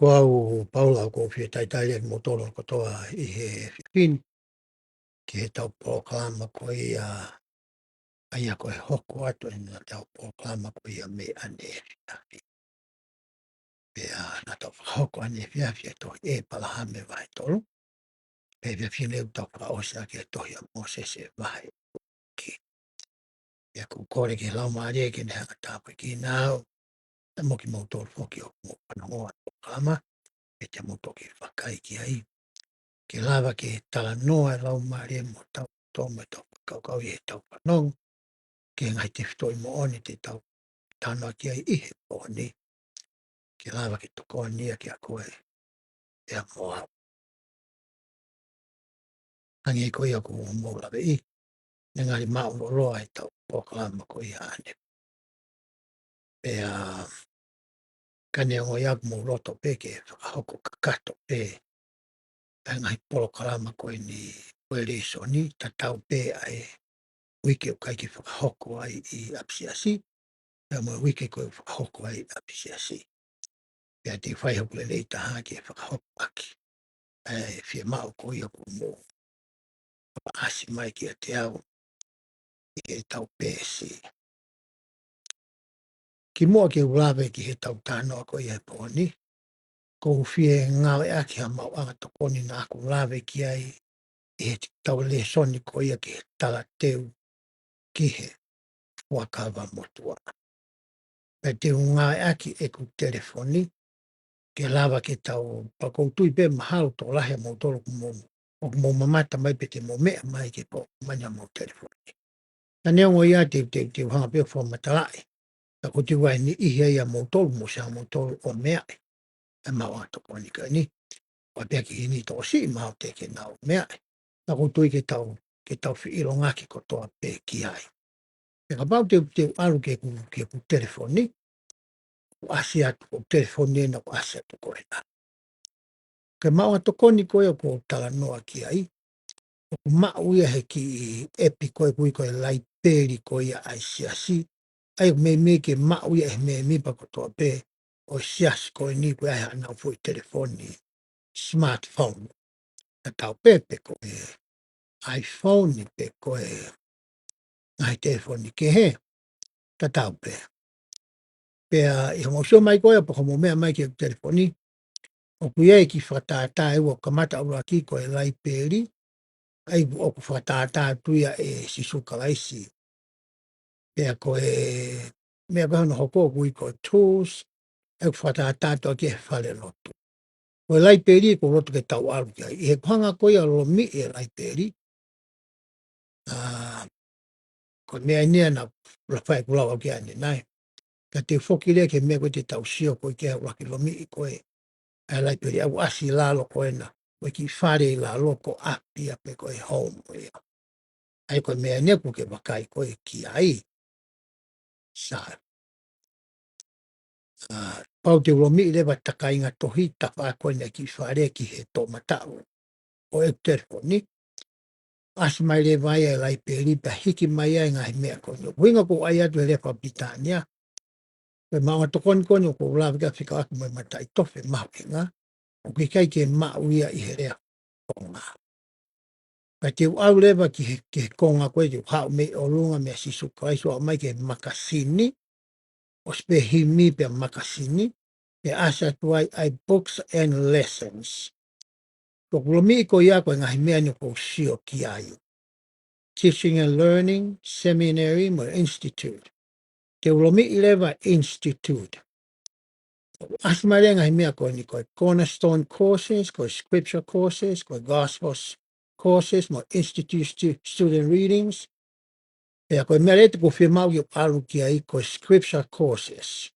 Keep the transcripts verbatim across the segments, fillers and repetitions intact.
Ko au, Paula, ʻoku ou fie talitali atu kimoutolu kotoa ʻi he efiafi ni ki heʻetau polokalama ko ia, ʻa ia ko e hoko atu ʻetau polokalama ko ia mei ʻaneefiafi. Pea naʻa tau fakahoko ʻaneefiafi e tohi ʻĒpalahame vahe tolu. Pea efiafi ni ʻoku tau fakaʻosi ʻaki e tohi ʻa Mōsese vahe ʻuluaki. Pea ʻoku ou kole ki he Laumālie ke ne hanga ʻo tāpuakiʻi au, pea mo kimoutolu foki ʻoku mou fanongo ʻa e polokalama, ke te mou toki vakai ki ai. Ke lava ke talanoa e Laumālie mo tau to mo tau fakakaukau ʻi heʻetau fanongo ki he ngaahi tefitoʻi moʻoni te tau talanoa ki ai ʻi he pō ni. Ke lava ke tokoni ia kiate koe pea mo au. Hangē ko ia ʻoku mou laveʻi, ne ngali māʻulōloa ʻetau polokalama ko ia ʻaneefiafi. Pea ka neongo ia ʻoku mou loto pē ke fakahoko kakato pē ʻa e ngaahi polokalama ko eni ʻo e lēsoni, tatau pē ʻa e uike ʻoku ʻikai ke fakahoko ai ʻi ʻapisiasi, pea mo e uike ko ē ʻoku fakahoko ai ʻi ʻapisiasi. Pea te u fai hoku lelei taha ke fakahoko ʻaki ʻa e fiemaʻu ko ia ʻoku mou paasi mai kiate au ʻi heʻetau peesi. Kimuʻa ke u lave ki heʻetau talanoa ko ia he pō ni, ʻoku ou fie ngāueʻaki ha maʻuʻanga tokoni naʻa ku lave ki ai ʻi heʻetau lēsoni ko ia ki he talateu ki he Fuakava Motuʻa. Pea te u ngāueʻaki ʻeku telefoni ke lava ke tau, pea ʻoku ou tui pē mahalo tokolahi ʻa moutolu ʻoku mou, ʻoku mou mamata mai pe te mou meʻa mai ke pau mani ʻa mou telefoni. Ka neongo ia te, te, te u hanga pē ʻo fakamatalaʻi. Ka ʻoku ou tui ʻoku ʻi ai e niʻihi ʻia moutolu, mou sio moutolu ʻo meaʻi e maʻuʻanga tokoni ko eni. ʻOku ʻi ai pē ha kiʻi niʻihi tokosiʻi mahalo te ke nau meaʻi. Ka ʻoku ou tui ke tau, ke tau feʻilongaki kotoa pē ki ai. Pea kapau te, te u ʻalu ki heʻeku, ki heʻeku telefoni, ʻoku ʻasi atu, ko e telefoni ena ʻoku ʻasi atu ko ena. Ko e maʻuʻanga tokoni ko ia ʻoku ou talanoa ki ai, ʻoku maʻu ia he kiʻi ʻepi ko ē ʻoku ui ko e Laipeli ko ia ʻa e Siasi, ʻa ia ʻoku meimei ke maʻu ia ʻe he mēmipa kotoa pē ʻo e Siasi ko eni, ko e ʻi ai haʻanau foʻi telefoni smartphone. Tatau pē pe ko e iPhone pe ko e ngaahi telefoni kehe, tatau pē. Pea ʻi hoʻomou sio mai ko ia pe ko hoʻomou meʻa mai ki heʻeku telefoni, ʻoku ʻi ai e kiʻi fakatātā ʻe ua. Kamata ʻuluaki ko e Laipeli, ʻa ia ʻoku fakatātā atu ia ʻe Sīsū Kalaisi. Pea ko e meʻa ko ē hono hoko ʻoku ui ko e Tools, ʻa ia ʻoku fakatātā atu ia ki he falelotu. Ko e Laipeli ʻoku ou loto ke tau ʻalu ki ai. ʻI heʻeku hanga ko ia ʻo lomiʻi e Laipeli, ʻa, ko e meʻa eni naʻa ku fai ʻeku lau au ki ai ʻanenai. Ka te u foki leva ki he meʻa ko ē te tau sio ko ē ki ai, ʻuluaki lomiʻi ko ē ʻa e Laipeli, ʻa ia ʻoku ʻasi ʻi lalo ko ena, ko e kiʻi fale ʻi lalo, ko e ʻapi ia pe ko e home ia. ʻA ia ko e meʻa eni ʻoku ke vakai ko ē ki ai. Sai. ʻA, pau te u lomiʻi leva e takainga tohi, tafaʻaki ko eni ʻa e kiʻi fale ki he toʻomataʻu ʻo ʻeku telefoni. ʻAsi mai leva ia e Laipeli pea hiki mai ai e ngaahi meʻa ko eni. ʻUhinga ʻoku ou ʻai atu he lea faka-Pilitānia, ko e maʻuʻanga tokoni ko eni ʻoku ou lave ki ai fekauʻaki mo e mataʻitofe mahuʻinga, ʻoku ʻikai ke maʻu ia ʻi he lea Tonga. Ka te u ʻalu leva ki he, ki he konga ko ē, te u haʻu mei ʻolunga meia Sīsū Kalaisi ʻo aʻu mai ki he makasini, ʻosi pē himi pea makasini, pea ʻasi atu ai ʻa e Books and Lessons. Ko ʻeku lomiʻi ko ia ko e ngaahi meʻa eni ʻoku ou sio ki ai. Teaching and Learning, Seminary, mo e Institute. Te u lomiʻi leva e Institute. ʻAsi mai leva e ngaahi meʻa ko eni, ko e Cornerstone Courses, ko e Scripture Courses, ko e Gospels Courses, mo e Institute Stu-, Student Readings. Pea ko e meʻa leva te u fiemaʻu ke u ʻalu ki ai ko e Scripture Courses.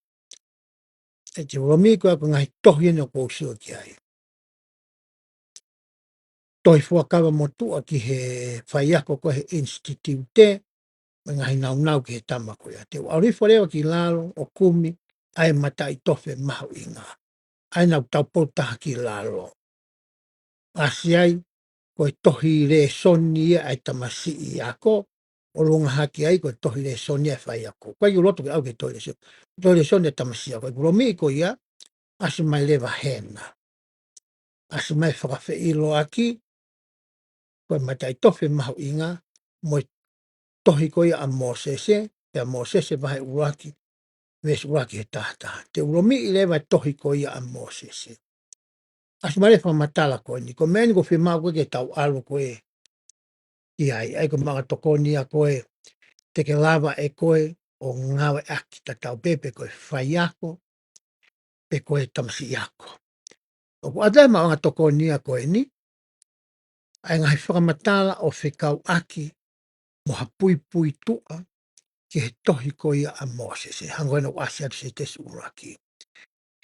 ʻE te u lomiʻi ko ia ko e ngaahi tohi eni ʻoku ou sio ki ai. Tohi Fuakava Motuʻa ki he faiako ko ē he Institute, mo e ngaahi nāunau ki he tama ko ia. Te u ʻalu hifo leva ki lalo ʻo kumi ʻa e mataʻitofe mahuʻinga, ʻa ia naʻa ku taupou taha ki lalo. ʻAsi ai, ko e tohi lēsoni ia ʻa e tamasiʻi ako, ʻolunga hake ai ko e tohi lēsoni ia ʻa e faiako. ʻOku ʻikai ke u loto ke ʻalu ki he tohi lēsoni, tohi lēsoni ʻa e tamasiʻi ako. ʻEku lomiʻi ko ia, ʻasi mai leva hena. ʻAsi mai fakafeʻiloaki, ko e mataʻitofe mahuʻinga, mo e tohi ko ia ʻa Mōsese, pea Mōsese vahe ʻuluaki, veesi ʻuluaki he taha taha. Te u lomiʻi leva e tohi ko ia ʻa Mōsese. ʻAsi mai leva fakamatala ko eni, ko e meʻa eni ʻoku fiemaʻu ko ē ke tau ʻalu ko ē ki ai, ʻa ia ko e maʻuʻanga tokoni ia ko ē, te ke lava ʻe koe ʻo ngāueʻaki tatau pē pe ko e faiako, pe ko e tamasiʻi ako. ʻOku ʻoatu e maʻuʻanga tokoni ia ko eni, ʻa e ngaahi fakamatala ʻo fekauʻaki mo ha puipuituʻa ki he tohi ko ia ʻa Mōsese, hangē ko ena ʻoku ʻasi atu Sētesi ʻuluaki.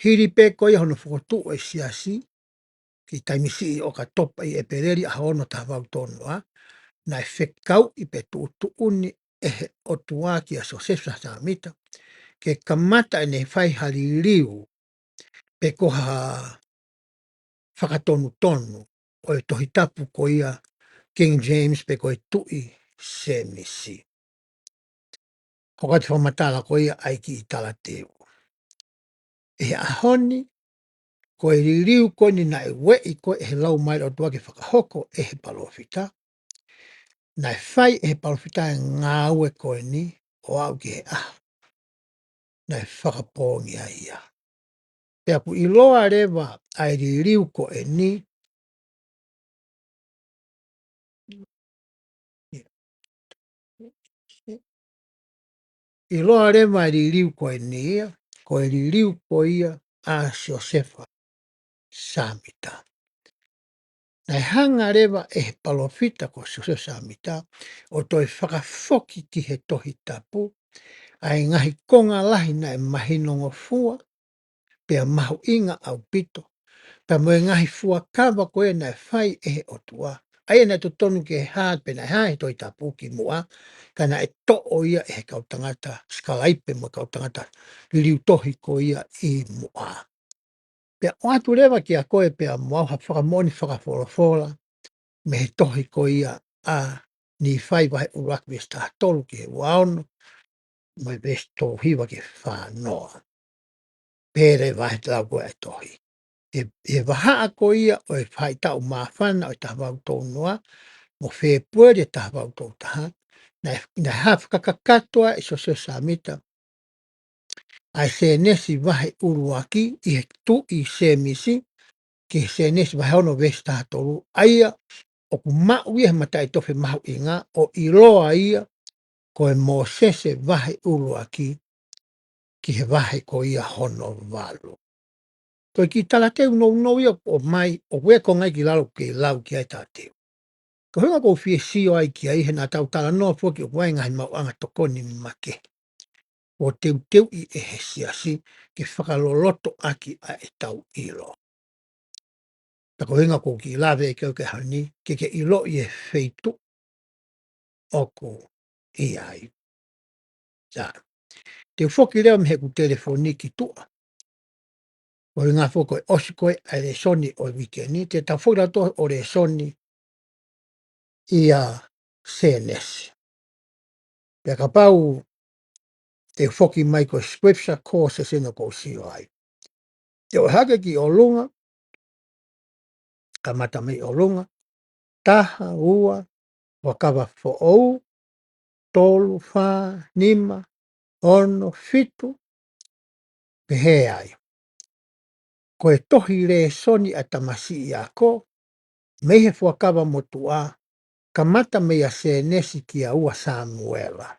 Hili pē ko ia hono fokotuʻu ʻe he Siasi, ki he taimi siʻi ʻo ʻOkatopa ʻi ʻEpeleli ʻaho ono taha valu tolu noa, naʻe fekauʻi pe tuʻutuʻuni ʻe he ʻOtua kia Siosefa Sāmita, ke kamata ʻene fai ha liliu, pe ko ha fakatonutonu ʻo e Tohi Tapu ko ia King James pe ko e Tuʻi Sēmisi. Hoko atu fakamatala ko ia ʻa e kiʻi talateu. ʻI he ʻaho ni, ko e liliu ko eni naʻe ueʻi ko ē ʻe he Laumālie ʻo e ʻOtua ke fakahoko ʻe he palōfita, naʻe fai ʻe he palōfita e ngāue ko eni ʻo aʻu ki he ʻaho naʻe fakapoongi ai ia. Pea ʻoku ʻiloa leva ʻa e liliu ko eni, ʻiloa leva e liliu ko eni ia, ko e liliu ko ia ʻa Siosefa Sāmita. Naʻe hanga leva ʻe he palōfita ko Siosefa Sāmita ʻo toe fakafoki ki he Tohi Tapu ʻa e ngaahi konga lahi naʻe mahinongofua, pea mahuʻinga ʻaupito, pea mo e ngaahi fuakava ko ē naʻe fai ʻe he ʻOtua, ʻa ia naʻe totonu ke hā pe naʻe hā he Tohi Tapu kimuʻa, ka naʻe toʻo ia ʻe he kau tangata sikalaipe mo e kau tangata liliu tohi ko ia ʻi muʻa. Pea ʻoatu leva kiate koe pea mo au ha fakamoʻoni fakafolofola mei he tohi ko ia ʻa Nīfai vahe ʻuluaki veesi taha tolu ki he ua ono, mo e veesi tolu hiva ki he fā noa. Pea leva he lau ko ē ʻa e tohi. ʻI he, ʻi he vahaʻa ko ia ʻo e faʻahitaʻu māfana ʻo e taha valu tolu noa, mo Fēpueli ʻo e taha valu tolu taha, naʻe, naʻe hā fakakakato ai ʻe Siosefa Sāmita ʻa e Sēnesi vahe ʻuluaki ʻi he Tuʻi Sēmisi, ki he Sēnesi vahe ono veesi taha tolu, ʻa ia ʻoku maʻu ia he mataʻitofe mahuʻinga ʻo ʻiloa ia ko e Mōsese vahe ʻuluaki ki he vahe ko ia hono valu. Ko e kiʻi talateu nounou ia ʻoku ʻomai, ʻoku ʻi ai e konga ia ki lalo ke lau ki ai talateu. Ko e ʻuhinga ʻoku ou fie sio ai ki ai he naʻa tau talanoa foki ʻoku ʻi ai e ngaahi maʻuʻanga tokoni makehe ʻoku teuteuʻi ʻe he Siasi ke fakalolotoʻaki ʻa ʻetau ʻilo. Pea ko e ʻuhinga ʻoku ou kiʻi lave ki ai he ʻaho ni, ke ke ʻiloʻi e feituʻu ʻoku ʻi ai. Sa, te u foki leva mei heʻeku telefoni ki tuʻa. Ko e ʻuhinga foki ko e ʻosi ko ē ʻa e lēsoni ʻo e uike ni, te tau foki leva ʻo lēsoni ʻi he Sēnesi. Pea kapau te u foki mai ko e scripture ko ē ʻoku ou sio ai. Te u ʻohake ki ʻolunga, kamata mei ʻolunga, taha, ua, fuakava foʻou, tolu, fā, nima, ono, fitu, pehē ai. Ko e tohi lēsoni ʻa e tamasiʻi ako, mei he Fuakava Motuʻa, kamata mei a Sēnesi kia ua Sāmiuela.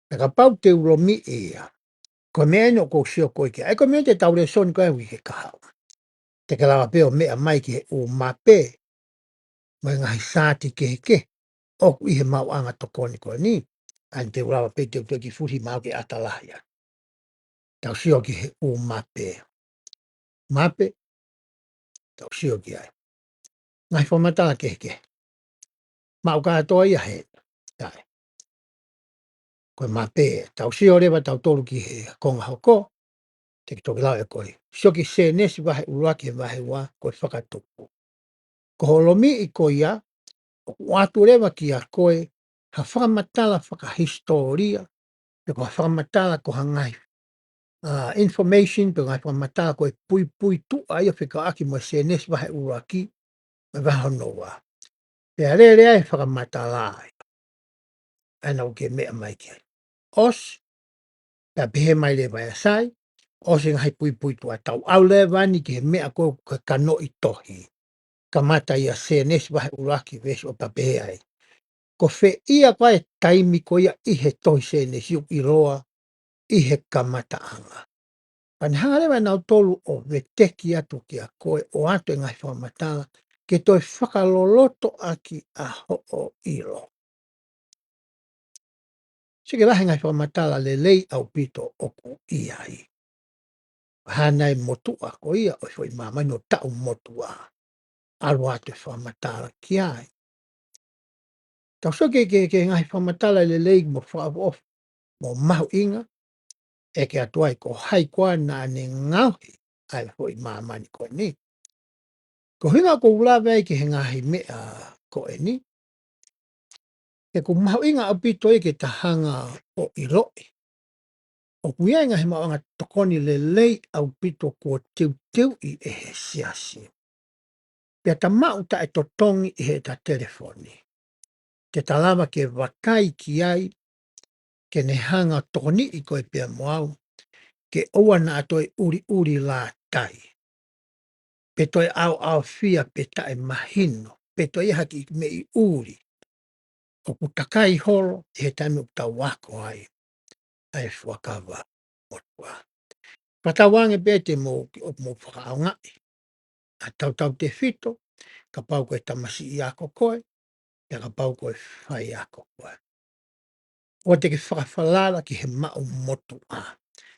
Pea kapau te u lomiʻi ia, ko e meʻa eni ʻoku ou sio ko ē ki ai, ko e meʻa te tau lēsoni ko ē he uike kahaʻu. Te ke lava pē ʻo meʻa mai ki he ʻū mape, mo e ngaahi saati kehekehe ʻoku ʻi he maʻuʻanga tokoni ko eni, ʻa ia te u lava pē te u toe kiʻi fuhi maʻu ke ʻata lahi ai. Tau sio ki he ʻū mape. Mape, tau sio ki ai. Ngaahi fakamatala kehekehe. Maʻu kātoa ia he, ʻai. Ko e mape, tau sio leva tautolu ki he konga hoko, te ke toki lau ʻe koe. Sio ki Sēnesi vahe ʻuluaki he vahe ua, ko e fakatupu. Ko hoʻo lomiʻi ko ia, ʻoku ʻoatu leva kiate koe ha fakamatala fakahisitōlia, pe ko ha fakamatala ko ha ngaahi ʻa, information pe ngaahi fakamatala ko e puipuituʻa ia fekauʻaki mo e Sēnesi vahe ʻuluaki, mo e vahe hono ua. Pea lele ai e fakamatala ia. ʻA ia naʻa ke meʻa mai ki ai. ʻOsi, pea pehē mai leva ʻe Sai, ʻosi e ngaahi puipuituʻa, tau ʻalu leva ni ki he meʻa ko ē ʻoku ke kanoʻi tohi. Kamata ia Sēnesi vahe ʻuluaki veesi ʻo pehē ai. Ko fē ia ko ā e taimi ko ia ʻi he tohi Sēnesi ʻoku ʻiloa ʻi he kamataʻanga. Pea ne hanga leva ʻe nautolu ʻo veteki atu kia koe ʻo ʻoatu e ngaahi fakamatala ke toe fakalolotoʻaki ʻa hoʻo ʻilo. Sio ki he lahi e ngaahi fakamatala lelei ʻaupito ʻoku ʻi ai. Hangē ko e motuʻa ko ia ʻo e foʻi māmani ʻo taʻu motuʻa. ʻAlu atu e fakamatala ki ai. Tau sio ki he, ki he, ki he ngaahi fakamatala lelei mo fakaʻofoʻofa mo mahuʻinga, ʻeke atu ai ko hai koā naʻa ne ngaohi ʻa e foʻi māmani ko eni. Ko e ʻuhinga ʻoku ou lave ai ki he ngaahi meʻa ko eni, he ʻoku mahuʻinga ʻaupito ia ke ta hanga ʻo ʻiloʻi ʻoku ʻi ai e ngaahi maʻuʻanga tokoni lelei ʻaupito kuo teuteuʻi ʻe he siasi. Pea ta maʻu taʻetotongi ʻi heʻeta telefoni. Te ta lava ke vakai ki ai, ke ne hanga ʻo tokoniʻi koe pea mo au, ke ʻoua naʻa toe ʻuliʻuli lātai. Pe toe ʻaoʻaofia pe taʻemahino, pe toe ʻi ai ha kiʻi meʻi ʻuli ʻoku takai holo ʻi he taimi ʻoku tau ako ai ʻa e Fuakava Motuʻa. Fakatauange pē te mou, ʻoku mou fakaʻaongaʻi ʻa e tautautefito, kapau ko e tamasiʻi ako koe, pea kapau ko e faiako koe. ʻOua te ke fakafalala ki he maʻu motuʻa.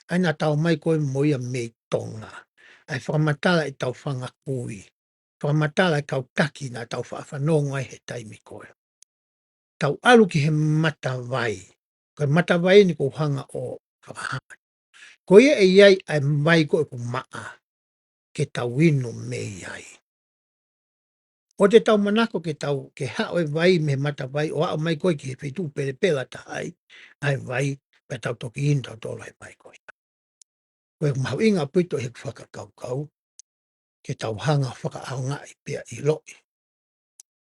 ʻA ia naʻa tau ʻomai ko ē mo ia mei Tonga. ʻA e fakamatala ʻetau fanga kui. Fakamatala e kau taki naʻa tau faʻa fanongo ai he taimi ko ē. Tau ʻalu ki he matavai. Ko e matavai ni ʻoku ou hanga ʻo fakahā. Ko ia ʻe ʻi ai ʻa e vai ko ē ʻoku maʻa ke tau inu mei ai. ʻOua te tau manako ke tau, ke haʻu e vai mei he matavai ʻo aʻu mai ko ē ki he feituʻu pelepela taha ai ʻa e vai, pea tau toki inu tautolu ʻa e vai ko ia. Ko e mahuʻinga ʻaupito ʻi heʻeku fakakaukau, ke tau hanga ʻo fakaʻaongaʻi pea ʻiloʻi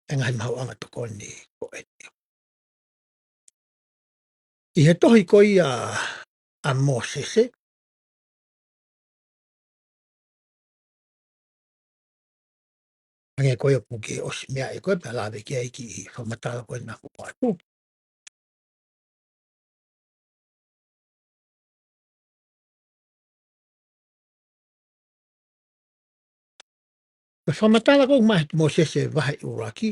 e ngaahi maʻuʻanga tokoni ko eni. ʻI he tohi ko ia ʻa Mōsese, hangē ko ia ʻoku ke ʻosi meaʻi ko ē pea lave ki ai e kiʻi fakamatala ko ē naʻa ku ʻoatu. Ko e fakamatala ko ē ʻoku maʻa ʻe Mōsese vahe ʻuluaki,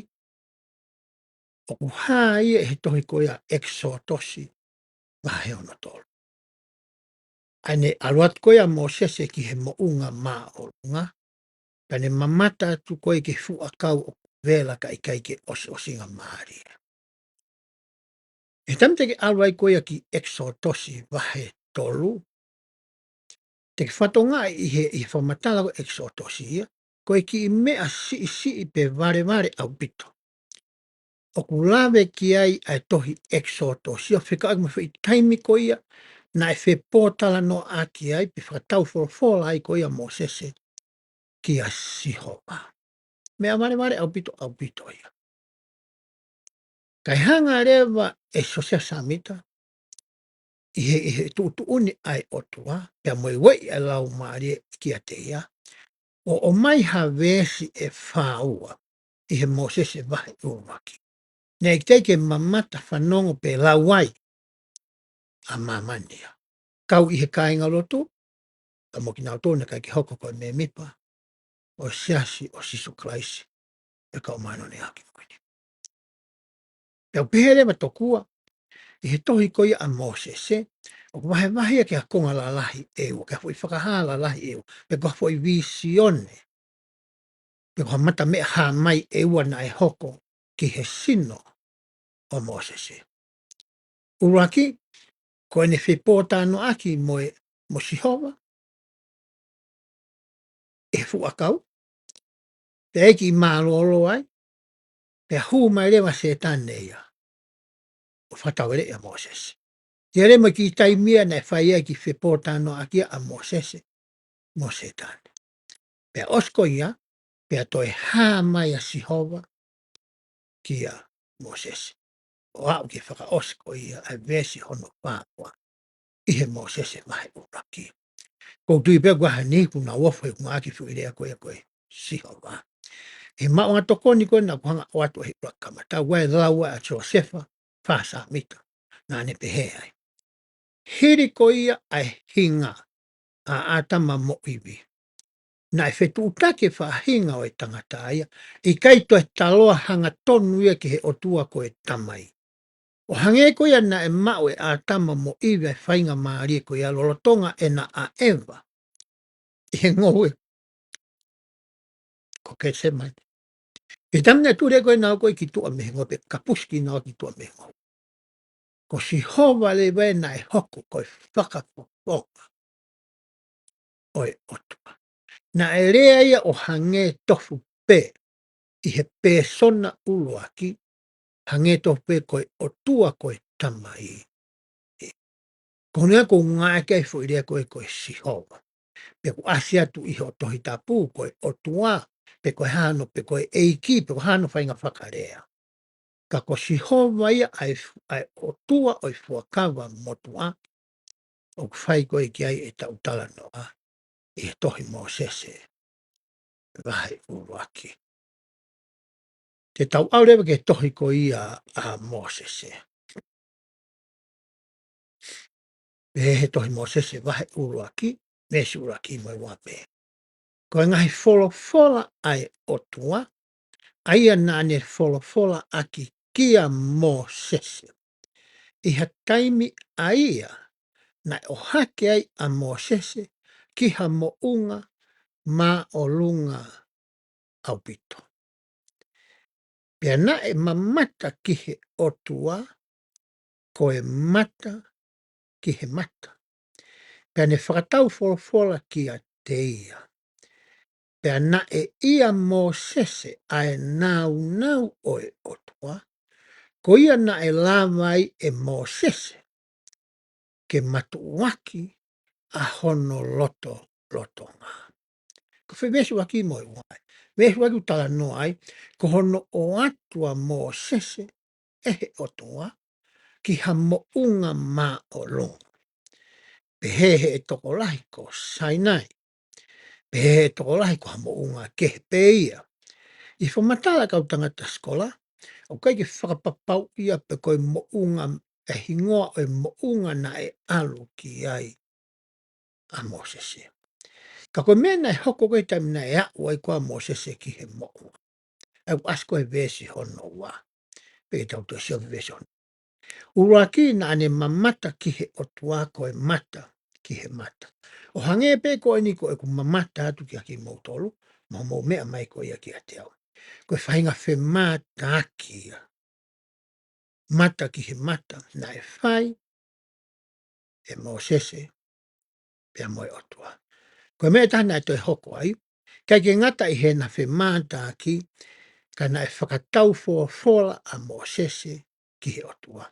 ʻoku hā ia ʻi he tohi ko ia ʻEkisotosi vahe hono tolu. ʻA ia ne ʻalu atu ko ia ʻa Mōsese ki he moʻunga māʻolunga, pea ne mamata atu ko ē ki he fuʻu ʻakau ʻoku vela kae ʻikai ke ʻosiʻosingamālie. ʻI he taimi te ke ʻalu ai ko ia ki ʻEkisotosi vahe tolu, te ke fakatokangaʻi ʻi he, ʻi he fakamatala ko ē ʻEkisotosi ia, ko e kiʻi meʻa siʻisiʻi pe valevale ʻaupito ʻoku lave ki ai ʻa e tohi ʻEkisotosi ia, fekauʻaki mo e foʻi taimi ko ia naʻe fepōtalanoaʻaki ai, pe fakataufolofola ai ko ia ʻa Mōsese kia Sihova. Meʻa valevale ʻaupito, ʻaupito ia. Kae hanga leva ʻe Siosefa Sāmita, ʻi he, ʻi he tuʻutuʻuni ʻa e ʻOtua, pea mo e ueʻi ʻa e Laumālie kiate ia, ʻo ʻomai ha veesi ʻe fā ua ʻi he Mōsese vahe ʻuluaki. Naʻe ʻikai ke mamata fanongo pe lau ai ʻa māmani ia. Kau ʻi he kāingalotu, ka mo kinautolu naʻe ʻikai ke hoko ko e mēmipa ʻo e Siasi ʻo Sīsū Kalaisi ʻo e Kau Māʻoniʻoni ʻi he Ngaahi ʻAho Kimui Ni. Pea ʻoku pehē leva tokua, ʻi he tohi ko ia ʻa Mōsese, ʻoku vahevahe ia ki ha konga lalahi ʻe ua, ki ha foʻi fakahā lalahi ʻe ua, pe ko ha foʻi vīsione, pe ko ha mata meʻa hā mai ʻe ua naʻe hoko ki he sino ʻo Mōsese. ʻUluaki, ko ʻene fepōtalanoaʻaki mo e, mo Sihova, ʻi he fuʻu ʻakau, pea ʻi ai e kiʻi mālōlō ai, pea hū mai leva ʻa Sētane ia ʻo fakataueleʻi ʻa Mōsese. Tele mo e kiʻi taimi ia naʻe fai ai e kiʻi fepōtalanoaʻaki ʻa Mōsese mo Sētane. Pea ʻosi ko ia, pea toe hā mai ʻa Sihova kia Mōsese. ʻO aʻu ki he fakaʻosi ko ia ʻa e veesi hono fā ua ʻi he Mōsese vahe ʻuluaki. ʻOku ou tui pē ko e hā ni kuo nau ofo he kuo ngāueʻaki e foʻi lea ko ia ko e Sihova. ʻI he maʻuʻanga tokoni ko ena naʻá ku hanga ʻo ʻoatu ʻi he ʻuluaki kamata, ʻa e lau ʻa Siosefa Fā Sāmita. Naʻá ne pehē ai. Hili ko ia ʻa e hinga ʻa ʻĀtama mo ʻIvi, naʻe fetuʻutaki e faʻahinga ʻo e tangata ia, ʻikai toe taloa hangatonu ia ki he ʻOtua ko e Tamai. ʻO hangē ko ia naʻe maʻu ʻe ʻĀtama mo ʻIvi ʻa e faingamālie ko ia lolotonga ʻena ʻaʻeva ʻi he ngoue ko Ketisemani. ʻI he taimi naʻe tuli ai ko ē kinaua ko ē ki tuʻa mei he ngoue, pe kapusi kinaua ki tuʻa mei he ngoue, ko Sihova leva ia naʻe hoko ko e fakafofonga ʻo e ʻOtua. Naʻe lea ia ʻo hangē tofu pē ʻi he pēsona ʻuluaki, hangē tofu pē ko e ʻOtua ko e Tamai. Ko hono ʻuhinga ʻoku ngāueʻaki ai e foʻi lea ko ē ko e Sihova. Pe ʻoku ʻasi atu ʻi hoʻo Tohi Tapu ko e ʻOtua, pe ko e hā hono, pe ko e ʻEiki, pe ko e hā hono faʻahinga fakalea. Ka ko Sihova ia ʻa e fu-, ʻa e ʻOtua ʻo e Fuakava Motuʻa, ʻoku fai ko ē ki ai ʻetau talanoa ʻi he tohi Mōsese vahe ʻuluaki. Te tau ʻalu leva ki he tohi ko ia ʻa Mōsese. Pehē he tohi Mōsese vahe ʻuluaki, veesi ʻuluaki mo e ua pē. Ko e ngaahi folofola ʻa e ʻOtua, ʻa ia naʻá ne folofola ʻaki kia Mōsese ʻi ha taimi ʻa ia naʻe ʻohake ai ʻa Mōsese ki ha moʻunga māʻolunga ʻaupito. Pea naʻe mamata ki he ʻOtua, ko e mata ki he mata. Pea ne fakatau folofola kiate ia. Pea naʻe ʻia Mōsese ʻa e nāunau ʻo e ʻOtua, ko ia naʻe lava ai ʻe Mōsese ke matuʻuaki ʻa hono lotolotonga. Ko e foʻi veesi ʻuluaki mo e ua. Veesi ʻuluaki ʻoku talanoa ai, ko hono ʻoatu ʻa Mōsese ʻe he ʻOtua ki ha moʻunga māʻolunga. Pehē he tokolahi ko Sainai. Pehē he tokolahi ko ha moʻunga kehe pē ia. ʻI he fakamatala ʻa e kau tangata sikola, ʻoku ʻikai ke fakapapauʻi pe ko e moʻunga, e hingoa ʻo e moʻunga naʻe ʻalu ki ai ʻa Mōsese. Ka ko e meʻa naʻe hoko ko ē he taimi naʻe aʻu ai ko ē ʻa Mōsese ki he moʻunga, ʻa ia ʻoku ʻasi ko ē he veesi hono ua. Pea ke tau toe sio ki he veesi hono ʻUluaki naʻá ne mamata ki he ʻOtua, ko e mata ki he mata. ʻO hangē pē ko eni ko ʻeku mamata atu kiate kimoutolu, mo hoʻomou meʻa mai ko ia kiate au. Ko e faʻahinga femātaaki ia, mata ki he mata, naʻe fai ʻe Mōsese pea mo e ʻOtua. Ko e meʻa ʻe taha naʻe toe hoko ai, ʻikai ke ngata ʻi heʻena femātaaki, ka naʻe fakatau folofola ʻa Mōsese ki he ʻOtua.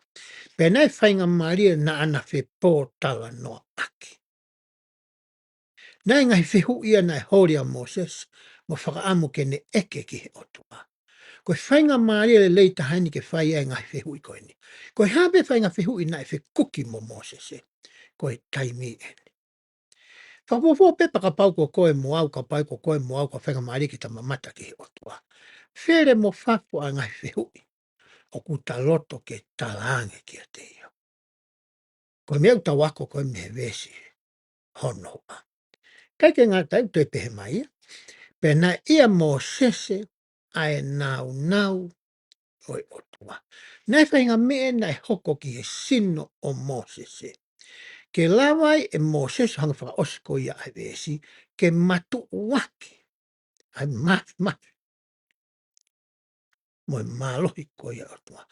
Pea naʻe faingamālie naʻá na fepōtalanoaʻaki. Naʻe ngaahi fehuʻi ia naʻe holi ʻa Mōsese mo fakaʻamu ke ne ʻeke ki he ʻOtua. Ko e faingamālie lelei taha eni ke fai ai e ngaahi fehuʻi ko eni. Ko e hā pē faʻahinga fehuʻi naʻe fekuki mo Mōsese, ko e taimi eni. Fakafuofua pē pea kapau ko koe mo au, kapau ko koe mo au, ko e faingamālie ke ta mamata ki he ʻOtua. Fele mo fafo ʻa e ngaahi fehuʻi ʻoku ta loto ke talaange kiate ia. Ko e meʻa ʻoku tau ako ko ē mei he veesi hono ua. ʻIkai ke ngata ai, toe pehē mai ia, pea naʻe ʻia Mōsese ʻa e nāunau ʻo e ʻOtua. Naʻe faʻahinga meʻa naʻe hoko ki he sino ʻo Mōsese, ke lava ai ʻe Mōsese, hangē ko e fakaʻosi ko ia ʻa e veesi, ke matuʻuaki ʻa e māfimafi mo e mālohi ko ia ʻo e ʻOtua.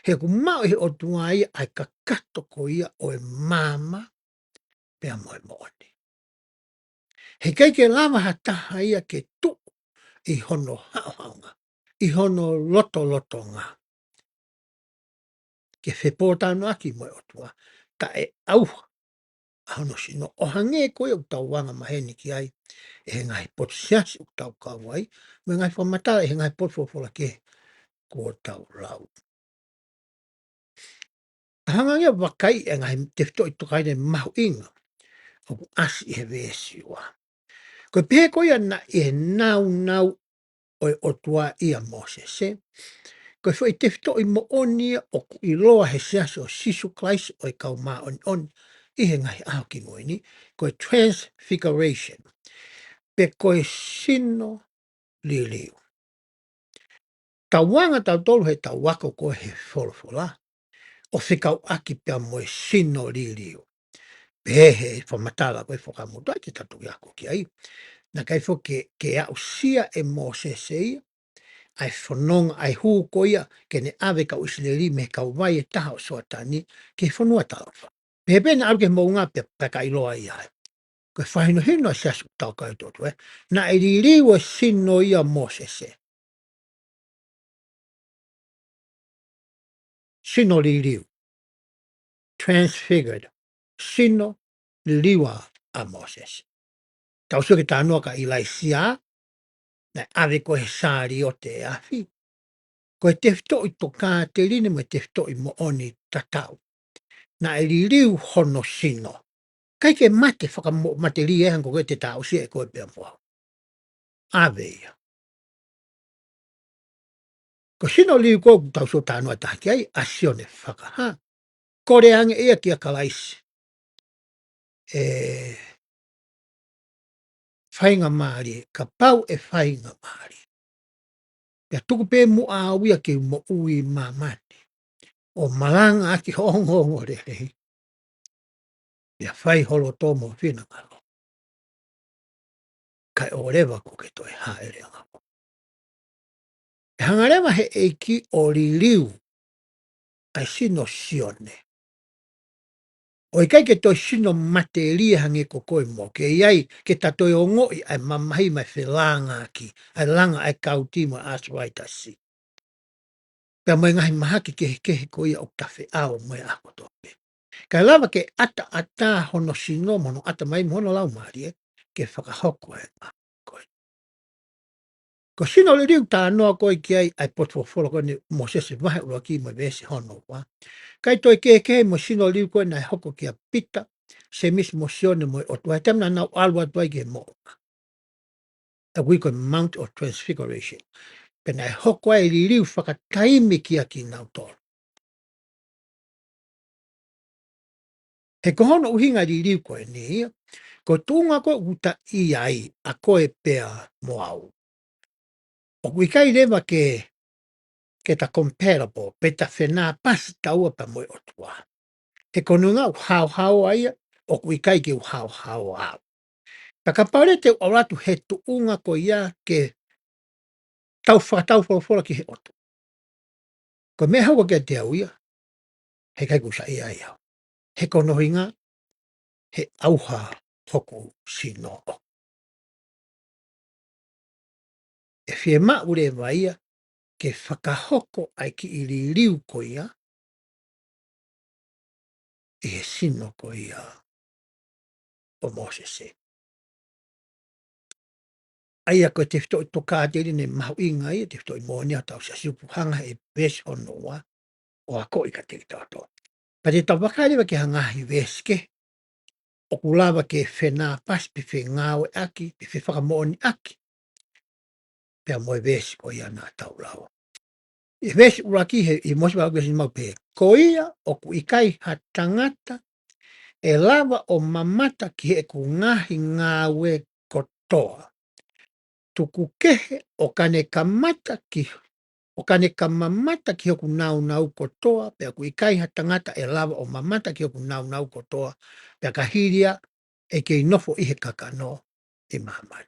He ʻoku maʻu ʻe he ʻOtua ia ʻa e kakato ko ia ʻo e maama pea mo e moʻoni. He ʻikai ke lava ha taha ia ke tuʻu ʻi hono haʻohaʻonga, ʻi hono lotolotonga, ke fepōtalanoaʻaki mo e ʻOtua, taʻeʻauha ʻa hono sino, ʻo hangē ko ia ʻoku tau anga maheni ki ai ʻe he ngaahi potu siasi ʻoku tau kau ai, mo e ngaahi fakamatala ʻe he ngaahi potu folofola kehe kuo tau lau. Ka hanga ange ʻo vakai e ngaahi tefitoʻi tokāteline mahuʻinga ʻoku ʻasi ʻi he veesi ua. Ko e pehē ko ia naʻe ʻi he nāunau ʻo e ʻOtua ʻia Mōsese, ko e foʻi tefitoʻi moʻoni ia ʻoku ʻiloa he Siasi ʻo Sīsū Kalaisi ʻo e Kau Māʻoniʻoni ʻi he Ngaahi ʻAho Kimui Ni, ko e transfiguration, pe ko e sino liliu. Tau anga tautolu he tau ako ko ē he folofola ʻo fekauʻaki pea mo e sino liliu. Pehē he fakamatala ko ē Fuakava Motuʻa te tau toki ako ki ai. Naʻe ʻikai foki ke, ke aʻusia ʻe Mōsese ia ʻa e fononga, ʻa e hū ko ia ke ne ʻave kau ʻIsileli mei he kauvai ʻe taha ʻo Soatani ki he fonua talaʻofa. Pehē pē naʻe ʻalu ki he moʻunga pea, pea ka ʻiloa ia ai. Ko e fakahinohino ʻa e Siasi ʻoku tau kau ai ʻOtua, ē. Naʻe liliu e sino ia ʻo Mōsese. Sino liliu. Transfigured. Sino liliu ʻa, ʻa Mōsese. Tau sio ki he talanoa kia ʻIlaisiā, naʻe ʻave ko ē he sāliote ʻo e afi. Ko e tefitoʻi tokāteline mo e tefitoʻi moʻoni tatau. Naʻe liliu hono sino. ʻIkai ke mate fakamo-, matelie hangē ko ē te ta aʻusia ʻe koe pea mo au. ʻAve ia. Ko e sino liliu ko ē ʻoku tau sio talanoa taha ki ai, ʻa Sione Fakahā. Kole ange ia kia Kalaisi, ʻE faingamālie, kapau ʻe faingamālie, pea tuku pē muʻa au ia ke u moʻui ʻi māmani, ʻo malangaʻaki ho ongoongolelei, pea fai ho loto mo ho finangalo, kae ʻoua leva kuo ke toe hāʻele ange. ʻE hanga leva he ʻEiki ʻo liliu ʻa e sino ʻo Sione, ʻo ʻikai ke toe sino matelie hangē ko koe mo au, ke ʻi ai ke ta toe ongoʻi ʻa e mamahi mo e felāngaaki, ʻa e langa ʻa e kauti mo e ʻāsivaitasi, pea mo e ngaahi mahaki kehekehe ko ia ʻoku ta feʻao mo ia ʻaho kotoa pē. Kae lava ke ʻataʻatā hono sino mo hono ʻatamai mo hono laumālie ke fakahoko e ngāue ko ē. Ko e sino liliu talanoa ko ē ki ai ʻa e potu folofola ko eni, Mōsese vahe ʻuluaki mo e veesi hono ua, ʻikai toe kehekehe mo e sino liliu ko ē naʻe hoko kia Pita, Sēmisi mo Sione mo e ʻOtua he taimi naʻa nau ʻalu atu ai ki he moʻunga, ʻa ia ʻoku ui ko e Mount of Transfiguration. Pea naʻe hoko ai e liliu fakataimi kia kinautolu. He ko hono ʻuhinga e liliu ko eni ia, ko e tuʻunga ko ē ʻoku ta ʻi ai ʻa koe pea mo au, ʻoku ʻikai leva ke, ke ta comparable, pe ta fenāpasi taua pea mo e ʻOtua. He ko hono ʻuhinga ʻoku haohaoa ia, ʻoku ʻikai ke u haohaoa au. Pea kapau leva te u ʻalu atu he tuʻunga ko ia ke tau fakatau folofola ki he ʻOtua, ko e meʻa ʻe hoko kiate au ia, heʻikai ke u saiʻia ai au. He ko hono ʻuhinga he ʻauha hoku sino. ʻE fiemaʻu leva ia ke fakahoko ʻa e kiʻi liliu ko ia ʻi he sino ko ia ʻo Mōsese. ʻA ia ko e tefitoʻi tokāteline mahuʻinga ia, tefitoʻi moʻoni ia ʻo hotau Siasi, ʻoku hanga he veesi hono ua ʻo akoʻi kiate kitautolu. Pea te tau vakai leva ki ha ngaahi veesi kehe ʻoku lava ke fenāpasi pe fengāueʻaki pe fefakamoʻoniʻaki pea mo e veesi ko ia naʻa tau lau. ʻI he veesi ʻuluaki he, ʻi Mōsese vahe ʻuluaki veesi nima ʻoku pehē, Ko ia ʻoku ʻikai ha tangata ʻe lava ʻo mamata ki heʻeku ngaahi ngāue kotoa, tuku kehe ʻo ka ne kamata ki, ʻo ka ne ka mamata ki hoku nāunau kotoa, pea ʻoku ʻikai ha tangata ʻe lava ʻo mamata ki hoku nāunau kotoa, pea ka hili ia ʻe kei nofo ʻi he kakano ʻi māmani.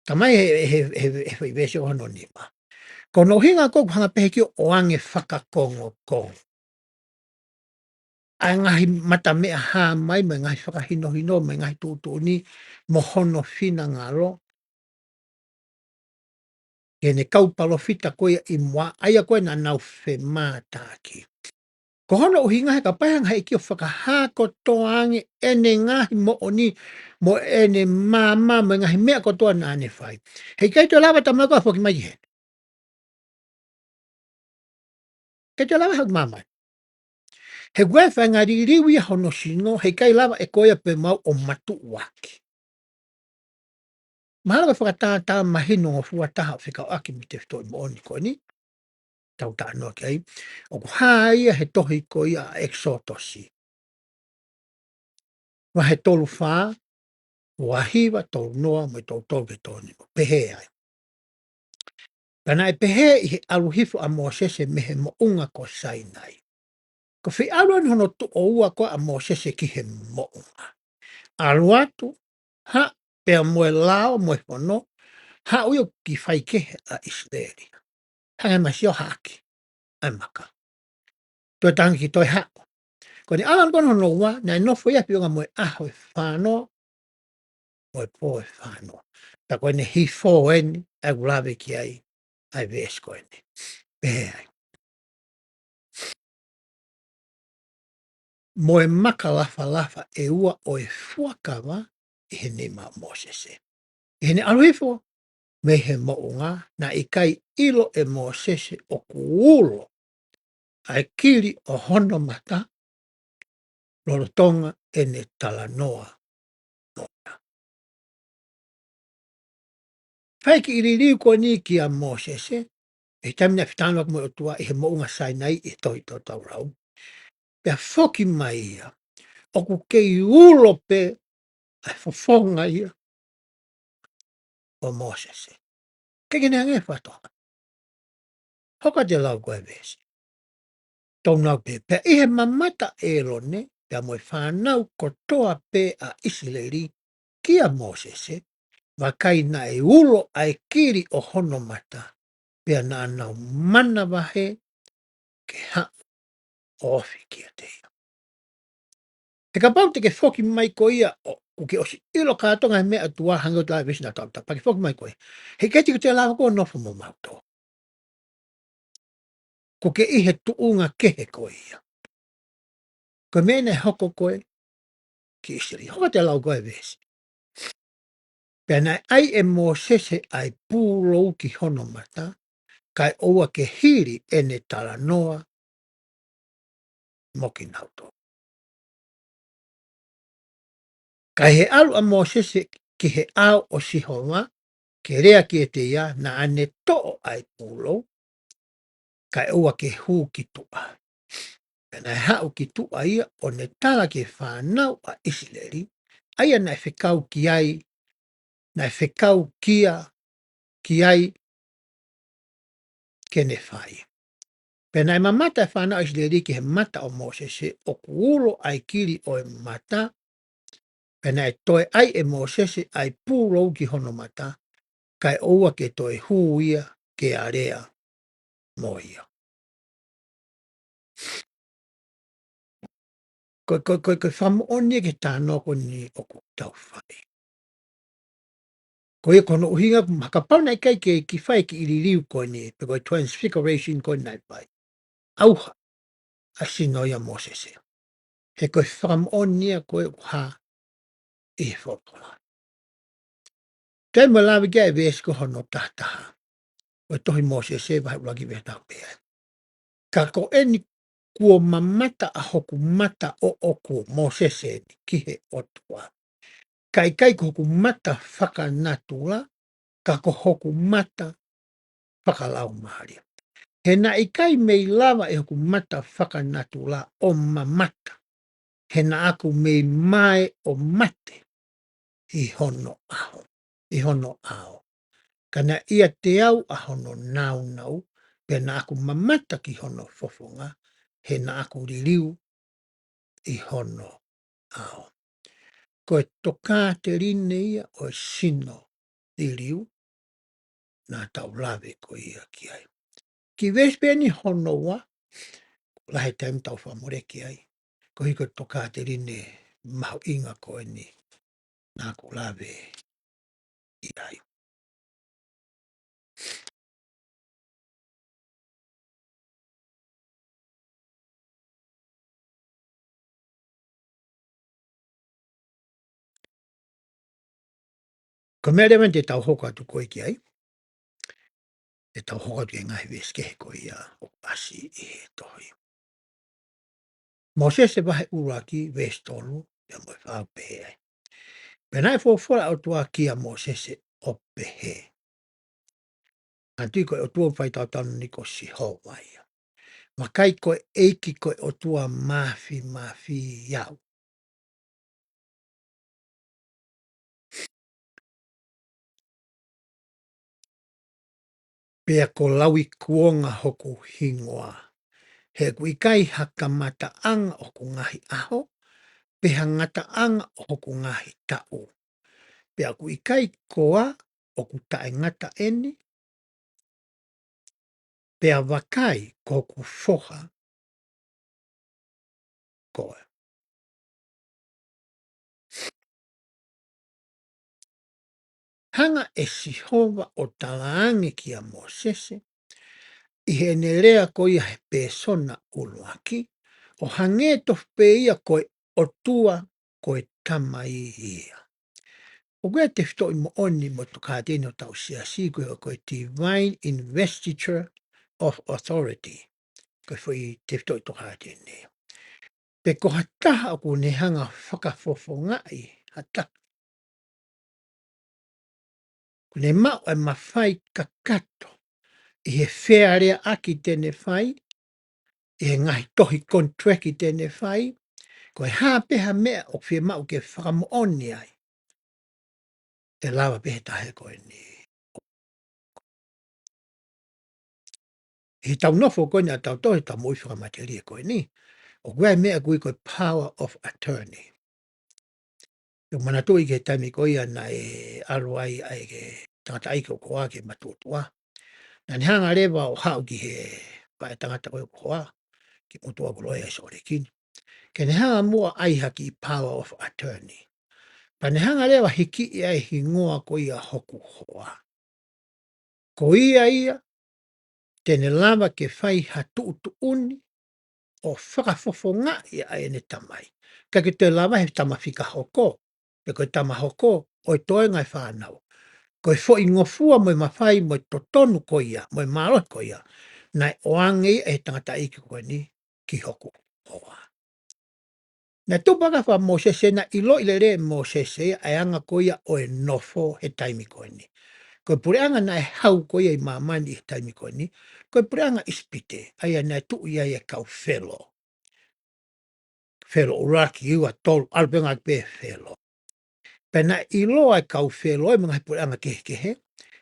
Talamai he, he, he, he foʻi veesi hono nima, ko hono ʻuhinga ko ē ʻoku hanga pē he ʻEiki ʻo ʻoange fakakongokongo ʻa e ngaahi mata meʻa hā mai, mo e ngaahi fakahinohino, mo e ngaahi tuʻutuʻuni, mo hono finangalo ki heʻene kau palōfita ko ia ʻi muʻa, ʻa ia ko ē naʻa nau femātaaki. Ko hono ʻuhinga he kapau ʻe hanga ʻe he ʻEiki ʻo fakahā kotoa ange ʻene ngaahi moʻoni, mo ʻene maama, mo e ngaahi meʻa kotoa naʻa ne fai, heʻikai toe lava e tama ko ē ʻo foki mai ki heni. ʻIkai toe lava ʻe he maama. He ʻoku ʻi ai e faʻahinga liliu ia hono sino, heʻikai lava ʻe koe ia pe ko au ʻo matuʻuaki. Mahalo ko e fakatātā mahinongofua taha ʻo fekauʻaki mo e tefitoʻi moʻoni ko eni, tau talanoa ki ai, ʻoku hā ia he tohi ko ia ʻa ʻEkisotosi, vahe tolu fā, ua hiva, tolu noa, mo e tolu tolu ki he tolu nima, pehē ai: Pea naʻe pehē ʻi he ʻalu hifo ʻa Mōsese mei he moʻunga ko Sainai. Ko e fie ʻalu eni hono tuʻo ua ko ē ʻa Mōsese ki he moʻunga. ʻAlu atu, haʻu pea mo e lao mo e fono, haʻu ia ʻoku kiʻi faikehe ʻa ʻIsileli. Hanga ʻe Mōsese ʻo haʻaki ʻa e maka. Toe tangi ki toe haʻu. Ko ʻene ʻalu eni ko ē hono ua, naʻe nofo ia ʻi he feʻunga mo e ʻaho ʻe fāngofulu, mo e pō ʻe fāngofulu. Pea ko ʻene hifo eni, ʻa ē ʻoku lave ki ai ʻa e veesi ko eni. Pehē ai: Mo e maka lafalafa ʻe ua ʻo e fuakava ʻi he nima ʻo Mōsese. ʻI heʻene ʻalu hifo mei he moʻunga, naʻe ʻikai ʻilo ʻe Mōsese ʻoku ulo ʻa e kili ʻo hono mata, lolotonga ʻene talanoa mo ia. Fai e kiʻi liliu ko eni kia Mōsese, ʻi he taimi naʻe fetalanoaʻaki mo e ʻOtua ʻi he moʻunga Sainai ʻi he tohi ʻoku tau lau. Pea foki mai ia, ʻoku kei ulo pē ʻa e fofonga ia ʻo Mōsese. ʻIkai ke ne hanga ʻo fakatokangaʻi. Hoko atu e lau ko ē ʻa e veesi. Tau lau pē: Pea ʻi he mamata ʻa ʻĒlone, pea mo e fānau kotoa pē ʻa ʻIsileli kia Mōsese, vakai naʻe ulo ʻa e kili ʻo hono mata, pea naʻa nau manavahē ke haʻu ʻo ofi kiate ia. He kapau te ke foki mai koe ia ʻo, ʻoku ke ʻosi ʻilo kātoa e ngaahi meʻa ʻa e ʻOtua, hangē ko e lau ʻa e veesi naʻa tau tā, pea ke foki mai koe ia, heʻikai te ke toe lava koe ʻo nofo mo mautolu. ʻOku ke ʻi he tuʻunga kehe koe ia. Ko e meʻa naʻe hoko ko ē ki ʻIsileli. Hoko atu e lau ko ē ʻa e veesi. Pea naʻe ʻai ʻe Mōsese ʻa e pūlou ki hono mata, kae ʻoua ke hili ʻene talanoa mo kinautolu. Ka ʻi he ʻalu ʻa Mōsese ki he ʻao ʻo Sihova ke lea kiate ia, naʻa ne toʻo ʻa e pūlou, kae ʻoua ke hū ki tuʻa. Pea naʻe haʻu ki tuʻa ia ʻo ne tala ki he fānau ʻa ʻIsileli ʻa ia naʻe fekau ki ai, naʻe fekau kia, ki ai ke ne fai. Pea naʻe mamata e fānau ʻIsileli ki he mata ʻo Mōsese, ʻoku ulo ʻa e kili ʻo e mata, pea naʻe toe ʻai ʻe Mōsese ʻa e pūlou ki hono mata, kae ʻoua ke toe hū ia ke alea mo ia. Ko, ko, ko, ko e fakamoʻoni ia ki he talanoa ko eni ʻoku tau fai. Ko ia ko hono ʻuhinga, ma kapau naʻe ʻikai ke kiʻi fai e kiʻi liliu ko eni, pe ko e transfiguration ko eni naʻe fai, ʻauha ʻa e sino ia ʻo Mōsese. He ko e fakamoʻoni ia ko ē ʻoku hā ʻi he folofola. Toe mo lave ki ai e veesi ko hono taha taha ʻo e tohi Mōsese vahe ʻuluaki, pehē ʻe taha pē ai: Ka ko eni kuo mamata ʻa hoku mata ʻoʻoku, Mōsese eni, ki he ʻOtua. Ka ʻikai ko hoku mata fakanatula, ka ko hoku mata fakalaumālie. He naʻe ʻikai mei lava ʻe hoku mata fakanatula ʻo mamata, he naʻa ku mei mae ʻo mate ʻi hono ʻao, ʻi hono ʻao. Ka naʻe ʻiate au ʻa hono nāunau, pea naʻa ku mamata ki hono fofonga, he naʻa ku liliu ʻi hono ʻao. Ko e tokāteline ia ʻo e sino liliu naʻa tau lave ko ia ki ai. Kiʻi veesi pē eni hono ua, lahi e taimi tau fakamoleki ai, koeʻuhi ko e tokāteline mahuʻinga ko eni naʻa ku lave ʻi ai. Ko e meʻa leva eni te tau hoko atu ko ē ki ai, te tau hoko atu ki he ngaahi veesi kehe ko ia ʻoku ʻasi ʻi he tohi. Mōsese vahe ʻuluaki, veesi tolu, pea mo e fā ʻoku pehē ai. Pea naʻe folofola ʻa e ʻOtua kia Mōsese ʻo pehē. Manatuʻi ko e ʻOtua ʻoku fai tautanu ni ko Sihova ia. Vakai ko e ʻEiki ko e ʻOtua Māfimafi au. Pea ko Lauikuonga hoku hingoa. He ʻoku ʻikai ha kamataʻanga ʻo hoku ngaahi ʻaho, pe ha ngataʻanga ʻo hoku ngaahi taʻu. Pea ʻoku ʻikai koā ʻoku taʻengata eni, pea vakai ko hoku foha koe. Hanga ʻe Sihova ʻo talaange kia Mōsese, ʻi heʻene lea ko ia he pēsona ʻuluaki, ʻo hangē tofu pē ia ko e ʻOtua ko e Tamai ia. ʻOku ʻi ai e tefitoʻi moʻoni mo e tokāteline ʻo hotau siasi ko e, ko e divine investiture of authority. Ko e foʻi tefitoʻi tokāteline. Pe ko ha taha ʻoku ne hanga fakafofongaʻi ha taha. ʻOku ne maʻu e mafai kakato ʻi he fealeaʻaki te ne fai, ʻi he ngaahi tohi contract te ne fai, ko e hā pē ha meʻa ʻoku fiemaʻu ke fakamoʻoni ai, ʻe lava pē he taha ko eni. ʻI heʻetau nofo ko eni ʻatautolu, heʻetau moʻui fakamatelie ko eni, ʻoku ʻi ai e meʻa ʻoku ui ko e power of attorney. ʻOku ou manatuʻi ki he taimi ko ia naʻe ʻalu ai ʻa e tangataʻeiki ʻoku hoa ki he matuʻotuʻa. Naʻa ne hanga leva ʻo haʻu ki he faʻētangata ko ia ʻoku hoa, ki he motuʻa ʻoku loea ʻi Sōleki ni. Ke ne hanga muʻa ʻai ha kiʻi power of attorney. Pea ne hanga leva ʻo hikiʻi ʻa e hingoa ko ia hoku hoa. Ko ia ia, te ne lava ke fai ha tuʻutuʻuni ʻo fakafofongaʻi ʻa ʻene tamai. Ka ke toe lava he tama fika hoko, pe ko e tama hoko, ʻo e toenga e fānau. Ko e foʻi ngofua mo e mafai mo e totonu ko ia, mo e mālohi ko ia, naʻe ʻoange ia ʻe he tangataʻeiki ko eni ki hoku hoa. Naʻe tupu ʻa e kau faka-Mōsese, naʻe ʻiloʻi lelei ʻe Mōsese ia ʻa e anga ko ia ʻo e nofo he taimi ko eni. Ko e puleʻanga naʻe hau ko ia ʻi māmani he taimi ko eni, ko e puleʻanga ʻIsipite, ʻa ia naʻe tuʻu ai e kau Felo. Felo ʻuluaki, ua, tolu, ʻalu pē ngaahi pē Felo. Pea naʻe ʻiloa e kau Felo ia mo e ngaahi puleʻanga kehekehe,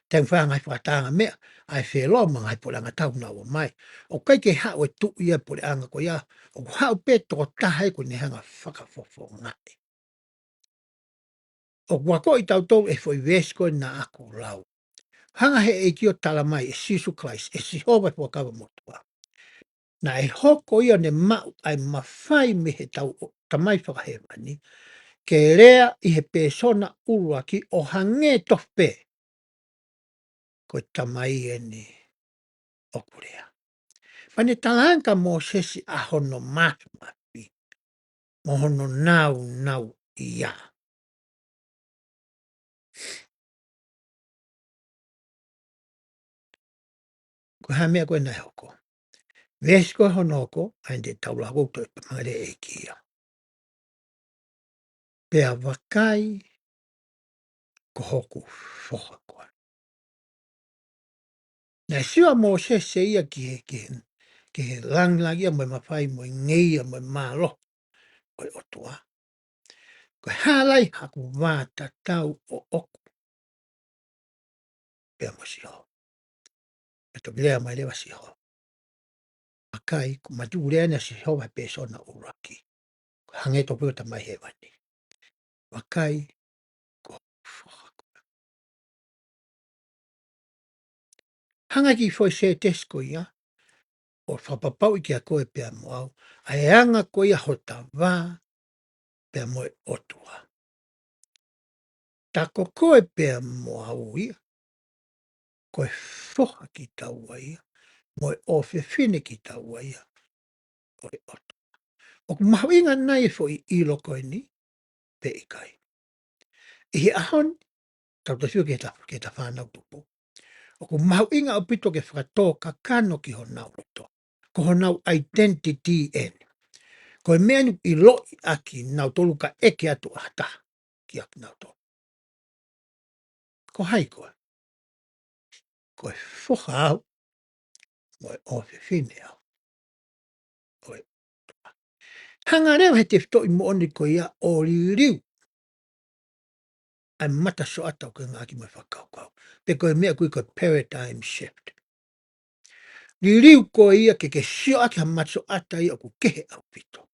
taimi fai ngaahi fakatahaʻanga meʻa, ʻa e Felo mo e ngaahi puleʻanga tau naʻa ō mai. ʻOku ʻikai ke haʻu e tuʻi ia puleʻanga ko ia, ʻoku haʻu pē tokotaha ia ʻoku ne hanga fakafofongaʻi. ʻOku akoʻi tautolu ʻe he foʻi veesi ko ē naʻa ku lau. Hanga he ʻEiki ʻo tala mai ʻe Sīsū Kalaisi, ʻe Sihova e Fuakava Motuʻa. Naʻe hoko ia ʻo ne maʻu ʻa e mafai mei heʻetau ʻo-, Tamai Fakahēvani, ke lea ʻi he pēsona ʻuluaki ʻo hangē tofu pē ko e Tamai eni ʻoku lea. Pea ne talaange kia Mōsese ʻa hono māfimafi, mo hono nāunauʻia. Ko e hā e meʻa ko ē naʻe hoko? Veesi ko ē hono hoko, ʻa eni te tau lau ʻoku toe pamale ʻEiki ia. Pea vakai, ko hoku foha koe. Naʻe sio ʻa Mōsese ia ki he, ki he, ki he langilangiʻia mo e mafai mo e ngeia mo e mālohi ʻo e ʻOtua. Ko e hā leva haʻaku vā tatau ʻoʻoku pea mo Sihova? Pea toki lea mai leva Sihova. Vakai, ko e mātuʻaki lea eni ʻa Sihova he pēsona ʻuluaki. Ko e hangē tofu pē ko e Tamai Hēvani. Vakai, ko hoku foha koe. Hanga e kiʻi foʻi sētesi ko ia ʻo fakapapauʻi kia koe pea mo au ʻa e anga ko ia hota vā pea mo e ʻOtua. Tā ko koe pea mo au ia, ko e foha kitaua ia, mo e ʻofefine kitaua ia ʻo e ʻOtua. ʻOku mahuʻinga nai e foʻi ʻilo ko eni pe ʻikai? ʻI he ʻaho ni, Tau tau sio ki he ta, ki he ta fānau tupu. ʻOku mahuʻinga ʻaupito ke fakatōkakano ki honau loto. Ko honau identity eni. Ko e meʻa eni ʻoku ʻiloʻi ʻaki nautolu ka ʻeke atu ʻa ha taha kiate kinautolu. Ko hai koe? Ko e foha au. Ko e ʻofefine au. Ko e. Hanga leva he tefitoʻi moʻoni ko ia ʻo liliu ʻa e mata soata ʻoku ke ngāueʻaki mo e fakakaukau. Pe ko e meʻa ʻoku ui ko e paradigm shift. Liliu koe ia ke ke sio ʻaki ha mata soata ia ʻoku kehe ʻaupito.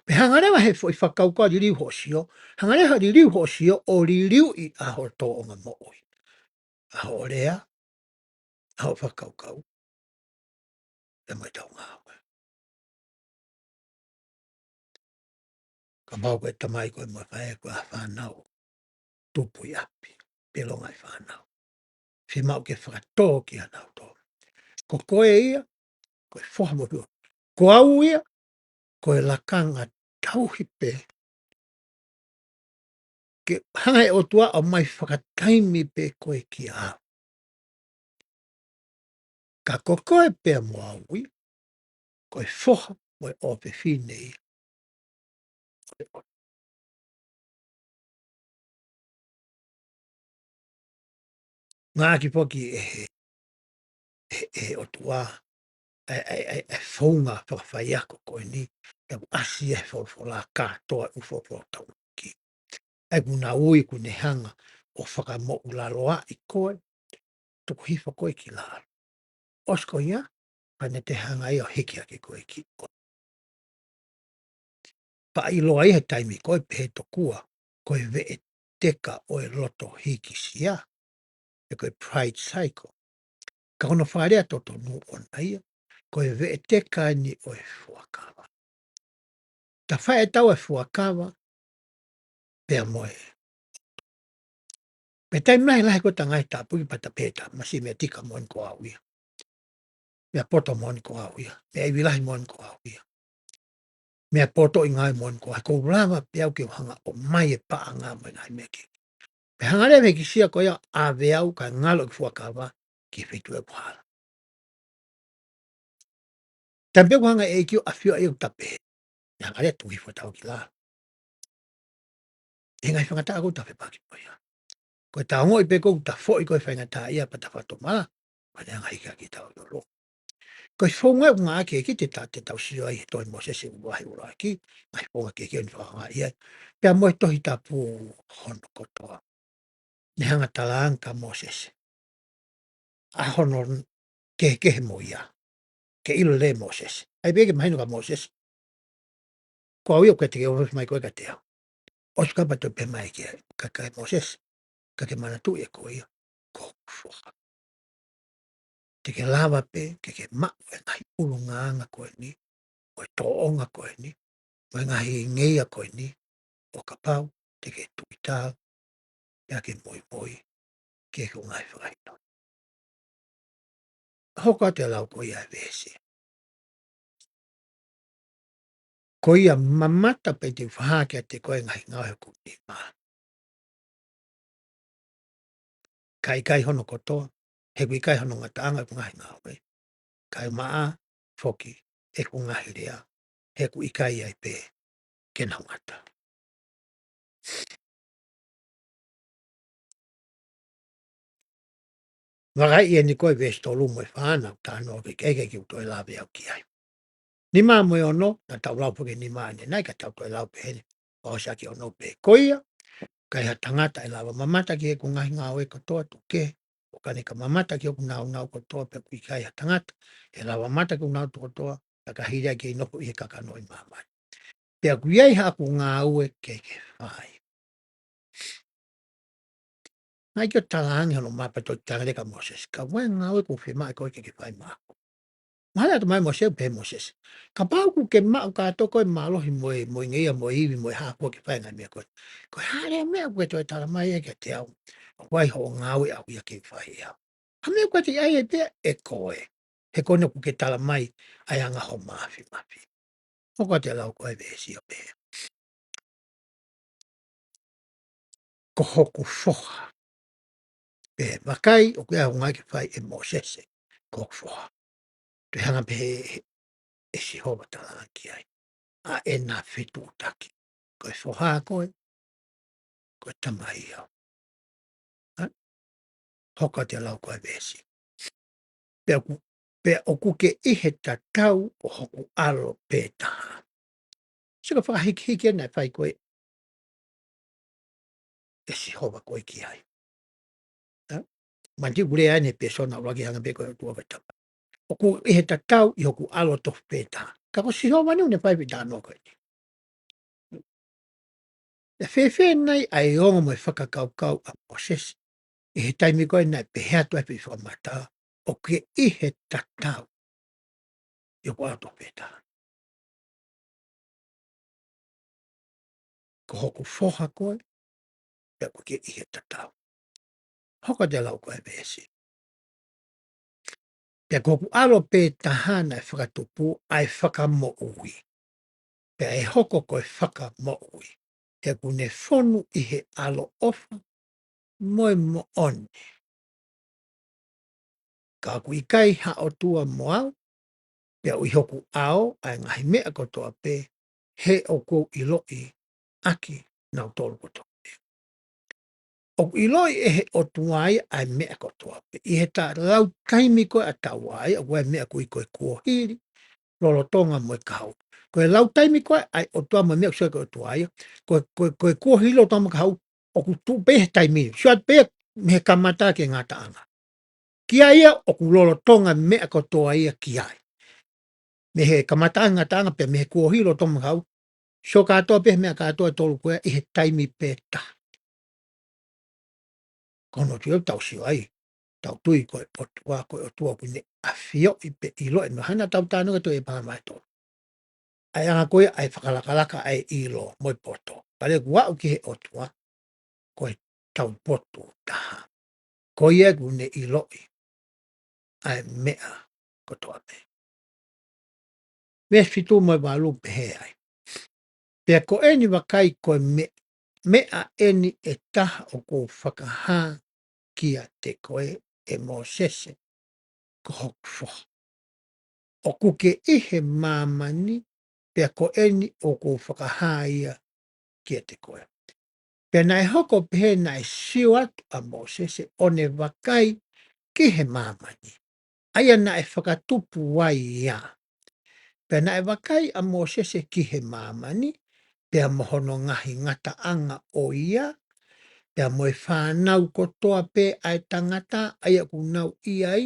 Pea hanga leva he foʻi fakakaukau liliu hoʻo sio, hanga leva liliu hoʻo sio ʻo liliuʻi ʻa hoʻo tōʻonga moʻui. ʻA hoʻo lea, ʻa hoʻo fakakaukau, pea mo e tau ngāue. Kapau ko e tamai koe mo e faʻē ko e fānau tupu ʻi ʻapi, pe longaʻi fānau. Fiemaʻu ke fakatō kia nautolu. Ko koe ia, ko e foha mo e fiu. Ko au ia, ko e lakanga tauhi pē. Ke hanga he ʻOtua ʻo ʻomai fakataimi pē koe kia au. Ka ko koe pea mo au ia, ko e foha mo e ʻofefine ia. Ngāueʻaki foki ʻe he, ʻe he, ʻe he ʻOtua ʻa e, ʻa e, ʻa e, ʻa e founga fakafaiako ko eni, ʻoku ʻasi ʻi he folofola kātoa ʻi he folofola tauʻaki. ʻA ia ʻoku na ui, ʻoku ne hanga ʻo fakamoʻulaloaʻi koe, tuku hifo koe ki lalo. ʻOsi ko ia, pea ne toe hanga ia ʻo hiki hake koe ki ʻo. Pea ʻiloa ia he taimi ko ē pehē tokua, ko e veʻeteka ʻo e loto hīkisia, pe ko e pride cycle. Ka ko hono fakalea totonu ʻona ia, ko e veʻeteka eni ʻo e fuakava. Ta fai ʻe taua e fuakava, pea mo e. Pea taimi lahi lahi ko e ta ngaahi tāpuaki pea ta pehē ta, masi meʻa tika moʻoni ko au ia. Meʻa poto moʻoni ko au ia. Meʻa ivi lahi moʻoni ko au ia. Meʻa poto ʻi ngaahi moʻoni ko au. ʻOku ou lava pē au ke u hanga ʻo ʻomai e paʻanga mo e ngaahi meʻa kehe. Pea hanga leva he hīkisia ko ia ʻo ʻave au kae ngalo ʻeku fuakava ki he feituʻu ʻoku hala. Taimi pē ʻoku hanga ʻe he ʻEiki ʻo ʻafioʻi ʻeku tape. Pea hanga leva tuku hifo ʻetau ki lalo. ʻI he ngaahi faingataʻa ʻoku ta fepaki mo ia. Ko e ta ongoʻi pē ʻoku ta foʻi ko e faingataʻaʻia pea ta fakatomala, pea ne hanga hiki hake ʻetau ʻi ʻolunga. Ko e founga ʻoku ngāueʻaki ʻe he ʻEiki te ta, te tau sio ai he tohi Mōsese ʻuluaki, ʻuluaki, ngaahi founga kehekehe ʻoku ne fakahā ai. Pea mo e Tohi Tapu hono kotoa. Ne hanga talaange kia Mōsese ʻa hono kehekehe mo ia. Ke ʻilo lelei ʻe Mōsese. ʻA ia pē ke mahino kia Mōsese. Ko au ia ʻoku ke teke ofi mai koe kiate au. ʻOsi ka pea toe pehē mai kia, kia, kia Mōsese. Ka ke manatuʻi ʻe koe ia. Ko hoku foha. Te ke lava pē, ke ke maʻu e ngaahi ʻulungaanga ko eni, mo e tōʻonga ko eni, mo e ngaahi ngeia ko eni, ʻo kapau, te ke tuʻitau, pea ke moimoi, ki heʻeku ngaahi fakahinohino. Hoko atu e lau ko ia e veesi. Ko ia mamata pē te u fakahā kiate koe ngaahi ngāue ʻeku nima. Ka ʻikai hono kotoa, he ʻoku ʻikai hono ngataʻanga ʻeku ngaahi ngāue. Kae maʻa foki ʻeku ngaahi lea, he ʻoku ʻikai ai pē ke nau ngata. Vakai eni ko e veesi tolu mo e fā naʻa ku talanoa ki ai, ke u toe lave au ki ai. Nima mo e ono, naʻa tau lau foki nima ʻanenai, ka tau toe lau pē heni, ʻo ʻosi ʻaki ono pē. Ko ia, ʻikai ha tangata ʻe lava mamata ki heʻeku ngaahi ngāue kotoa tuku kehe, ʻo ka ne ka mamata ki hoku nāunau kotoa pea ʻoku ʻikai ha tangata ʻe lava mamata ki hoku nāunau kotoa, pea ka hili ai ke nofo ʻi he kakano ʻi māmani. Pea ʻoku ʻi ai haʻaku ngāue ke ke fai. Naʻe ʻikai ke talaange hono mapa to tangata kia Mōsese. Ka ʻoku ʻi ai e ngāue ʻoku fiemaʻu ʻe koe ke ke fai maʻaku. Mahalo ʻe ʻomai Mōsese, pehē Mōsese. Kapau ʻoku ke maʻu kātoa ko e mālohi mo e, mo e ngeia, mo e ivi, mo e hā fua ke fai e ngaahi meʻa ko ē. Ko e hā leva e meʻa ʻoku ke toe talamai ai kiate au. ʻOku ʻi ai hoʻo ngāue ʻoku ʻikai ke fai ʻe au. Ha meʻa ʻoku ʻikai te ʻi ai pē ʻe koe. He ko ena ʻoku ke talamai ai ʻa e anga hoʻo māfimafi. Hoko atu e lau ko e veesi ʻo pehē. Ko hoku foha. Pea vakai, ʻoku ʻi ai ha ngaahi ke fai ʻe Mōsese, ko hoku foha. Toe hanga pē ʻe, ʻe Sihova talaange ki ai, ʻa ʻena fetuʻutaki. Ko e foha koe, ko e tamai au. Hā? Hoko atu e lau ko e veesi. Pea ʻoku, pea ʻoku ke ʻi he tatau ʻo hoku ʻAlo pē taha. Sio ki he fakahikihiki ʻena ʻe fai ko ē ʻe Sihova ko ē ki ai. Hā? Manatuʻi ʻoku lea ʻeni he pēsona ʻuluaki, hangē pē ko e ʻOtua ko e Tamai. ʻOku ʻi he tatau ʻi hoku ʻAlo tofu pē taha. Ka ko Sihova ʻeni ʻoku ne fai e talanoa ko eni. Naʻe fēfē nai ʻa e ongo mo e fakakaukau ʻa Mōsese ʻi he taimi ko ē naʻe pehē atu ai e foʻi fakamatala, ʻoku ke ʻi he tatau ʻi hoku ʻAlo tofu pē taha. Ko hoku foha koe, pea ʻoku ke ʻi he tatau. Hoko atu e lau ko e veesi. Pea ko hoku ʻAlo pē taha naʻe fakatupu ʻa e fakamoʻui. Pea ʻe hoko ko e fakamoʻui, he ʻoku ne fonu ʻi he ʻaloʻofa mo e moʻoni. Ka ʻoku ʻikai ha ʻOtua mo au, pea ʻoku ʻi hoku ʻao ʻa e ngaahi meʻa kotoa pē, he ʻoku ou ʻiloʻi ʻakinautolu kotoa pē. ʻOku ʻiloʻi ʻe he ʻOtua ia ʻa e meʻa kotoa pē. ʻI he ta-, lau taimi ko ē ʻa taua ia, ʻoku ʻi ai e meʻa ʻoku ui ko e kuohili, lolotonga mo e kahaʻu. Ko e lau taimi ko ē ʻa e ʻOtua mo e meʻa ʻoku sio ki ai ko e ʻOtua ia, ko e, ko e, ko e kuohili, lolotonga mo e kahaʻu, ʻoku tuʻu pē he taimi ni. Sio atu pē mei he kamata ki he ngataʻanga. Ki ai ia ʻoku lolotonga e meʻa kotoa ia ki ai. Mei he kamataʻanga, ngataʻanga, pea mei he kuohili, lolotonga mo e kahaʻu. Sio kātoa pē he meʻa kātoa ʻe tolu ko ē ʻi he taimi pē taha. Ko hono ʻuhinga ia ʻoku tau sio ai, tau tui ko e ʻOtua, ko e ʻOtua ʻoku ne ʻafioʻi pea ʻiloʻi, naʻa tau talanoa ki ai ʻi he pāmai tolu. ʻA e anga ko ia ʻa e fakalakalaka ʻa e ʻilo mo e poto. Pea leva ʻoku aʻu ki he ʻOtua, ko e taupotu taha. Ko ia ʻoku ne ʻiloʻi ʻa e meʻa kotoa pē. Veesi fitu mo e valu pehē ai. Pea ko eni vakai, ko e me-, meʻa eni ʻe taha ʻoku ou fakahā kiate koe, ʻe Mōsese, ko hoku foha. ʻOku ke ʻi he māmani, pea ko eni ʻoku ou fakahā ia kiate koe. Pea naʻe hoko ʻo pehē naʻe sio atu ʻa Mōsese ʻo ne vakai ki he māmani, ʻa ia naʻe fakatupu ai ia. Pea naʻe vakai ʻa Mōsese ki he māmani, pea mo hono ngaahi ngataʻanga ʻo ia, pea mo e fānau kotoa pē ʻa e tangata, ʻa ia ʻoku nau ʻi ai,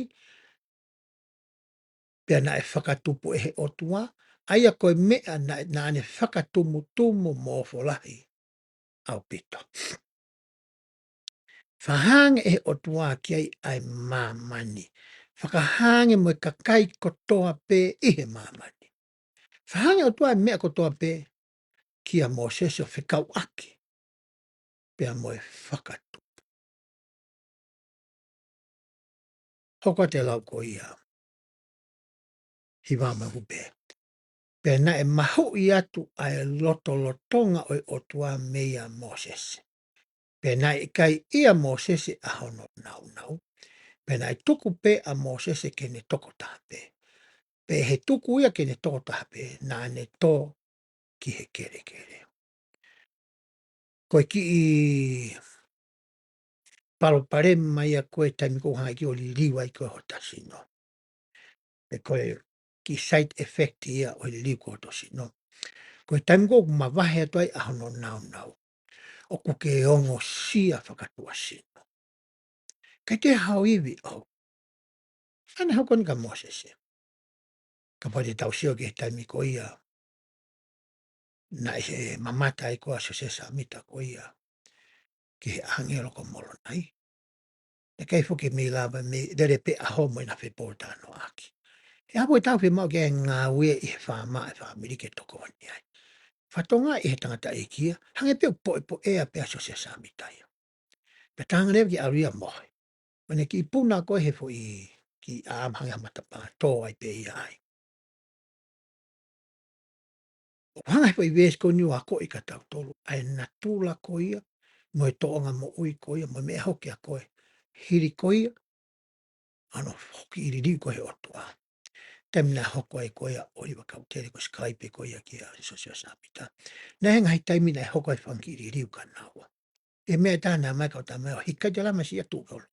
pea naʻe fakatupu ʻe he ʻOtua, ʻa ia ko e meʻa naʻe, naʻa ne fakatumutumu mo ofo lahi ʻaupito. Fakahā ange ʻe he ʻOtua ki ai ʻa e māmani. Fakahā ange mo e kakai kotoa pē ʻi he māmani. Fakahā ange ʻe he ʻOtua e meʻa kotoa pē kia Mōsese ʻo fekauʻaki pea mo e fakatupu. Hoko atu e lau ko ia. Hiva mo e upe. Pea naʻe mahuʻi atu ʻa e lotolotonga ʻo e ʻOtua meia Mōsese. Pea naʻe ʻikai ʻia Mōsese ʻa hono naunau. Pea naʻe tuku pē ʻa Mōsese ke ne tokotaha pē. Pea ʻi he tuku ia ke ne tokotaha pē, naʻa ne tō ki he kelekele. Ko e kiʻi palopalema ia ko e taimi ʻoku hanga ʻe he ʻEiki ʻo liliu ai ko ē hota sino. Pe ko e kiʻi side effect ia ʻo e liliu ko ē hota sino. Ko e taimi ko ē ʻoku mavahe atu ai ʻa hono naunau, ʻoku ke ongosia fakatuʻasino. ʻIkai toe haʻo ivi ʻo. Naʻa ne hoko eni kia Mōsese. Kapau te tau sio ki he taimi ko ia naʻe mamata ai ko ē ʻa Siosefa Sāmita ko ia ki he ʻāngelo ko Molonai. Naʻe ʻikai foki ke mei lava mei lele pē ʻaho mo ʻena fepōtalanoaʻaki. He ʻaho ko ē ʻoku tau fiemaʻu ke ngāue ʻi he faama e fāmili ke tokoni ai. Fatongia ʻi he tangataʻeiki ia, hangē pē ʻoku poʻepoʻea pē ʻa Siosefa Sāmita ia. Pea talaange leva ke ʻalu ia ʻo mohe. Mo ʻene kiʻi puna ko ē he foʻi kiʻi ʻaama hangē ha matapā, tō ai pē ia ai. ʻOku hanga ʻe he foʻi veesi ko eni ʻo akoʻi kia tautolu ʻa e natula ko ia, mo e tōʻonga moʻui ko ia, mo e meʻa hoko kia koe, hili ko ia ʻa hono foki ʻi liliu ko ē ʻe he ʻOtua. Taimi naʻe hoko ai ko ia ʻa ʻŌliva Kautele ko e sikalaipe ko ia kia Siosefa Sāmita. Naʻe ʻi ai e ngaahi taimi naʻe hoko ai e fanga kiʻi liliu kia naua. ʻI he meʻa ʻe taha naʻe ʻomai e kau tama ʻo hiki ʻa e tala mai siʻa tuʻu ki ʻolunga.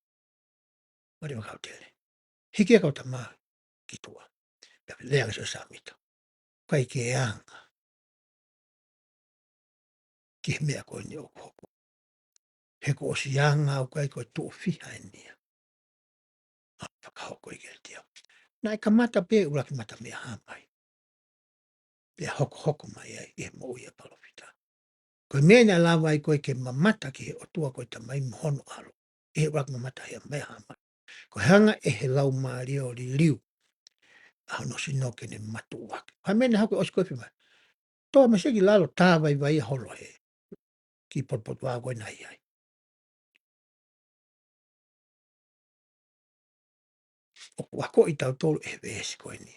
ʻŌliva Kautele. Hiki ʻa e kau tama ki tuʻa. Pea lea ange ʻa Siosefa Sāmita. ʻOku ʻikai ke anga ki he meʻa ko eni ʻoku hoko. He kuo ʻosi anga au kai ko e tuʻo fiha eni ia. ʻA fakahoko ʻi he tia. Naʻe kamata pē ʻuluaki mata meʻa hā mai. Pea hokohoko mai ai ʻi he moʻui ʻa e palōfita. Ko e meʻa naʻe lava ai ko ē ke mamata ki he ʻOtua ko e Tamai mo hono ʻAlo. ʻI he ʻuluaki mamata he meʻa hā mai. Ko e hanga ʻe he Laumālie ʻo liliu ʻa hono sino ke ne matuʻuaki. Ko e meʻa naʻe hoko ʻosi ko ē fiemaʻu. Toʻo mai siʻa kiʻi lalo tā vaivai ʻa holo he kiʻi potupotuʻanga ko ē naʻe ʻi ai. ʻOku akoʻi kitautolu ʻe he veesi ko eni.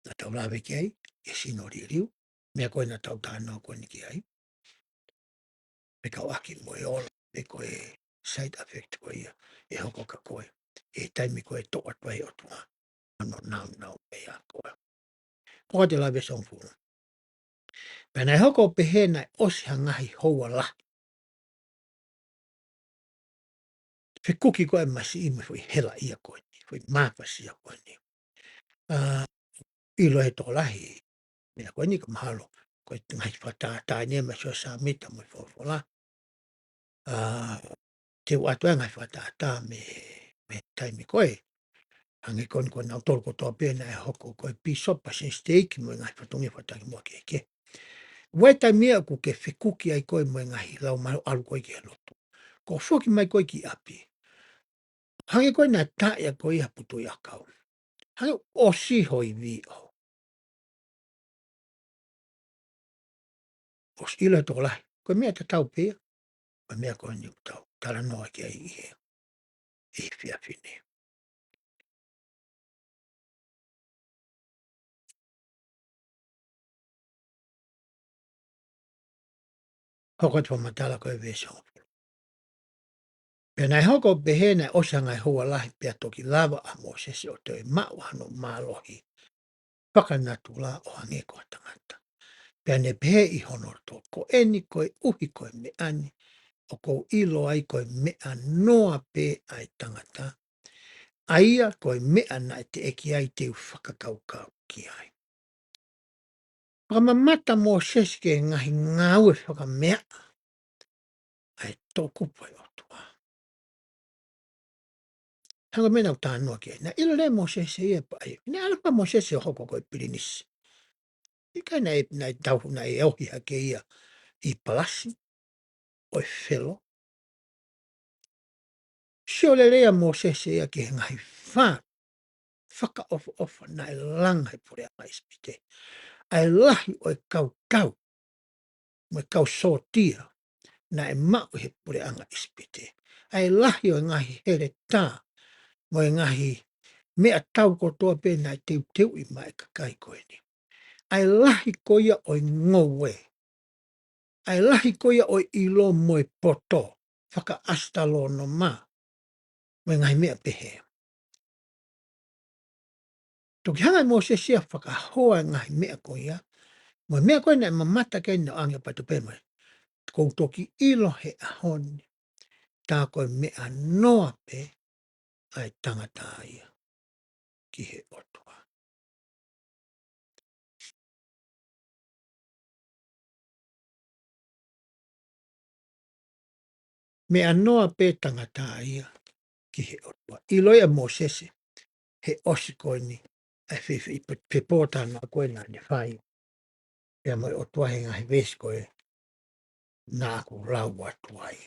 Naʻa tau lave ki ai, ʻi he sino liliu, meʻa ko ē naʻa tau talanoa ko eni ki ai. Pea kau ʻaki mo e ola, pe ko e side effect ko ia, ʻe hoko kia koe. ʻI he taimi ko ē toʻo atu ai ʻOtua. Ano nau nau pea koe. Ko ka te lave song fulu. Pea naʻe hoko ʻo pehē naʻe ʻosi ha ngaahi houa lahi. Fekuki ko ē masiʻi mo e foʻi hela ia ko eni, foʻi mafasia ko eni. ʻA, ʻilo ʻe he tokolahi, meʻa ko eni ka mahalo, ko e ngaahi fakatātā eni ʻa Siosefa Sāmita mo e folofola. ʻA, te u ʻoatu ʻa e ngaahi fakatātā mei, mei he taimi ko ē. Hangē ko eni ko nautolu kotoa pē naʻe hoko ko e pīsope, palesiteni siteiki mo e ngaahi fatongia fakatakimuʻa kehekehe. ʻI he taimi ia ʻoku ke fekuki ai ko ē mo e ngaahi laumālie ʻalu ko ē ki he lotu. Ko e foki mai ko ē ki ʻapi. Hangē ko ē naʻe taʻe ko ē ha putu ʻi ʻakau. Hangē ʻosi ho ivi ʻo. ʻOsi ʻilo ʻe he tokolahi. Ko e meʻa tatau pē ia. Ko e meʻa ko eni ʻoku tau talanoa ki ai ʻi he, ʻi he efiafi ni. Hoko atu fakamatala ko e veesi hongofulu. Pea naʻe hoko ʻo pehē naʻe ʻosi ha ngaahi houa lahi pea toki lava ʻa Mōsese ʻo toe maʻu hano mālohi fakanatula ʻo hangē ko ha tangata. Pea ne pehē ʻi hono loto, ko eni koeʻuhi ko e meʻa ni, ʻoku ou ʻilo ai ko e meʻa noa pē ʻa e tangata, ʻa ia ko e meʻa naʻe teʻeki ai te u fakakaukau ki ai. Fakamamata Mōsese ki he ngaahi ngāue fakameaʻa ʻa e toʻukupu ʻa e ʻOtua. Hangē ko e meʻa naʻa ku talanoa ki ai. Naʻe ʻilo leva ʻe Mōsese ia pea ʻai. Naʻe ʻalu pē Mōsese ʻo hoko ko e pilinisi. ʻIkai naʻe, naʻe tau, naʻe ohi hake ia ʻi he palasi ʻo e Felo. Sio lelei ʻa Mōsese ia ki he ngaahi fā fakaʻofoʻofa naʻe langa he puleʻanga ʻIsipite. ʻA e lahi ʻo e kau tau mo e kau sōtia naʻe maʻu he puleʻanga ʻIsipite. ʻA e lahi ʻo e ngaahi heletā mo e ngaahi meʻatau kotoa pē naʻe teuteuʻi maʻa e kakai ko eni. ʻA e lahi ko ia ʻo e ngoue. ʻA e lahi ko ia ʻo e ʻilo mo e poto fakaʻasitalōnoma mo e ngaahi meʻa pehē. Toki hanga ʻe Mōsese ia ʻo fakahoa e ngaahi meʻa ko ia, mo e meʻa ko ē naʻe mamata ki ai naʻe ʻoange ʻo patu pē mai. Kuo u toki ʻilo he ʻaho ni, tā ko e meʻa noa pē ʻa e tangata ia ki he ʻOtua. Meʻa noa pē tangata ia ki he ʻOtua. ʻIlo ia ʻe Mōsese, he ʻosi ko eni, ʻa e fe-, fe-, fe-, fepōtalanoaʻaki ko ē naʻa ne fai. Pea mo e ʻOtua he ngaahi veesi ko ē naʻa ku lau atu ai.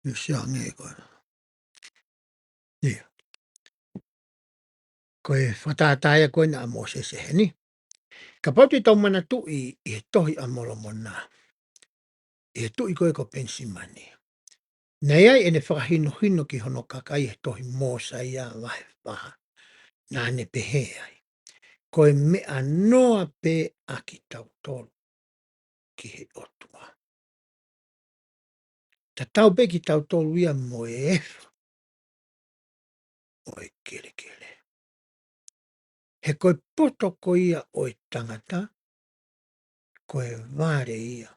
Io, sio ange ko ē. Io. Ko e fakatātā ia ko ē naʻa Mōsese heni. Kapau te tau manatuʻi ʻi he tohi ʻa Molomona, ʻi he tuʻi ko ē ko Penisimani, naʻe ʻi ai ʻene fakahinohino ki hono kakai he tohi Mōsaia vahe fā. Naʻa ne pehē ai, ko e meʻa noa pē ʻa kitautolu ki he ʻOtua. Tatau pē kitautolu ia mo e efu ʻo e kelekele. He ko e poto ko ia ʻo e tangata, ko e vale ia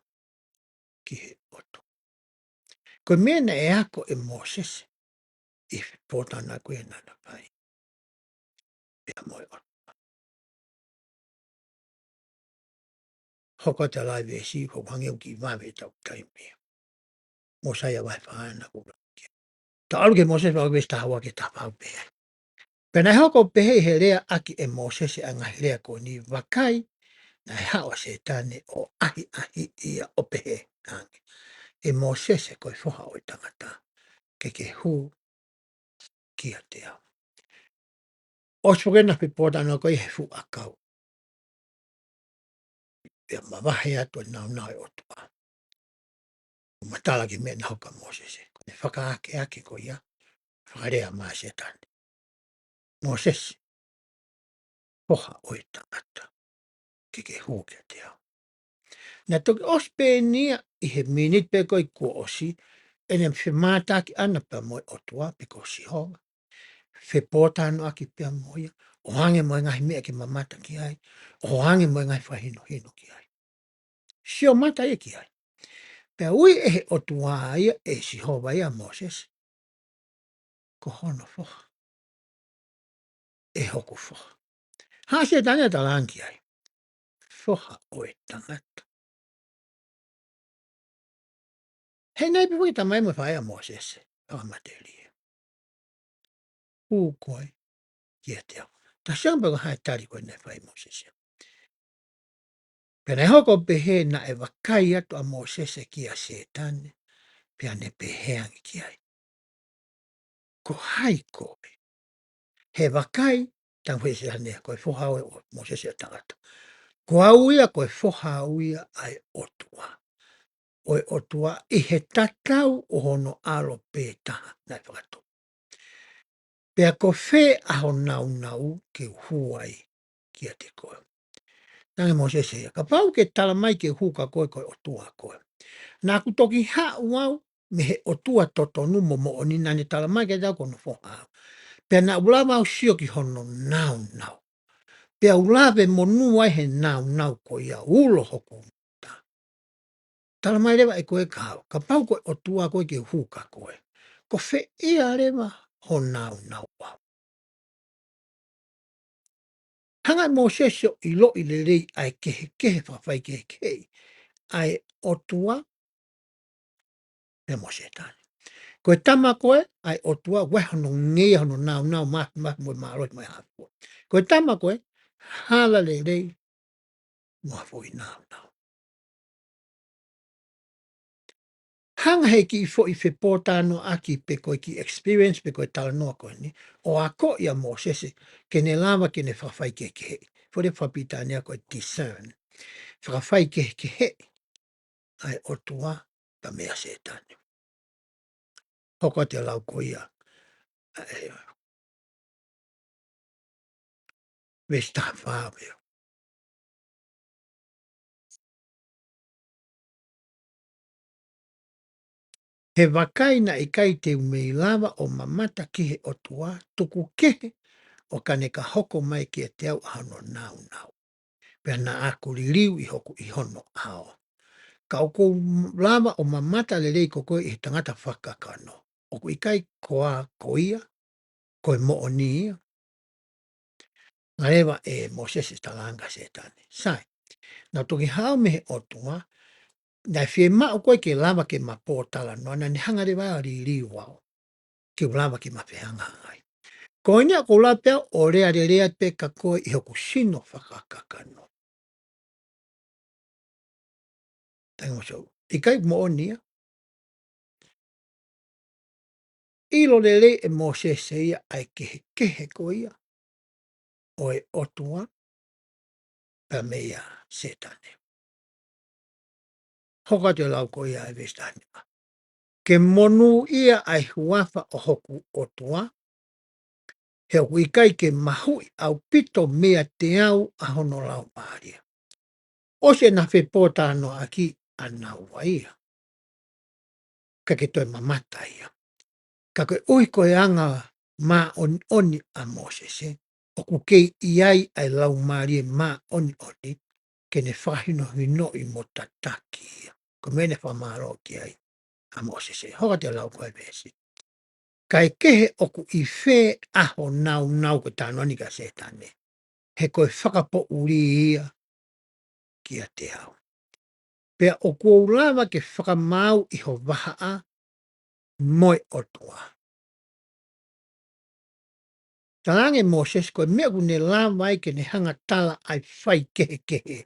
ki he ʻOtua. Ko e meʻa naʻe ako ʻe Mōsese ʻi he pōtalanoa ko ia naʻa na fai pea mo e ʻOtua. Hoko atu e laive ʻe Siu, hoko hangē ʻoku kiʻi vave ʻetau taimi. Mōsaia vahe fā naʻa ku lau ki ai. Tau ʻalu ki he Mōsese vahe ua veesi taha ua ki he taha fā ʻoku pehē ai. Pea naʻe hoko ʻo pehē ʻi he lea ʻaki ʻe Mōsese ʻa e ngaahi lea ko eni, vakai, naʻe haʻu ʻa Sētane ʻo ʻahiʻahiʻi ia ʻo pehē ange, ʻE Mōsese, ko e foha ʻo e tangata, ke ke hū kiate au. ʻOsi foki ʻena fepōtalanoa ko ia he fuʻu ʻakau, pea mavahe atu e nāunau ʻo e ʻOtua. ʻO matala ki he meʻa naʻe hoko kia Mōsese. Ko ʻene fakaakeake ko ia, fakalea mai ʻa Sētane, Mōsese, foha ʻo e tangata, ke ke hū kiate au. Naʻe toki ʻosi pē eni ia ʻi he miniti pē ko ē kuo ʻosi ʻene femātaaki ʻana pea mo e ʻOtua pe ko Sihova. Fepōtalanoaʻaki pea mo ia, ʻo hangē mo e ngaahi meʻa ke mamata ki ai, ʻo hangē mo e ngaahi fakahinohino ki ai. Sio mata ia ki ai. Pea ui ʻe he ʻOtua ia, ʻe Sihova ia ʻa Mōsese, ko hono foha. ʻE hoku foha. Haʻu ʻa Sētane ʻo talaange ki ai, foha ʻo e tangata. He naʻe pehē foki ʻe he tamai mo e faʻē ʻa Mōsese, fakamatelie, hū koe kiate au. Tau sio ange pē ko e hā e tali ko ē naʻe fai ʻe Mōsese. Pea naʻe hoko ʻo pehē naʻe vakai atu ʻa Mōsese kia Sētane, pea ne pehē ange ki ai, ko hai koe? He vakai, tau he Sētane, ko e foha ʻo Mōsese ʻa e tangata. Ko au ia, ko e foha au ia ʻa e ʻOtua. ʻO e ʻOtua ʻi he tatau ʻo hono ʻAlo pē taha naʻe fakatupu. Pea ko fē ʻa ho nāunau ke u hū ai kiate koe? Talaange ʻe Mōsese ia, kapau ke tala mai ke u hū kia koe ko e ʻOtua koe, naʻa ku toki haʻu au mei he ʻOtua totonu mo moʻoni naʻa ne tala mai kiate au ko hono foha au. Pea naʻa ku lava au ʻo sio ki hono nāunau. Pea u lave monū ai he nāunau ko ia, ulo hoku uta. Tala mai leva ʻe koe kia au, kapau ko e ʻOtua koe ke u hū kia koe, ko fē ʻa e leva ho nāunau au? Hanga ʻe Mōsese ʻo ʻiloʻi lelei ʻa e kehekehe, fakafaikehekeheʻi ʻa e ʻOtua pea mo Sētane. Ko e tama ko ē ʻa e ʻOtua, ʻoku ʻi ai hono ngeia, hono nāunau, mafimafi mo e mālohi mo e hā fua. Ko e tama ko ē hala lelei mo ha foʻi nāunau. Hanga ʻe he kiʻi foʻi fepōtalanoaʻaki pe ko e kiʻi experience pe ko e talanoa ko eni, ʻo akoʻi ʻa Mōsese ke ne lava ke ne fakafaikehekeheʻi. Foʻi lea fakapilitānia ko e discern. Fakafaikehekeheʻi ʻa e ʻOtua pea mo Sētane. Hoko atu e lau ko ia ʻa e veesi taha fā pea. He vakai, naʻe ʻikai te u mei lava ʻo mamata ki he ʻOtua, tuku kehe ʻo ka ne ka hoko mai kiate au ʻa hono nāunau, pea naʻa ku liliu ʻi hoku, ʻi hono ʻao. Ka ʻoku ou lava ʻo mamata lelei ko koe ʻi he tangata fakakakano. ʻOku ʻikai koā ko ia, ko e moʻoni ia? Hanga leva ʻe Mōsese ʻo talaange kia Sētane, sai, naʻa ku toki haʻu mei he ʻOtua, naʻe fiemaʻu koe ke lava ke ma pōtalanoa, naʻa ne hanga leva ʻo liliu au ke u lava ke ma fehangahangai. Ko eni ʻoku ou lava pē au ʻo lea lelei pē kia koe ʻi hoku sino fakakakano. Tangi mo sou. ʻIkai moʻoni ia? ʻIlo lelei ʻe Mōsese ia ʻa e kehekehe ko ia ʻo e ʻOtua pea meia Sētane. Hoko atu e lau ko ia ʻa e veesi taha nima. Ke monūʻia ʻa e huafa ʻo hoku ʻOtua, he ʻoku ʻikai ke mahuʻi ʻaupito meiate au ʻa hono laumālie. ʻOsi ʻena fepōtalanoaʻaki ʻanaua ia. Ka ke toe mamata ia. Ka koeʻuhi ko e anga māʻoniʻoni ʻa Mōsese, ʻoku kei ʻi ai ʻa e laumālie māʻoniʻoni, ke ne fakahinohinoʻi mo tataki ia. Ko e meʻa ne fakamālō ki ai ʻa Mōsese. Hoko atu e lau ko e veesi. Kae kehe ʻoku ʻi fē ʻa ho nāunau, ko e talanoa eni kia Sētane. He ko e fakapoʻuli ia kiate au. Pea ʻoku ou lava ke fakamaau ʻi ho vahaʻa mo e ʻOtua. Talaange Mōsese ko e meʻa ʻoku ne lava ai ke ne hanga tala ʻa e faikehekehe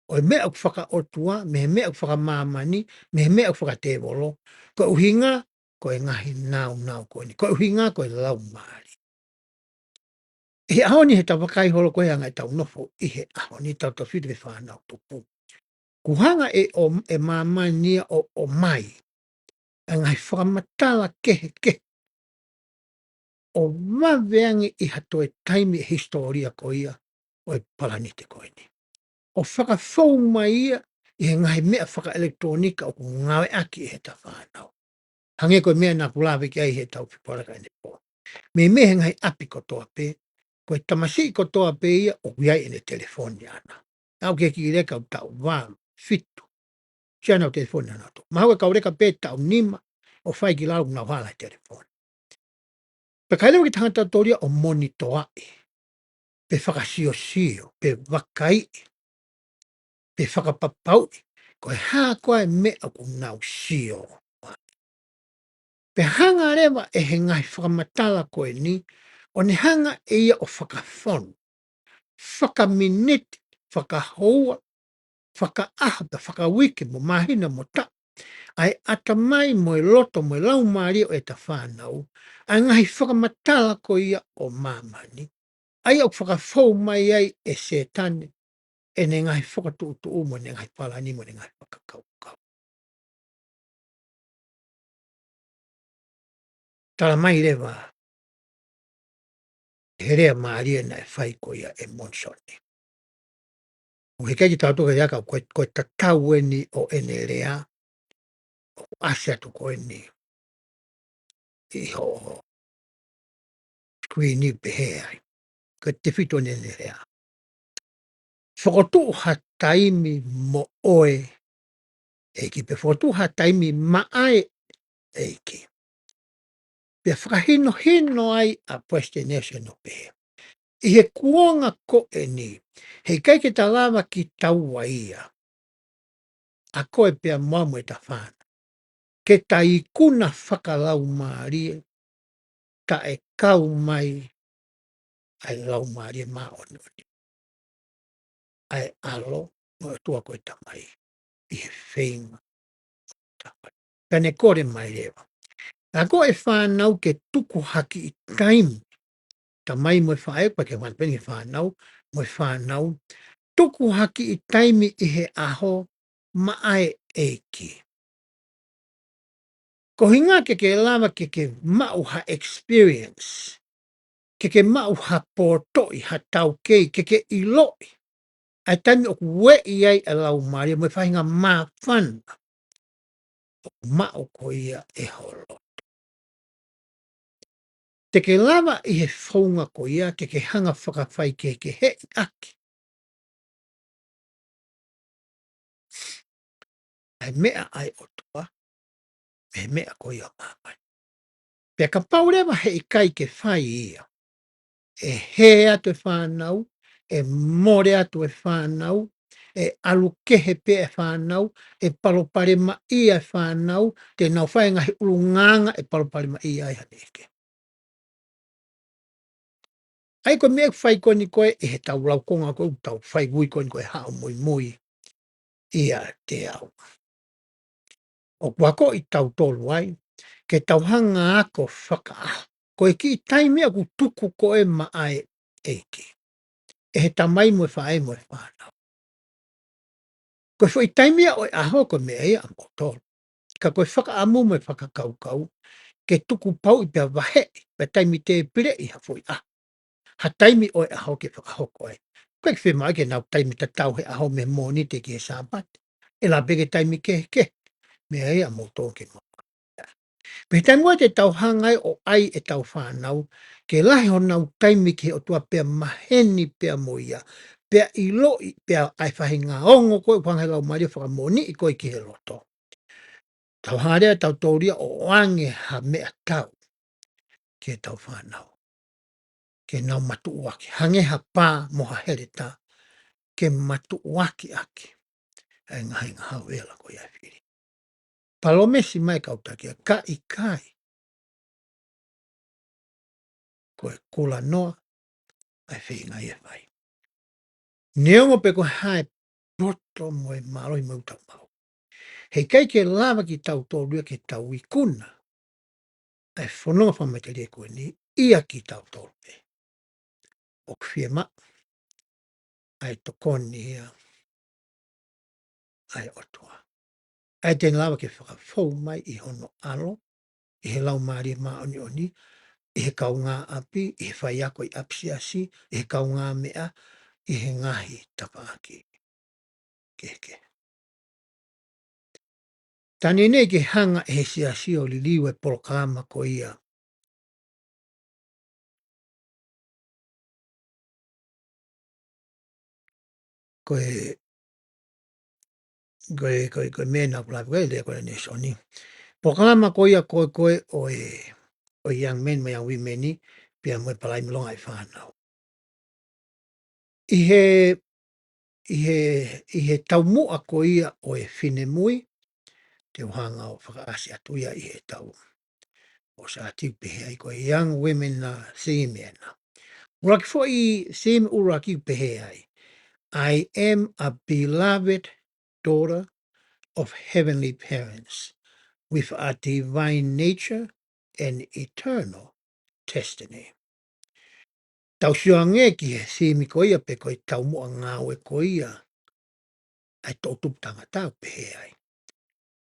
ʻo e meʻa ʻoku fakaʻotua, mei he meʻa ʻoku fakamāmani, mei he meʻa ʻoku fakatēvolo, ko e ʻuhinga, ko e ngaahi nāunau ko eni, ko e ʻuhinga, ko e laumālie. ʻI he ʻaho ni he tau vakai holo ko e anga ʻetau nofo ʻi he ʻaho ni, tautautefito ki he fānau tupu. Kuo hanga ʻe ʻo, ʻe māmani ia ʻo, ʻomai ʻa e ngaahi fakamatala kehekehe ʻo vave ange ʻi ha toe taimi ʻi he hisitōlia ko ia ʻo e palanite ko eni. ʻO fakafou mai ia ʻi he ngaahi meʻa fakaʻelekitulōnika ʻoku ngāueʻaki ʻe heʻeta fānau. Hangē ko e meʻa naʻa ku lave ki ai heʻetau fepōtalanoa ʻanepō. Meimei he ngaahi ʻapi kotoa pē, ko e tamasiʻi kotoa pē ia ʻoku ʻi ai ʻene telefoni ʻana. Aʻu ki he kiʻi leka ʻoku taʻu valu, fitu. Siʻi ʻenau telefoni ʻanaua atu. Mahalo ko e kau leka pē taʻu nima ʻo fai ki lalo ʻoku nau hala he telefoni. Pea ʻikai leva ke tangata tōlia ʻo monitoaʻi, pe fakasiosio, pe vakaiʻi, pe fakapapauʻi, ko e hā koā e meʻa ʻoku nau sio. Pea hanga leva ʻe he ngaahi fakamatala ko eni, ʻo ne hanga ʻe ia ʻo fakafonu, fakaminiti, fakahoua, fakaʻaho, pea fakauike mo māhina mo taʻu, ʻa e ʻatamai mo e loto mo e laumālie ʻo ʻeta fānau, ʻa e ngaahi fakamatala ko ia ʻo māmani, ʻa ia ʻoku fakafou mai ai ʻe Sētane ʻene ngaahi fakatuʻutuʻu mo ʻene ngaahi palani mo ʻene ngaahi fakakaukau. Tala mai leva he lea mālie naʻe fai ko ia ʻe Monisoni. ʻOku ʻikai ke tau toka ia ka ko e, ko e tatau eni ʻo ʻene lea, ʻoku ʻasi atu ko eni ʻi hoʻo screen ʻi pehē ai. Ko e tefito eni ʻene lea. Fokotuʻu ha taimi mo ʻoe ʻEiki, pe fokotuʻu ha taimi maʻa e ʻEiki. Pea fakahinohino ai ʻa Palesiteni Nelson ʻo pehē, ʻi he kuonga ko eni, he ʻikai ke ta lava kitaua ia, ʻa koe pea mo au mo ʻeta fānau, ke ta ikuna fakalaumālie, taʻe kau mai ʻa e Laumālie Māʻoniʻoni, ʻa e ʻAlo mo e ʻOtua ko e Tamai, ʻi he feinga. Pea ne kole mai leva, ʻa ko e fānau ke tuku ha kiʻi taimi, tamai mo e faʻē, pea ke mana peni ke fānau, mo e fānau, tuku ha kiʻi taimi ʻi he ʻaho maʻa e ʻEiki. Ko e ʻuhinga ke ke lava ke ke maʻu ha experience, ke ke maʻu ha pōtoʻi, ha taukei, ke ke ʻiloʻi ʻa e taimi ʻoku ueʻi ai ʻa e Laumālie mo e faʻahinga māfana ʻoku maʻu ko ia ʻe ho loto. Te ke lava ʻi he founga ko ia ke ke hanga fakafaikehekeheʻi ʻaki ʻa e meʻa ʻa e ʻOtua, mei he meʻa ko ia ʻo māmani. Pea kapau leva he ʻikai ke fai ia, ʻe hē atu e fānau, ʻe mole atu e fānau, ʻe ʻalu kehe pē e fānau, ʻe palopalemaʻia e fānau, te nau fai e ngaahi ʻulungaanga ʻe palopalemaʻia ai haʻane ʻeke. ʻA ia ko e meʻa ʻoku fai ko eni ko ē ʻi heʻetau laukonga ko ē ʻoku tau fai ui ko eni ko e Haʻu Muimui ʻIate Au. ʻOku akoʻi kitautolu ai ke tau hanga ʻo ako fakaʻaho. Ko e kiʻi taimi ʻoku tuku ko ē maʻa e ʻEiki. ʻe he tamai mo e faʻē mo e fānau. Ko e foʻi taimi ia ʻo e ʻaho ko e meʻa ia ʻamoutolu. Ka ko e fakaʻamu mo e fakakaukau, ke tukupauʻi pea vaheʻi, pea taimi tēpileʻi ha foʻi ʻaho. Ha taimi ʻo e ʻaho ke fakahoko ai. Ko e ke fiemaʻu ke nau taimi tatau he ʻaho mei he Mōnite ki he Sāpate. ʻE lava pē ke taimi kehekehe. Meʻa ia ʻamoutolu ke mau. Pea taimi ʻoku te tau hanga ai ʻo ʻai ʻetau fānau, ke lahi honau taimi ki he ʻOtua pea maheni pea mo ia, pea ʻiloʻi, pea ʻai faʻahinga ongo ko e ʻuhinga he laumālie fakamoʻoniʻi ko e ki he loto. Tau hanga leva ʻe tautolu ia ʻo ʻoange ha meʻa tau ki heʻetau fānau. Ke nau matuʻuaki, hangē ha pā mo ha heletā, ke matuʻuaki ʻaki ʻa e ngaahi ngahau ela ko ia ʻe fili. Palōmesi mai kau taki ia, ka ʻikai, ko e kulanoa ʻa e feinga ia ʻe fai. Neongo pe ko e hā e poto mo e mālohi mo e ʻutamau, heʻikai ke lava kitautolu ia ke tau ikuna ʻa e fononga fakamatelie ko eni ia kitautolu pē. ʻOku fiemaʻu ʻa e tokoni ia ʻa e ʻOtua. ʻA ia te ne lava ke fakafou mai ʻi hono ʻAlo, ʻi he Laumālie Māʻoniʻoni, ʻi he kaungāʻapi, ʻi he faiako ʻi ʻapisiasi, ʻi he kaungāmeʻa, ʻi he ngaahi tafaʻaki kehekehe. Tani nei ke hanga ʻe he siasi ʻo liliu e polokalama ko ia. Ko e, ko e, ko e, ko e meʻa naʻa ku lave ko e lea ko e Nēsoni. Polokalama ko ia ko e, ko e ʻo e, ʻo e Young Men mo e Young Women ni, pea mo e Palaimilonga ʻa e Fānau. ʻI he, ʻi he, ʻi he taumuʻa ko ia ʻo e finemui, te u hanga ʻo fakaʻasi atu ia ʻi he tau. ʻO sa tiu pehē ai ko e Young Women na sīmi ena. ʻUluaki foʻi sīmi ʻuluaki pehē ai. I am a beloved daughter of heavenly parents with a divine nature and eternal destiny. Tau sio ange ki he sīmi ko ia pe ko e taumuʻa ngāue ko ia ʻa e toʻutupu tangata ʻoku pehē ai.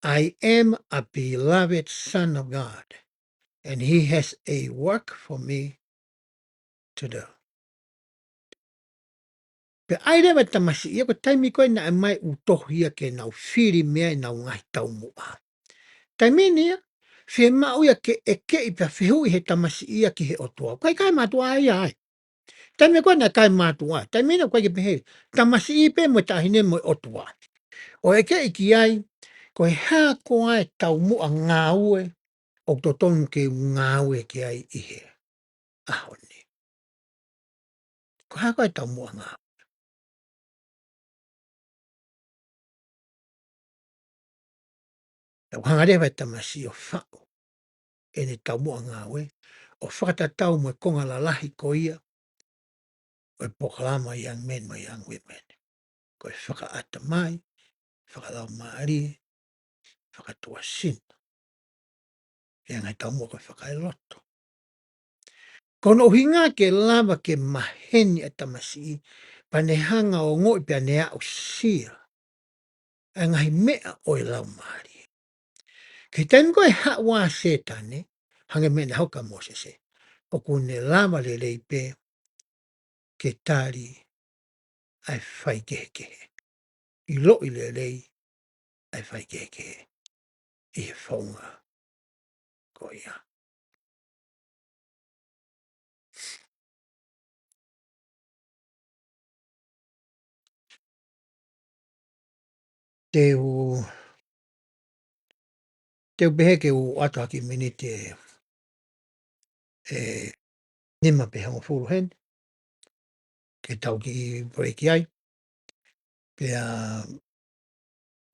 I am a beloved son of God, and he has a work for me to do. Pea ʻai leva e tamasiʻi ia ko e taimi ko ē naʻe ʻomai ʻū tohi ia ke nau fili mei ai ʻenau ngaahi taumuʻa. Taimi ni ia, fiemaʻu ia ke ʻekeʻi pea fehuʻi he tamasiʻi ia ki he ʻOtua. ʻIkai kae mātuʻa ia ai. Taimi ko ē naʻe ʻikai mātuʻa. Taimi ni ʻoku ʻikai ke pehē. Tamasiʻi pē mo e taʻahine mo e ʻOtua. ʻO ʻekeʻi ki ai, ko e hā koā e taumuʻa ngāue ʻoku totonu ke u ngāue ki ai ʻi he ʻaho ni. Ko e hā koā e taumuʻa ngāue. Tau hanga leva e tamasiʻi ʻo faʻu ʻene taumuʻa ngāue, ʻo fakatatau mo e konga lalahi ko ia ʻo e polokalama Young Men mo Young Women. Ko e fakaʻatamai, fakalaumālie, fakatuʻasino. Pea ngaahi taumuʻa ko e fakaeloto. Ko hono ʻuhinga ke lava ke maheni ʻa e tamasiʻi, pea ne hanga ʻo ongoʻi pea ne aʻusia ʻa e ngaahi meʻa ʻo e laumālie. Ki he taimi ko ē haʻu ʻa Sētane, hangē ko e meʻa naʻe hoko kia Mōsese, ʻoku ne lava lelei pē ke tali ʻa e faikehekehe. ʻIloʻi lelei ʻa e faikehekehe ʻi he founga ko ia. Te u, te u pehē ke u ʻoatu ha kiʻi miniti ʻe, ʻe nima pe hongofulu heni, ke tau kiʻi break ai. Pea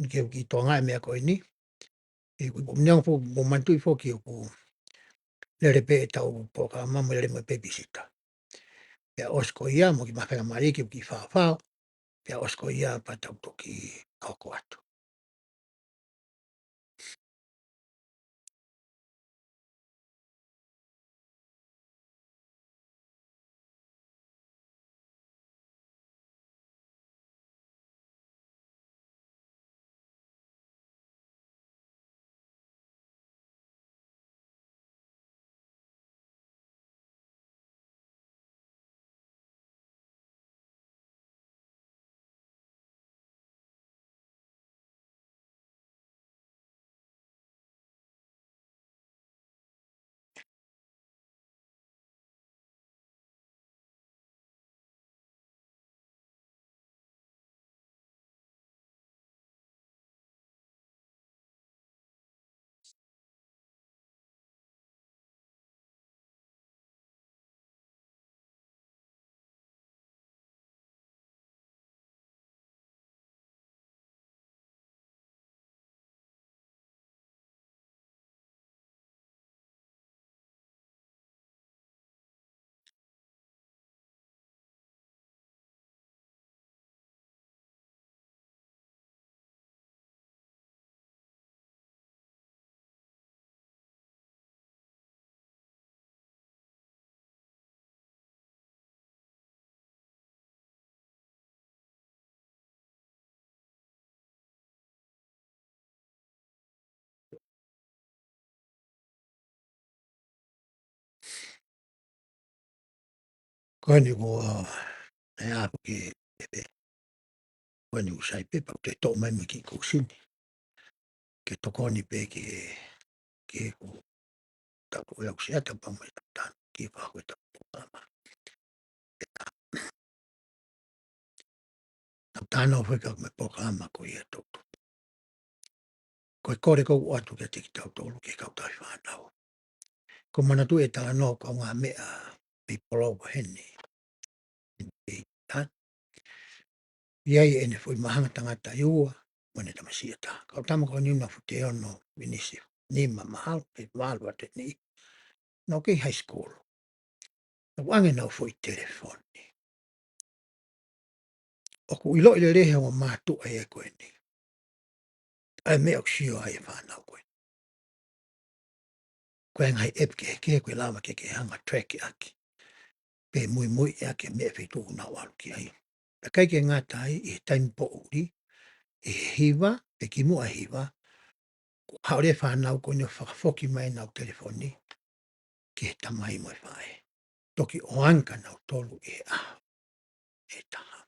ke u kiʻi tokangaʻi e meʻa ko eni. ʻI he ʻoku ou manatuʻi foki ʻoku lele pē ʻetau polokalama mo lele mo e pēpisita. Pea ʻosi ko ia, mo kiʻi mafenga mali ke u kiʻi faofao. Pea ʻosi ko ia pea tau toki hoko atu. Ko eni ko e apu ki e pe. Ko eni ʻoku sai pē pea u toe toʻo mai mo e kiʻi kusi ni. Ke tokoni pē ki he, ki he ko tau ko e au siata pea mo e tau tanu ki he pā ko e tau pōkalama. Tau tanu fai ka me pōkalama ko ia tau tu. Ko e kole ko atu kiate kitautolu ki he kau tauhi fānau. Ko e manatu e talanoa ko e ngaahi meʻa pipolo ko heni. ʻI ai ʻene foʻi mahanga tangata ʻe ua, mo ʻene tamasiʻi ʻe taha. Kau tama ko eni ʻoku nau fuʻu teono, vinisi, nima mahalo, pe valu atu eni. Nau kei high school. Nau ʻoange ʻenau foʻi telefoni. ʻOku ʻiloʻi lelei he ongo mātuʻa ia ko eni ʻa e meʻa ʻoku sio ai e fānau ko eni. Ko e ngaahi ʻepi kehekehe ʻoku lava ke ke hanga track ʻaki pe muimui ʻaki e meʻa feituʻu ʻoku nau ʻalu ki ai. Pea ʻikai ke ngata ai, ʻi he taimi poʻuli, ʻi he hiva, pe kimuʻa hiva, ʻoku haʻu leva e fānau ko eni ʻo fakafoki mai ʻenau telefoni ki he tamai mo e faʻē. Toki ʻoange kia nautolu ʻi he ʻaho ʻe taha.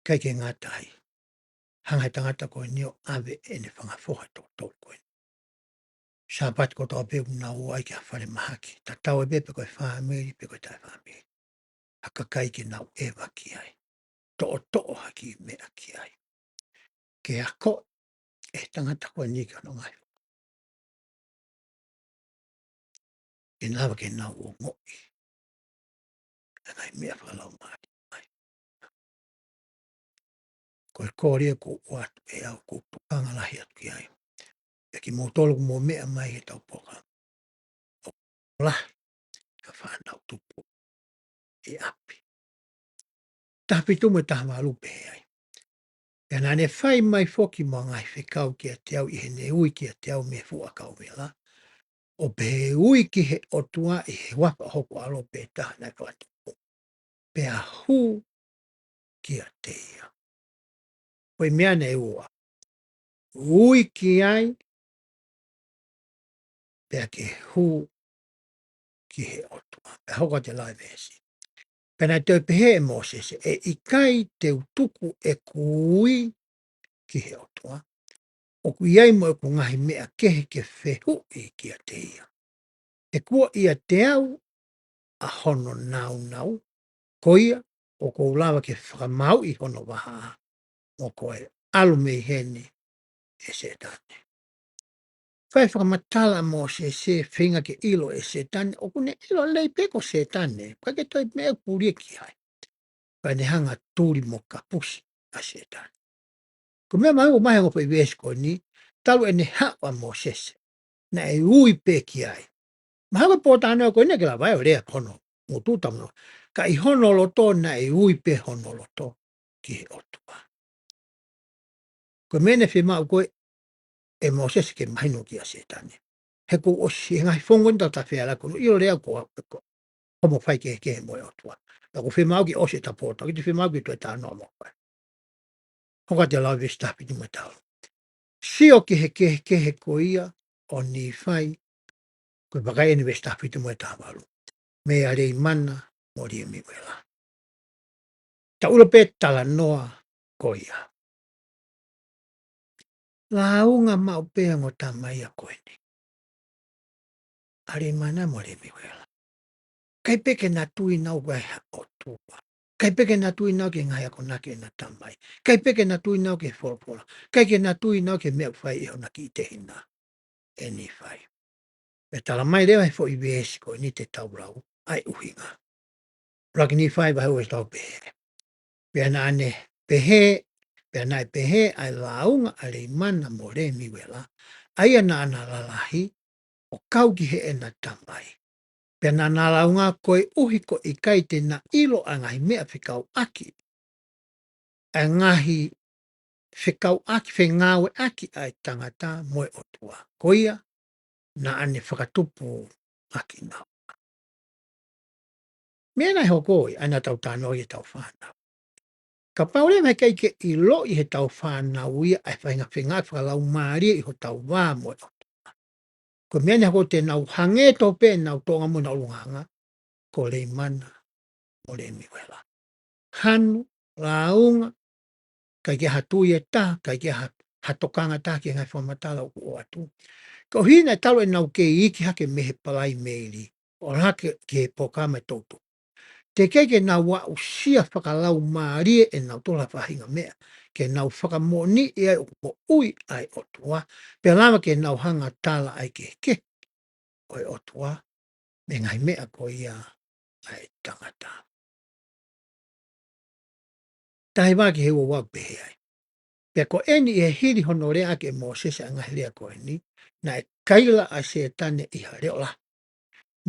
ʻIkai ke ngata ai, hanga he tangata ko eni ʻo ʻave ʻene fanga foha ʻe toko tolu ko eni. Sāpate kotoa pē ʻoku nau ō ai ki ha falemahaki. Tatau ai pē pe ko e fāmili, pe ko e taʻefāmili. Ha kakai ke nau ʻeva ki ai. Toʻotoʻo ha kiʻi meʻa ki ai. Ke ako e tangata ko eni ki hono ngaahi foha. Ke lava ke nau ongoʻi ʻa e ngaahi meʻa fakalaumālie mai. Ko e kole ʻoku ou ʻoatu ʻe au, ʻoku ou tokanga lahi atu ki ai. Pea kimoutolu ʻoku mou meʻa mai he tau pōkalama. ʻOku lahi ʻa e fānau tupu ʻi ʻapi. Taha fitu mo e taha valu pehē ai. Pea naʻa ne fai mai foki mo e ngaahi fekau kiate au ʻi heʻene ui kiate au mei he fuʻu ʻakau vela. ʻO pehē, ui ki he ʻOtua ʻi he huafa ʻo hoku ʻAlo pē taha naʻe fakatupu. Pea hū kiate ia. Ko e meʻa naʻe ua. Ui ki ai, pea ke hū ki he ʻOtua. Pea hoko atu e lau e veesi. Pea naʻe toe pehē ʻe Mōsese, ʻE ʻikai te u tuku ʻeku ui ki he ʻOtua. ʻOku ʻi ai mo ʻeku ngaahi meʻa kehe ke fehuʻi kiate ia. He kuo ʻiate au ʻa hono nāunau, ko ia ʻoku ou lava ke fakamāuʻi hono vahaʻa, mo ko e ʻalu mei heni ʻe Sētane. Fai fakamatala ʻa Mōsese, feinga ke ʻilo ʻe Sētane, ʻoku ne ʻilo lelei pē ko Sētane, ʻikai ke toe meʻa ʻoku pulia ki ai. Pea ne hanga tuli mo kapusi ʻa Sētane. Ko e meʻa mai ʻoku mahe ongo foʻi veesi ko eni, talu ʻene haʻu ʻa Mōsese. Naʻe ui pē ki ai. Mahalo ko e pōtalanoa ko eni ke lava ai ʻo lea hono ngutu tamuno. Ka ʻi hono loto naʻe ui pē hono loto ki he ʻOtua. Ko e meʻa naʻe fiemaʻu ko ē ʻe Mōsese ke mahino kia Sētane. He kuo ʻosi he ngaahi fongo ni tau tafea la ko ʻilo lea ko, ko, ko mo fai kehekehe mo e ʻOtua. Ka ko e fiemaʻu ke ʻosi e tapoto, ki te fiemaʻu ke toe talanoa mo fai. Hoko atu e lau veesi taha fitu mo e taha valu. Sio ki he kehekehe ko ia ʻo Nīfai, ko e vakai eni veesi taha fitu mo e taha valu. Meia Leimana mo Liemiuela. Tau ʻilo pē talanoa ko ia. Lāunga maʻu pē ongo tama ia ko eni. ʻA Leimana mo Liemiuela. ʻIkai pē ke na tui nautolu ki ha ʻOtua. ʻIkai pē ke na tui nautolu ki he ngaahi akonaki ʻena tamai. ʻIkai pē ke na tui nautolu ki he folofola. ʻIkai ke na tui nautolu ki he meʻa ʻoku fai ʻe hona kiʻi tehina ʻe Nīfai. Pea tala mai leva he foʻi veesi ko eni te tau lau ʻa e ʻuhinga. ʻUluaki Nīfai vahe ua veesi tolu pehē. Pea naʻa ne pehē, pea naʻe pehē ʻa e lāunga ʻa Leimana mo Liemiuela, ʻa ia naʻa na lalahi ʻo kau ki heʻena tamai. Pea naʻa na lāunga koeʻuhi ko e ʻikai te na ʻilo ʻa e ngaahi meʻa fekauʻaki, ʻa e ngaahi fekauʻaki, fengāueʻaki ʻa e tangata mo e ʻOtua. Ko ia, naʻa ne fakatupu ʻaki nautolu. Meʻa naʻe hoko ʻi ai ʻa e tau talanoa ʻi he tau fānau. Kapau leva he ʻikai ke ʻiloʻi he tau fānau ia ʻa e faʻahinga fengāueʻaki fakalaumālie ʻi hotau vā mo e ʻOtua. Ko e meʻa naʻe hoko te nau hangē tofu pē ʻenau tōʻonga mo ʻenau ʻulungaanga. ko Leimana mo Lemiuela. Hanu, lāunga, ʻikai ke ʻi ai ha tui ʻe taha, ʻikai ke ʻi ai ha, ha tokanga ʻe taha ki he ngaahi fakamatala ʻoku ʻoatu. Koeʻuhi naʻe talu ʻenau kei iiki hake mei he Palaimeili ʻo ʻalu hake ki he polokalama ʻa e toʻutupu, teʻeki ai ke nau aʻusia fakalaumālie ʻenautolu ha faʻahinga meʻa ke nau fakamoʻoniʻi ai ʻoku moʻui ʻa e ʻOtua, pea lava ke nau hanga ʻo tala ʻa e kehekehe ʻo e ʻOtua mei he ngaahi meʻa ko ia ʻa e tangata. Taha hiva ki he ua ua ʻoku pehē ai: Pea ko eni, ʻi he hili hono lea ʻaki ʻe Mōsese ʻa e ngaahi lea ko eni, naʻe kaila ʻa Sētane ʻi ha leʻo lahi,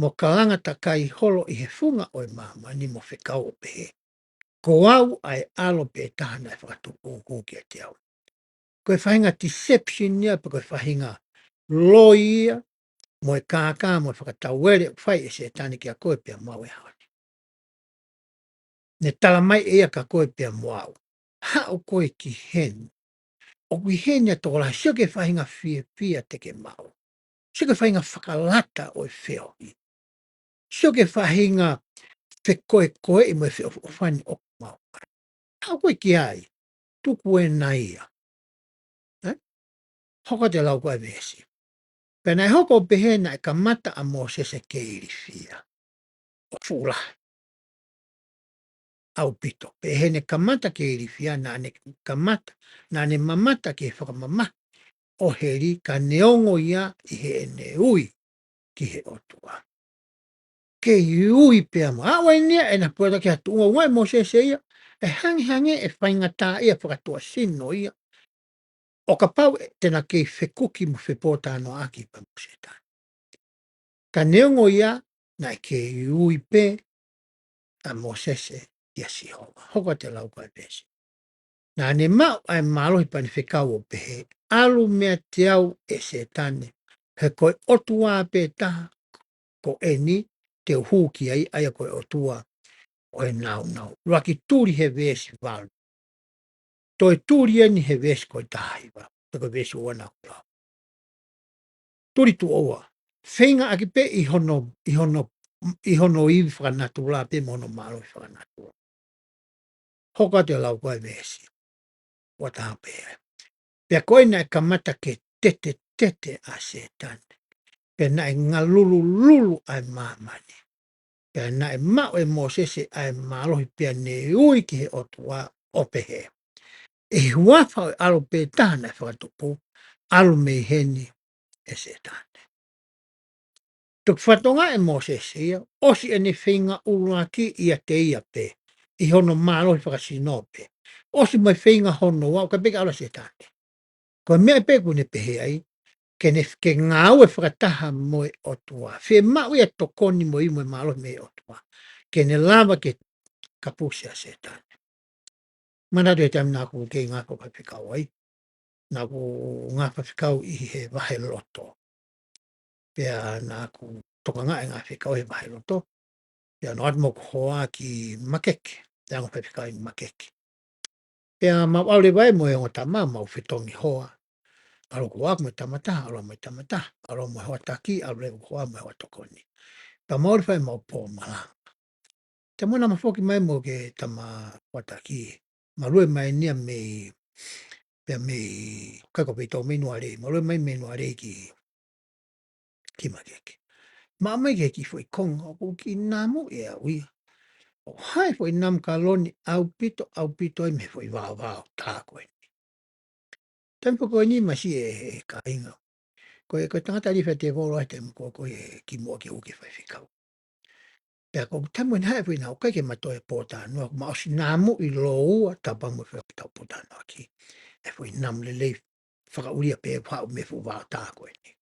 mo kalanga takai holo ʻi he funga ʻo e māmani mo fekau ʻo pehē, Ko au ʻa e ʻAlo pē Taha naʻe Fakatupu, hū kiate au. Ko e faʻahinga deception ia, pe ko e faʻahinga loi ia, mo e kākā, mo e fakatauele ʻoku fai ʻe Sētane kia koe pea mo au he ʻaho ni. Ne tala mai ʻe ia kia koe pea mo au, Haʻu koe ki heni. ʻOku ʻi heni ʻa e tokolahi, sio ki he faʻahinga fiefia te ke maʻu. Sio ki he faʻahinga fakalata ʻo e feohi. Sio ki he faʻahinga fekoekoeʻi mo e feʻofoʻofani ʻoku maʻu ai. Haʻu koe ki ai, tuku ena ia. Ē? Hoko atu e lau ko ē ʻa e veesi. Pea naʻe hoko ʻo pehē naʻe kamata ʻa Mōsese ke ilifia ʻo fuʻu lahi ʻaupito. Pea ʻi heʻene kamata ke ilifia, naʻa ne kamata, naʻa ne mamata ki he fakamamahi ʻo heli, ka neongo ia, ʻi heʻene ui ki he ʻOtua. Kei ui pea mo, ʻa ʻoku ʻi ai ʻena pueata ki ha tuʻunga ʻoku ʻi ai ʻa Mōsese ia, ʻe hangehangē ʻe faingataʻaʻia fakatuʻasino ia ʻo kapau te na kei fekuki mo fepōtalanoaʻaki pea mo Sētane. Ka neongo ia, naʻe kei ui pē ʻa Mōsese kia Sihova. Hoko atu e lau ko ē ʻa e veesi. Naʻa ne maʻu ʻa e mālohi pea ne fekau ʻo pehē, ʻAlu meiate au, ʻe Sētane, he ko e ʻOtua pē Taha ko eni te u hū ki ai, ʻa ia ko e ʻOtua ʻo e nāunau. ʻUluaki tuli he veesi valu. Toe tuli eni he veesi ko e taha hiva, pe ko e veesi ua naʻa ku lau. Tuli tuʻo ua. Feingaʻaki pē ʻi hono, ʻi hono, ʻi hono ivi fakanatula pē mo hono mālohi fakanatula. Hoko atu e lau ko ē ʻa e veesi ua taha pē ai. Pea ko ē naʻe kamata ke tetetete ʻa Sētane, pea naʻe ngalulululu ʻa e māmani. Pea naʻe maʻu ʻe Mōsese ʻa e mālohi pea ne ui ki he ʻOtua ʻo pehē, ʻI he huafa ʻo e ʻAlo pē Taha naʻe Fakatupu, ʻalu mei heni, ʻe Sētane. Toki fakatokangaʻi ʻe Mōsese ia, ʻosi ʻene feinga ʻuluaki ʻiate ia pē, ʻi hono mālohi fakasino pē. ʻOsi mo e feinga hono ua, ʻoku ʻikai pē ke ʻalu ʻa Sētane. Ko e meʻa pē ʻoku ne pehē ai, ke ne, ke ngāue fakataha mo e ʻOtua. Fiemaʻu ia ʻa e tokoni mo e ivi mo e mālohi mei he ʻOtua ke ne lava ke kapusi ʻa Sētane. Manatu he taimi naʻa ku kei ngāue fakafaifekau ai. Naʻa ku ngāue fakafaifekau ʻi he vaheloto. Pea naʻa ku tokangaʻi e ngāue fakafaifekau he vaheloto. Pea nau ʻoatu mo hoku hoa ki Makeke. Pea ngāue fakafaifekau ʻi Makeke. Pea mau ʻalu leva ai mo e ongo tama, mau fetongi hoa. ʻAlu hoku hoa mo e tama ʻe taha, ʻalu mo e tama ʻe taha. ʻAlu mo e hoa taki, ʻalu leva hoku hoa mo e hoa tokoni. Pea mau ʻalu fai ʻemau pō malanga. Taimi naʻa ma foki mai mo e kiʻi tama hoa taki, malue mai eni ia mei, pea mei, ʻikai ko Peitolo, mei Nualei, malue mai mei Nualei ki, ki Makeke. Maʻu mai ki he kiʻi foʻi konga, ʻoku kiʻi namu ʻe au ia. ʻOku ʻi ai e foʻi namu kaloni ʻaupito, ʻaupito ai mei he foʻi vaovao tā ko eni. Taimi pē ko eni masi e, e kāinga. Ko e, ko e tangata lī fai tēvolo ai taimi ko ē ko e kimuʻa ke u ke faifekau. Pea ko e taimi naʻe ʻi ai e foʻi namu, ʻikai ke ma toe pōtalanoa, ma ʻosi namuʻi lōua, tapa mo fai tau pōtalanoa ki. E foʻi namu lelei fakaʻulia pē ʻoku haʻu mei he fuʻu vaotā ko eni.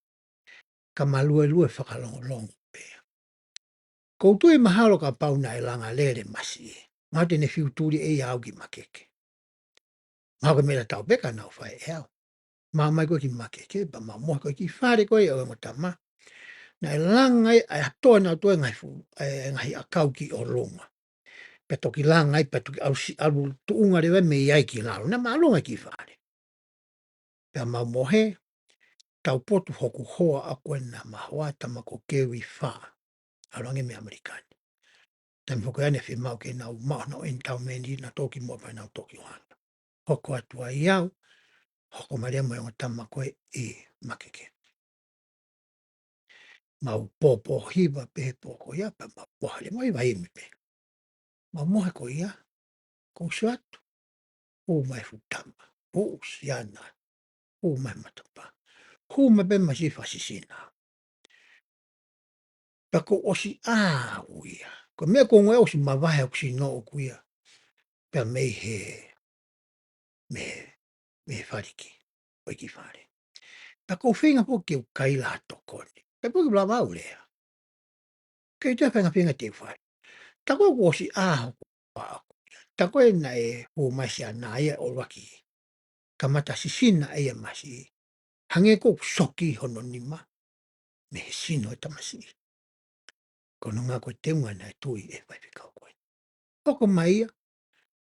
Ka ma luelue fakalongolongo pē. ʻOku ou tui mahalo kapau naʻe langa lele masi. Mahalo te ne fiu tuli ʻe ia au ki Makeke. Mahalo ko e meʻa tatau pē ka nau fai ʻe au. Mau ō mai ko ē ki Makeke, pea mau mohe ko ē ki he fale ko ē ʻo e ongo tama. Naʻe langa ai, ʻa e ʻato naʻa toe ngaahi fu-, e ngaahi ʻakau ki ʻolunga. Pea toki langa ai, pea toki ʻalu si-, ʻalu tuʻunga leva mei ai ki lalo. Naʻa ma ʻalu ange ki fale. Pea mau mohe, taupotu hoku hoa ʻa ko ē naʻa ma hoa, tama ko Kevi Fā. ʻAlu ange mei ʻAmelika ni. Taimi foki ʻa ē naʻe fiemaʻu ke nau maʻu honau ʻenitaumeni, naʻa nau toki muʻa pea nau toki ʻohana. Hoko atu ai au, hoko mai leva mo e ongo tama ko ē ʻi Makeke. Mau pōpō hiva pē he pō ko ia, pea mau mohe leva, ʻi Vaimi pē. Mau mohe ko ia, ko uso atu, hū mai fuʻu tama, hū siana, hū mai matapā, hū mai pē masiʻi fakasisina. Pea kuo ʻosi ʻā au ia. Ko e meʻa ko ē ʻoku ʻosi mavahe ʻoku sino ʻoku ia. Pea mei he, mei he, mei he faliki ʻo e kiʻi fale. Pea ʻoku ou feinga foki ke u kaila ha tokoni. Pea ʻoku ou lava au lea. Kei toe feinga feinga te u fai. Tā ko ē kuo ʻosi ʻā hoku pā ʻoku ia. Tā ko ē naʻe hū mai siana ia ʻo ʻuluaki kamata sisina ʻa ia masiʻi. Hangē ʻoku soki hono nima mei he sino ʻo e tamasiʻi. Ko hono ʻuhinga ko e teunga naʻe tui ʻe he faifekau ko ē. Hoko mai ia,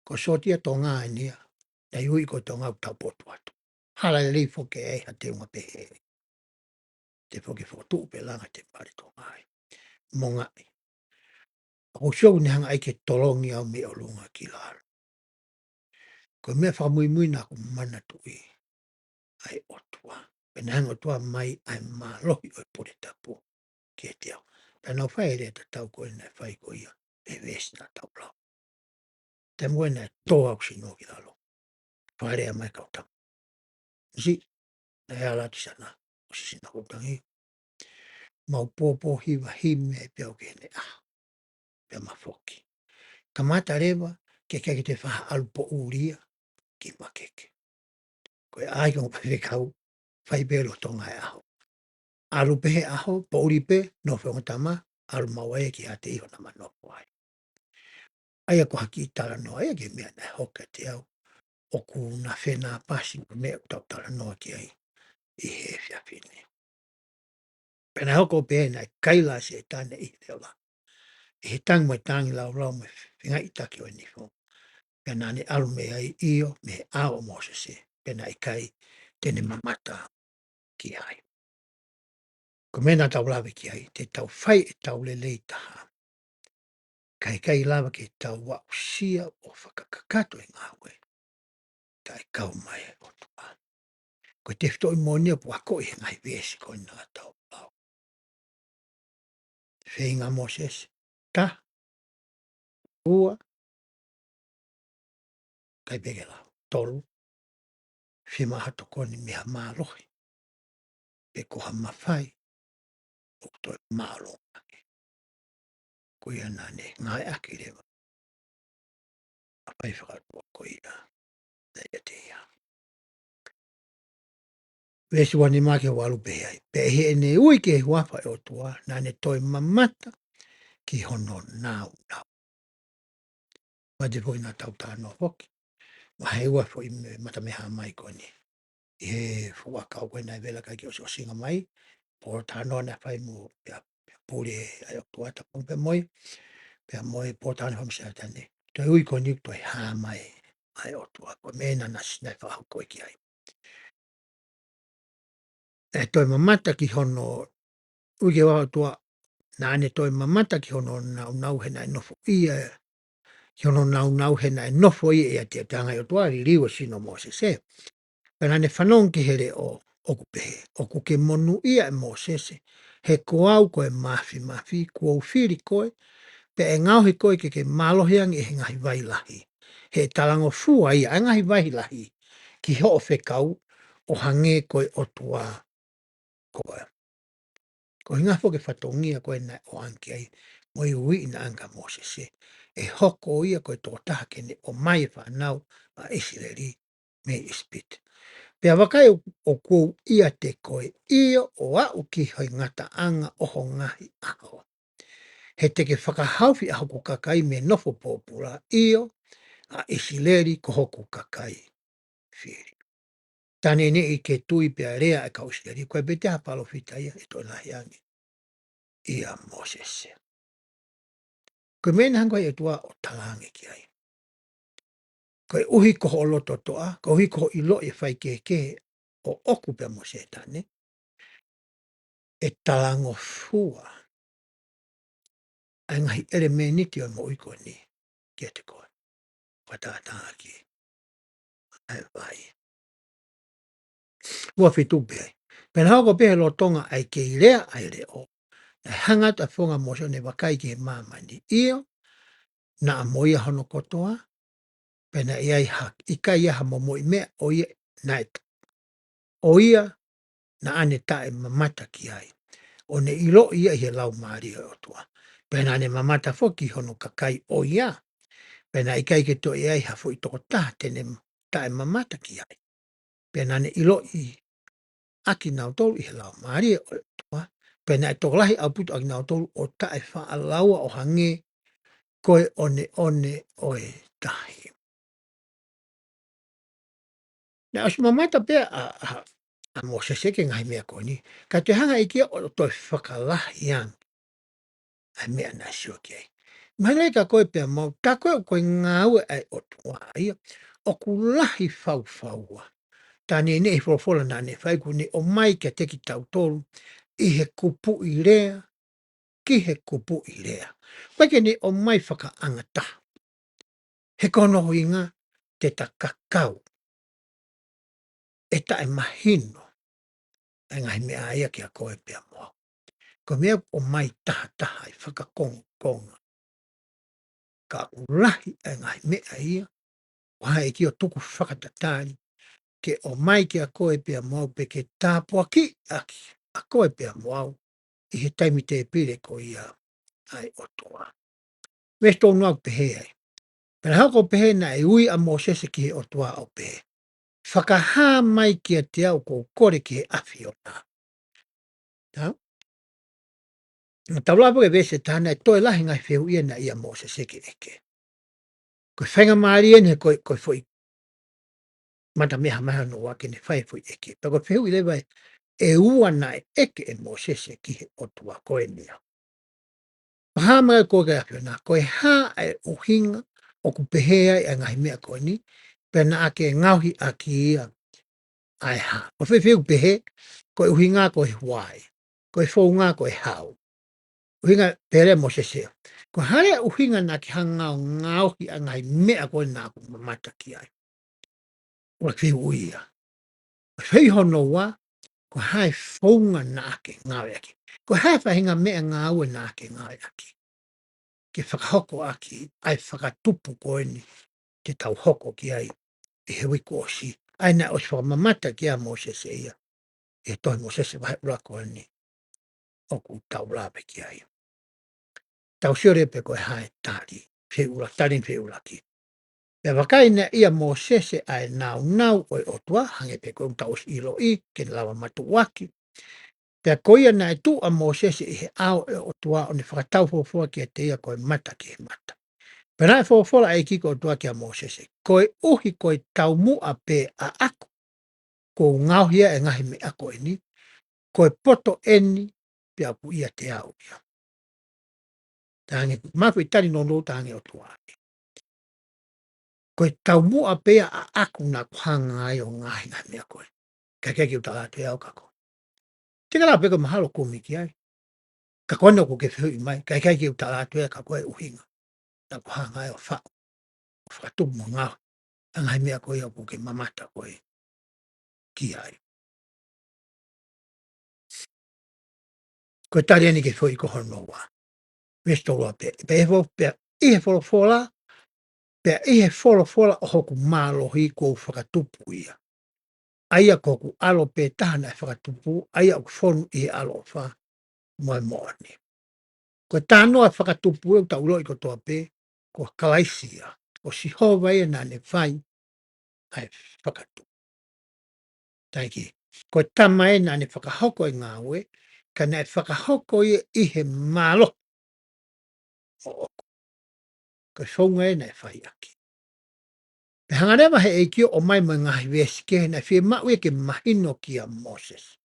ko e sōtia Tonga eni ia, naʻe ui ko e Tonga ʻoku taupotu atu. Hala lelei foki ai ha teunga pehē. Te foki fokotuʻu pē langa te pale Tonga ai. Mo ngaʻi. ʻOku ou sio ʻoku ne hanga ai ke tolongi au mei ʻolunga ki lalo. Ko e meʻa fakamuimui naʻa ku manatuʻi ʻa e ʻOtua. Pea naʻe hanga ʻOtua mai ʻa e mālohi ʻo e pule tapu kiate au. Pea nau fai e lea tatau ko ē naʻe fai ko ia ʻe he veesi naʻa tau lau. Taimi ko ē naʻe tō au sino ki lalo. Fakalea mai kau tama. Misi, naʻe ala atu siana, ʻosi sina ko tangi. Mau pōpō hiva himi ai pea ʻoku ne ʻā. Pea ma foki. Kamata leva, ke ke te faʻa ʻalu poʻuli ia, ki Makeke. Ko e ʻai ko e faifekau, fai pē lolotonga e ʻaho. ʻAlu pē he ʻaho, poʻuli pē, nofo e ongo tama, ʻalu maʻu ai ki ʻapi ʻi hona manofo ai. ʻA ia ko ha kiʻi talanoa ia ki he meʻa naʻe hoko kiate au, ʻoku na fenāpasi mo e meʻa ʻoku tau talanoa ki ai, ʻi he efiafi ni. Pea naʻe hoko pē naʻe kaila ʻa Sētane ʻi he leola. ʻI he tangi mo e tangi laulau mo e fengaiʻitaki ʻo e nifo. Pea naʻa ne ʻalu mei ai ʻio, mei he ʻao ʻo Mōsese. Pea naʻe ʻikai te ne mamata ki ai. Ko e meʻa naʻa tau lave ki ai, te tau fai ʻetau lelei taha. Ka ʻikai lava ke tau aʻusia ʻo fakakakato e ngāue. Kae kau mai e ʻOtua. Ko e tefitoʻi moʻoni ia ʻoku akoʻi he ngaahi veesi ko ena naʻa tau lau. Feinga Mōsese, taha, ua, ʻikai pē ke lau, tolu, fiemaʻu ha tokoni mei ha mālohi, pe ko ha mafai, ʻoku toe māʻolunga ange. Ko ia naʻa ne ngāueʻaki leva ʻa e fai fakaʻotua ko ia, naʻe ʻiate ia. Veesi ua nima ki he ua valu pehē ai. Pea ʻi heʻene ui ki he huafa ʻo e ʻOtua, naʻa ne toe mamata ki hono nāunau. Mate foki naʻa tau talanoa foki. Vahe ua foʻi me-, mata meʻa mai ko eni. ʻI he fuʻu ʻakau ko ē naʻe vela kai ke ʻosiʻosinga mai, pōtalanoa naʻe fai mo, pea, pea pule ʻa e ʻOtua Tupou pea mo e, pea mo e pōtalanoa fai mo Sētane. Toe ui ko eni toe hā mai ʻa e ʻOtua, ko e meʻa naʻa na sina fakahoko ki ai. ʻE toe mamata ki hono, ui ki he huafa ʻo e ʻOtua, naʻa ne toe mamata ki hono nāunau he naʻe nofo ia, ki hono nāunau he naʻe nofo ia ʻiate ia. Te hanga ʻe he ʻOtua ʻo liliu e sino ʻo Mōsese. Pea naʻa ne fanongo ki he leʻo ʻoku pehē, ʻoku ke monūʻia ʻe Mōsese, he ko au ko e Māfimafi, kuo u fili koe, pea ʻe ngaohi koe ke ke mālohi ange ʻi he ngaahi vai lahi. He ʻe talangofua ia ʻa e ngaahi vai lahi ki hoʻo fekau ʻo hangē ko e ʻOtua ko ia. Ko e ʻuhinga foki e fatongia ko ē naʻe ʻoange ki ai, mo e uiuiʻi naʻe ʻoange kia Mōsese, ʻe hoko ia ko e tokotaha ke ne ʻomai e fānau ʻa ʻIsileli mei ʻIsipite. Pea vakai ʻoku ou ʻiate koe, ʻio, ʻo aʻu ki he ngataʻanga ʻo ho ngaahi ʻaho. He te ke fakahaofi ʻa hoku kakai mei he nofo pōpula, ʻio, ʻa ʻIsileli ko hoku kakai fili. Tā neʻineʻi ke tui pea lea e kau ʻIsileli, ko e pē te ha palōfita ia ʻe toe lahi ange ʻia Mōsese. Ko e meʻa naʻe hanga ʻe he ʻOtua ʻo talaange ki ai. Koeʻuhi ko hoʻo loto toʻa, koeʻuhi ko hoʻo ʻiloʻi e faikehekehe ʻoʻoku pea mo Sētane, ʻe talangofua ʻa e ngaahi ʻelemēniti ʻo e moʻui ko eni kiate koe. Fakatātā ki ai ʻa e vai. Ua fitu pē ai. Pea naʻe hoko pē he lolotonga ʻa e kei lea ʻa e leʻo, naʻe hanga atu ʻa e fofonga ʻo Mōsese ʻo ne vakai ki he māmani, ʻio, naʻa mo ia hono kotoa, pea naʻe ʻikai ha, ʻikai ha momoʻi meʻa ʻo ia naʻe, ʻo ia naʻa ne taʻemamata ki ai, ʻo ne ʻiloʻi ia ʻi he Laumālie ʻo e ʻOtua. Pea naʻa ne mamata foki ki hono kakai ʻo ia, pea naʻe ʻikai ke toe ʻi ai ha foʻi tokotaha te ne taʻemamata ki ai. Pea naʻa ne ʻiloʻi ʻakinautolu ʻi he Laumālie ʻo e ʻOtua, pea naʻe tokolahi ʻaupito ʻakinautolu ʻo taʻefaʻalaua ʻo hangē ko e ʻoneʻone ʻo e tahi. Naʻe ʻosi mamata pē ʻa, ʻa, ʻa Mōsese ki he ngaahi meʻa ko eni, ka toe hanga ʻe ia ʻo toe fakalahi ange ʻa e meʻa naʻe sio ki ai. Mahino lelei kia koe pea mo au, tā ko ē ʻoku ʻi ai e ngāue ʻa e ʻOtua ia, ʻoku lahi faufaua. Tā neʻineʻi e folofola naʻa ne fai, kuo ne ʻomai kiate kitautolu ʻi he kupuʻi lea ki he kupuʻi lea. ʻOku ʻikai ke ne ʻomai fakaʻangataha. He ko hono ʻuhinga te ta kakau ʻe taʻemahino ʻa e ngaahi meʻa ia kia koe pea mo au. Ko e meʻa ʻoku ʻomai tahataha ʻi fakakongokonga. Ka ʻoku lahi ʻa e ngaahi meʻa ia, ʻoku hanga ʻe ia ʻo tuku fakatatali, ke ʻomai kia koe pea mo au pe ke tāpuakiʻi ʻaki ʻa koe pea mo au ʻi he taimi tēpile ko ia ʻa e ʻOtua. Veesi tolu noa ʻoku pehē ai. Pea naʻe hoko ʻo pehē naʻe ui ʻa Mōsese ki he ʻOtua ʻo pehē, fakahā mai kiate au ʻoku ou kole ki he ʻAfiona. Tā? Tau lave ki he veesi ʻe taha, naʻe toe lahi e ngaahi fehuʻi ia naʻe ʻi ai ʻa Mōsese ke ʻeke. Ko e faingamālie eni he ko e, ko e foʻi mata meʻa hā mai hono ua ke ne fai e foʻi ʻeke. Pea ko e fehuʻi leva ē, ʻe ua naʻe ʻeke ʻe Mōsese ki he ʻOtua ko eni ia. Fakahā mai ki he ʻAfiona, ko e hā ʻa e ʻuhinga ʻoku pehē ai ʻa e ngaahi meʻa ko eni, pea naʻa ke ngaohi ʻaki ia ʻa e hā. Ko e fehuʻi pehē, ko e ʻuhinga ko e why, ko e founga ko e how. ʻUhinga pehē leva ʻe Mōsese ia, ko e hā leva e ʻuhinga naʻa ke hanga ʻo ngaohi ʻa e ngaahi meʻa ko ē naʻa ku mamata ki ai. ʻUa fehuʻi ia. Fehuʻi hono ua, ko e hā e founga naʻa ke ngāueʻaki. Ko e hā e faʻahinga meʻangāue naʻa ke ngāueʻaki ke fakahoko ʻaki ʻa e fakatupu ko eni te tau hoko ki ai ʻi he uike kuo ʻosi. ʻA ia naʻe ʻosi fakamamata ki ai ʻa Mōsese ia ʻi he tohi Mōsese vahe ʻuluaki ko eni ʻoku tau lave ki ai. Tau sio leva pe ko e hā e tali, fehuʻi ʻuluaki, tali ni fehuʻi ʻuluaki. Pea vakai, naʻe ʻia Mōsese ʻa e nāunau ʻo e ʻOtua, hangē pē ko ʻetau ʻosi ʻiloʻi, ke ne lava mātuʻaki. Pea ko ia naʻe tuʻu ʻa Mōsese ʻi he ʻao ʻo e ʻOtua ʻo ne fakatau folofola kiate ia ko e mata ki he mata. Pea naʻe folofola ʻa e ʻEiki ko e ʻOtua kia Mōsese, koeʻuhi ko e taumuʻa pē ʻaʻaku kuo u ngaohi ai e ngaahi meʻa ko eni, ko e poto eni pea ʻoku ʻiate au ia. Talaange, mafu i tali nounou talaange ʻOtua. Ko e taumuʻa pē ia ʻaʻaku naʻa ku hanga ai ʻo ngaohi e ngaahi meʻa ko ē. Kae ʻikai ke u tala atu ʻe au kia koe. Te ke lava pē ke mahalo kumi ki ai. Ka ko ena ʻoku ke fehuʻi mai, kae ʻikai ke u tala atu ʻe au kia koe e ʻuhinga naʻa ku hanga ai ʻo faʻu, ʻo fakatupu mo ngaohi ʻa e ngaahi meʻa ko ia ʻoku ke mamata ko ē ki ai. Ko e tali eni ki he fehuʻi ko hono ua. Veesi tolu noa pē. Pea ʻi he fo-, pea ʻi he folofola, pea ʻi he folofola ʻo hoku mālohi kuo u fakatupu ia. ʻA ia ko hoku ʻAlo pē taha naʻe fakatupu, ʻa ia ʻoku fonu ʻi he ʻaloʻofa mo e moʻoni. Ko e talanoa fakatupu ʻoku tau ʻiloʻi kotoa pē, ko Kalaisi ia, ko Sihova ia naʻa ne fai ʻa e fakatupu. Taiki, ko e Tama ia naʻa ne fakahoko e ngāue, ka naʻe fakahoko ia ʻi he mālohi moʻoku. Ko e founga ia naʻe fai ʻaki. Pea hanga leva he ʻEiki ʻo ʻomai mo e ngaahi veesi kehe naʻe fiemaʻu ia ke mahino kia Mōsese.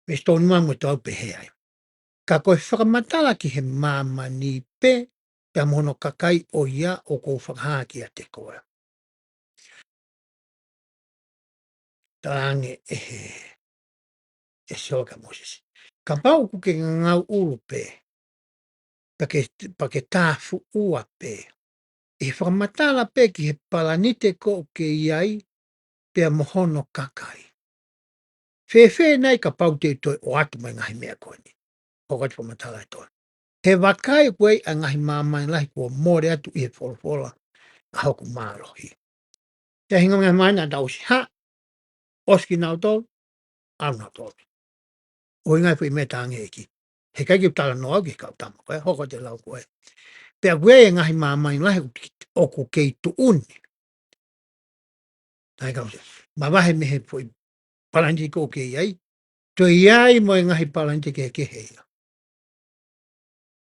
Veesi tolu noa mo e tolu pehē ai. Ka ko e fakamatala ki he māmani pē, pea mo hono kakai ʻo ia ʻoku ou fakahā kiate koe. Talaange ʻe he, ʻe Sihova kia Mōsese. Kapau ʻoku ke ngangau ʻulu pē, pea ke, pea ke tāfuʻua pē. ʻI he fakamatala pē ki he palanite ʻoku ke ʻi ai, pea mo hono kakai. Fēfē nai kapau te u toe ʻoatu mai e ngaahi meʻa ko eni? Hoko atu e fakamatala ʻe toe. He vakai, ʻoku ʻi ai e ngaahi māmani lahi kuo mole atu ʻi he folofola ʻa hoku mālohi. Pea hinga ngaahi māmani naʻa tau ʻosi hā, ʻosi kinautolu, ʻalu nautolu. ʻUhinga e foʻi meʻa talaange ʻe he ʻEiki. He ʻikai ke u talanoa au ki he kau tama ko ē, hoko atu e lau ko ē. Pea ʻoku ʻi ai e ngaahi māmani lahi ʻoku kei tuʻu ni. Naʻe kau se. Mavahe mei he foʻi palanite ʻoku ke ʻi ai. Toe ʻi ai mo e ngaahi palanite kehekehe ia.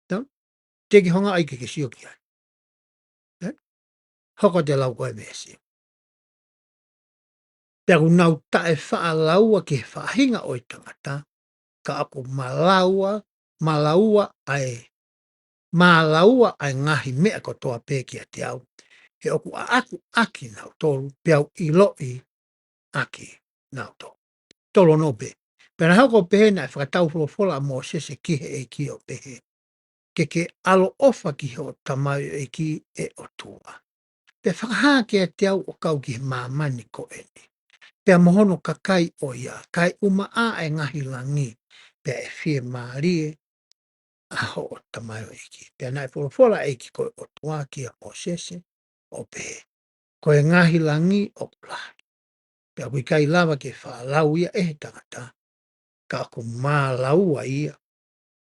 Tau? Te ke hanga ai ke ke sio ki ai. Ē? Hoko atu e lau ko ē veesi. Pea ʻoku nau taʻefaʻalaua ki he faʻahinga ʻo e tangata, ka ʻoku mālaua, mālaua ʻa e, mālaua ʻa e ngaahi meʻa kotoa pē kiate au. He ʻoku ʻaʻaku ʻakinautolu, pea u ʻiloʻi ʻakinautolu. Tolu ono pē. Pea naʻe hoko ʻo pehē naʻe fakatau folofola ʻa Mōsese ki he ʻEiki ʻo pehē, ke ke ʻaloʻofa ki hoʻo tamaioʻeiki ʻe ʻOtua. Pea fakahā kiate au ʻo kau ki he māmani ko eni. Pea mo hono kakai ʻo ia, kae ʻumaʻā e ngaahi langi, pea ʻe fiemālie ʻa hoʻo tamaioʻeiki. Pea naʻe folofola e ʻEiki ko e ʻOtua kia Mōsese, ʻo pehē, ko e ngaahi langi ʻoku lahi. Pea ʻoku ʻikai lava ke faʻalau ia ʻe he tangata, ka ʻoku mālaua ia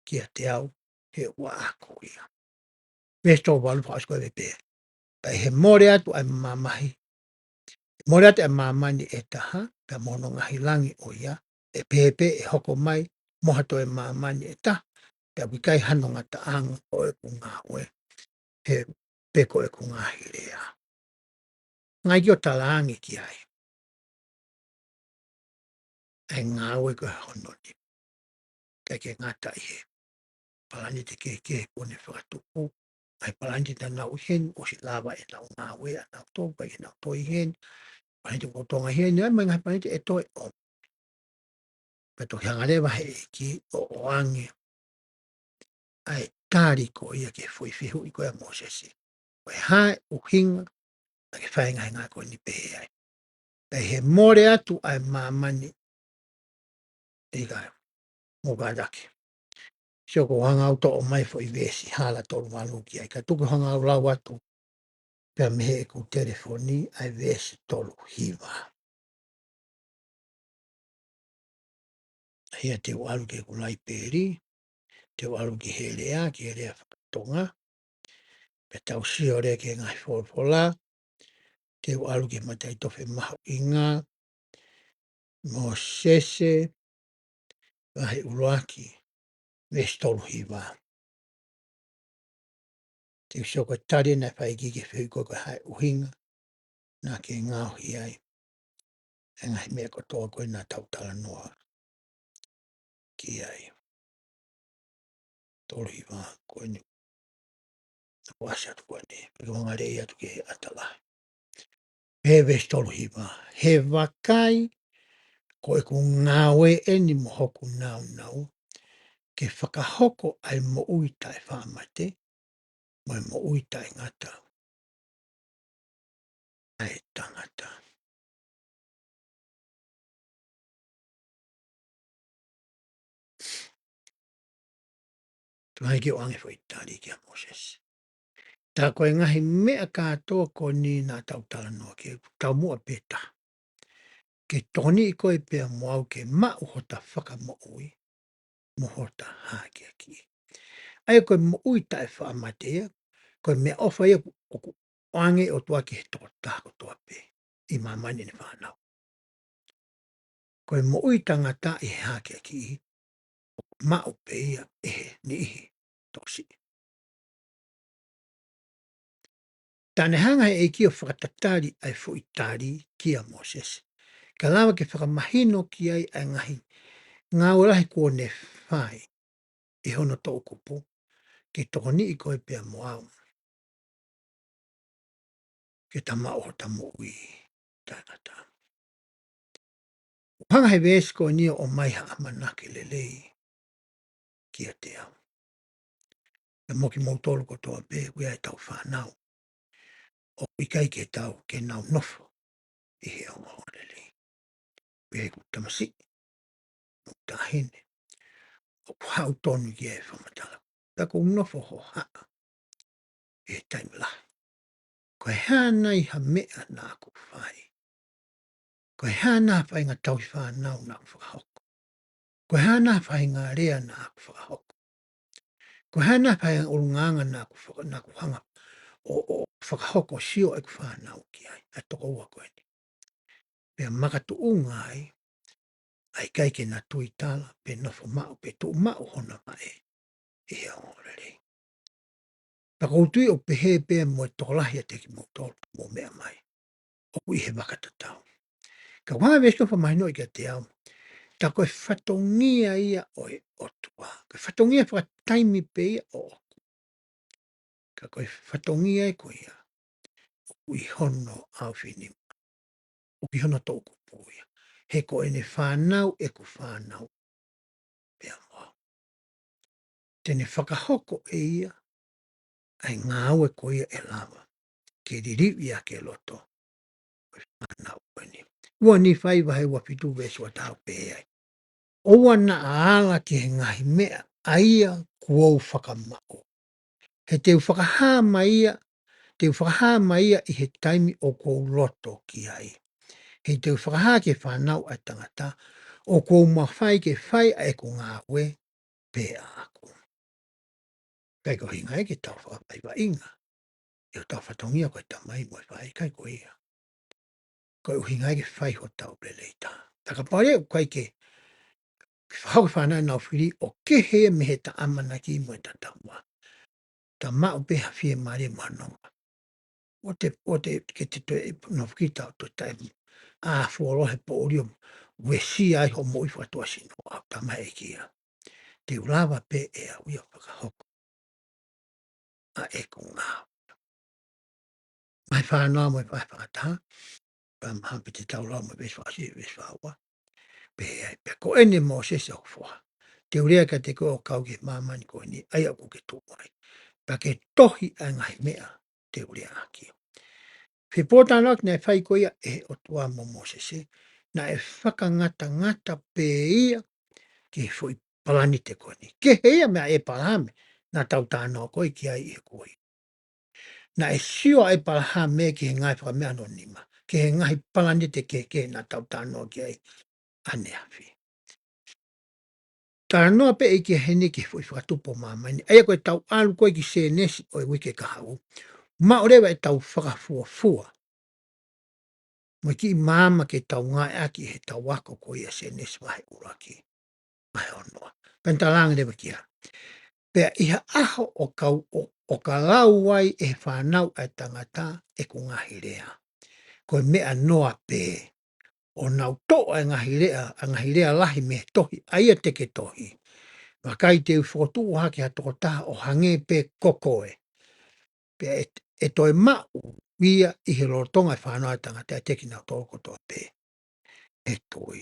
kiate au he ʻoku ʻaʻaku ia. Veesi tolu valu fakaʻosi ko ē pē. Pea ʻi he mole atu ʻa e mamahi, mole atu ʻa e māmani ʻe taha, pea mo hono ngaahi langi ʻo ia, ʻe pehē pē ʻe hoko mai mo ha toe māmani ʻe taha, pea ʻoku ʻikai hano ngataʻanga ʻo ʻeku ngāue, he pe ko ʻeku ngaahi lea. Ngaahi ʻEiki ʻo talaange ki ai ʻa e ngāue ko ē hono ni. ʻIkai ke ngata ʻi he palanite kehekehe kuo ne fakatupu, ʻa e palanite naʻa nau ʻi heni, ʻosi lava ʻenau ngāue ʻanautolu, ʻikai ke nau toe ʻi heni, palanite ʻoku Tonga ʻi heni, ʻa e mo e ngaahi palanite ʻe toe ʻomi. Pea toki hanga leva he ʻEiki ʻo ʻoange ʻa e tali ko ia ki he foʻi fehuʻi ko ia ʻa Mōsese. Ko e hā e ʻuhinga naʻa ke fai e ngaahi ngāue ko eni pehē ai? Pea ʻi he mole atu ʻa e māmani, ʻikai, mo kātaki. Sio, ʻoku ou hanga au ʻo toʻo mai e foʻi veesi hala tolu valu ki ai, ka tuku hanga au ʻo lau atu pea mei heʻeku telefoni ʻa e veesi tolu hiva. ʻA ia te u ʻalu ki heʻeku laipeli, te u ʻalu ki he lea, ki he lea faka-Tonga, pea tau sio leva ki he ngaahi folofola, te u ʻalu ki he Mataʻitofe Mahuʻinga, Mōsese, vahe ʻuluaki, veesi tolu hiva. Te u sio ko e tali naʻe fai ki he fehuʻi ko ē, ko e hā e ʻuhinga naʻa ke ngaohi ai e ngaahi meʻa kotoa ko ē naʻa tau talanoa ki ai. Tolu hiva ko eni. Naʻa ku ʻasi atu ko eni, pea ke u hanga leva atu ki he ʻata lahi. Pea veesi tolu hiva. He vakai, ko ʻeku ngāue eni mo hoku nāunau, ke fakahoko ʻa e moʻui taʻefaʻamate, mo e moʻui taʻengata ʻa e tangata. Tuʻu hake ʻo ʻoange e foʻi tali kia Mōsese. Tā ko e ngaahi meʻa kātoa ko eni naʻa tau talanoa ki ai, taumuʻa pē taha. Ke tokoniʻi koe pea mo au ke maʻu hota fakamoʻui mo hota hākeakiʻi. ʻA ia ko e moʻui taʻefaʻamate ia, ko e meʻaʻofa ia ʻoku ʻoange ʻe he ʻOtua ki he tokotaha kotoa pē ʻi māmani ʻene fānau. Ko e moʻui taʻengata ʻi he hākeakiʻi, ʻoku maʻu pē ia ʻe he niʻihi tokosiʻi. Tā naʻe hanga he ʻEiki ʻo fakatatali ʻa e foʻi tali kia Mōsese, kae lava ke fakamahino ki ai ʻa e ngaahi ngāue lahi kuo ne fai ʻi hono toʻukupu, ke tokoniʻi koe pea mo au ke ta maʻu hota moʻui taʻengata. ʻOku hanga he veesi ko eni ʻo ʻomai ha ʻamanaki lelei kiate au. Pea mo kimoutolu kotoa pē, ʻoku ʻi ai ʻetau fānau ʻoku ʻikai ke tau, ke nau nofo ʻi he ongoongolelei. ʻOku ʻi ai ʻeku tamasiʻi, mo e taʻahine, ʻoku haʻu tonu ki ai e fakamatala. Pea ʻoku ou nofo hohaʻa ʻi he taimi lahi. Ko e hā nai ha meʻa naʻa ku fai? Ko e hā nai ha faʻahinga tauhi fānau naʻa ku fakahoko? Ko e hā nai ha faʻahinga lea naʻa ku fakahoko? Ko e hā nai ha faʻahinga ʻulungaanga naʻa ku faka-, naʻa ku hanga ʻo, ʻo fakahoko ʻo sio ʻeku fānau ki ai, ʻa e tokoua ko eni? Pea makatuʻunga ai ʻa e ʻikai ke na tuitala, pe nofo maʻu, pe tuʻu maʻu hona vaʻe ʻi he ongoongolelei. Pea ʻoku ou tui ʻoku pehē pē mo e tokolahi ʻiate kimoutolu ʻoku mou meʻa mai, ʻoku ʻi he vaka tatau. Ka ʻoku ʻi ai e veesi ʻoku fakamahinoʻi kiate au, tā ko e fatongia ia ʻo e ʻOtua. Ko e fatongia fakataimi pē ia ʻoʻoku. Ka ko e fatongia ē ko ia ʻoku ʻi hono ʻaofinima, ʻoku ʻi hono toʻukupu ia. He ko ʻene fānau ʻeku fānau pea mo au. Te ne fakahoko ʻe ia ʻa e ngāue ko ia ʻe lava ke liliu ia ki he loto ʻo e fānau ko eni. Ua Nīfai vahe ua fitu veesi ua taha pehē ai, ʻoua naʻa ala ki he ngaahi meʻa ʻa ia kuo u fakamaʻu. He te u fakahā mai ia, te u fakahā mai ia ʻi he taimi ʻoku ou loto ki ai. He te u fakahā ki he fānau ʻa e tangata ʻoku ou mafai ke fai ʻa ʻeku ngāue pē ʻaʻaku. ʻIkai ko e ʻuhinga ia ke tau fakavaʻivaʻinga ʻi hotau fatongia ko e tamai mo e faʻē, ʻikai ko ia. Ko e ʻuhinga ia ke fai hotau lelei taha. Pea kapau leva ʻoku ʻikai ke, ke fakahoko e fānau ʻenau fili, ʻoku kehe ia mei heʻeta ʻamanaki mo ʻeta taumuʻa. Ta maʻu pē ha fiemālie mo ha nonga. ʻOua te, ʻoua te ke te toe nofo kita ʻo toe taʻe ʻā fuoloa he poʻuli ʻo uesia ai hoʻo moʻui fakatuʻasino. ʻAu, talamai ʻe he ʻEiki ia, te u lava pē ʻe au ia ʻo fakahoko ʻa ʻeku ngāue. Vahe fā noa mo e vahe fā taha, pea mahalo pē te tau lau mo e veesi fā ʻosi, veesi fā ua. Pehē ai, pea ko eni Mōsese hoku foha, te u lea kiate koe ʻo kau ki he māmani ko eni, ʻa ia ʻoku ke tuʻu ai. Pea ke tohi ʻa e ngaahi meʻa te u lea ʻaki. Fepōtalanoaʻaki naʻe fai ko ia ʻe he ʻOtua mo Mōsese, naʻe fakangatangata pē ia ki he foʻi palanite ko eni. Kehe ia meia ʻĒpalahame naʻa tau talanoa ko ē ki ai ʻi he kuohili. Naʻe sio ʻa ʻĒpalahame ki he ngaahi fakameʻa hono nima, ki he ngaahi palanite kehekehe naʻa tau talanoa ki ai ʻaneafi. Talanoa pē ʻEiki heni ki he foʻi fakatupu ʻo māmani. ʻA ia ko ʻetau ʻalu ko ē ki Sēnesi ʻo e uike kahaʻu, maʻu leva ʻetau fakafuofua mo e kiʻi maama ke tau ngāueʻaki ʻi heʻetau ako ko ia Sēnesi vahe ʻuluaki, vahe ono. Pea ne talaange leva ki ai, pea ʻi ha ʻaho ʻo ka, ʻo, ʻo ka lau ai ʻe he fānau ʻa e tangata ʻeku ngaahi lea, ko e meʻa noa pē, ʻo nau toʻo ʻa e ngaahi lea, ʻa e ngaahi lea lahi mei he tohi ʻa ia te ke tohi, vakai te u fokotuʻu hake ha tokotaha ʻo hangē pē ko koe. Pea ʻe, ʻe toe maʻu ia ʻi he lolotonga ʻo e fānau ʻa e tangata ʻiate kinautolu kotoa pē ʻe tui.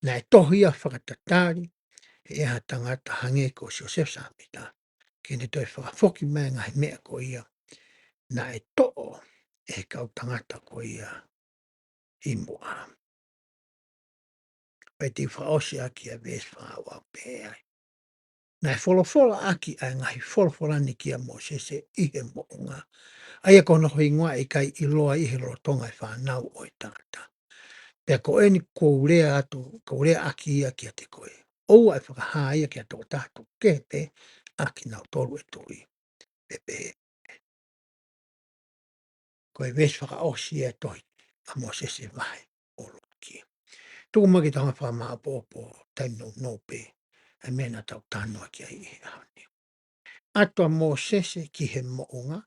Naʻe tohi ia fakatatali ʻe ha tangata hangē ko Siosefa Sāmita, ke ne toe fakafoki mai e ngaahi meʻa ko ia naʻe toʻo ʻe he kau tangata ko ia ʻi muʻa. Pea te u fakaʻosi ʻaki ʻa e veesi fā ua ʻo pehē ai, naʻe folofolaʻaki ʻa e ngaahi folofola ni kia Mōsese ʻi he moʻunga, ʻa ia ko hono hingoa ʻe ʻikai ʻiloa ʻi he lolotonga ʻo e fānau ʻa e tangata. Pea ko eni kuo u lea atu, kuo u lea ʻaki ia kiate koe. ʻOua ʻe fakahā ia ki ha tokotaha tuku kehe pē ʻa kinautolu ʻe tui. Pea pehē, ko e veesi fakaʻosi ʻa e tohi ʻa Mōsese vahe ʻuluaki. Tuku muʻa ke tau hanga ʻo fakamāʻopoʻopo taimi nounou pē ʻa e meʻa naʻa tau talanoa ki ai ʻi he ʻaho ni. ʻAtu ʻa Mōsese ki he moʻunga,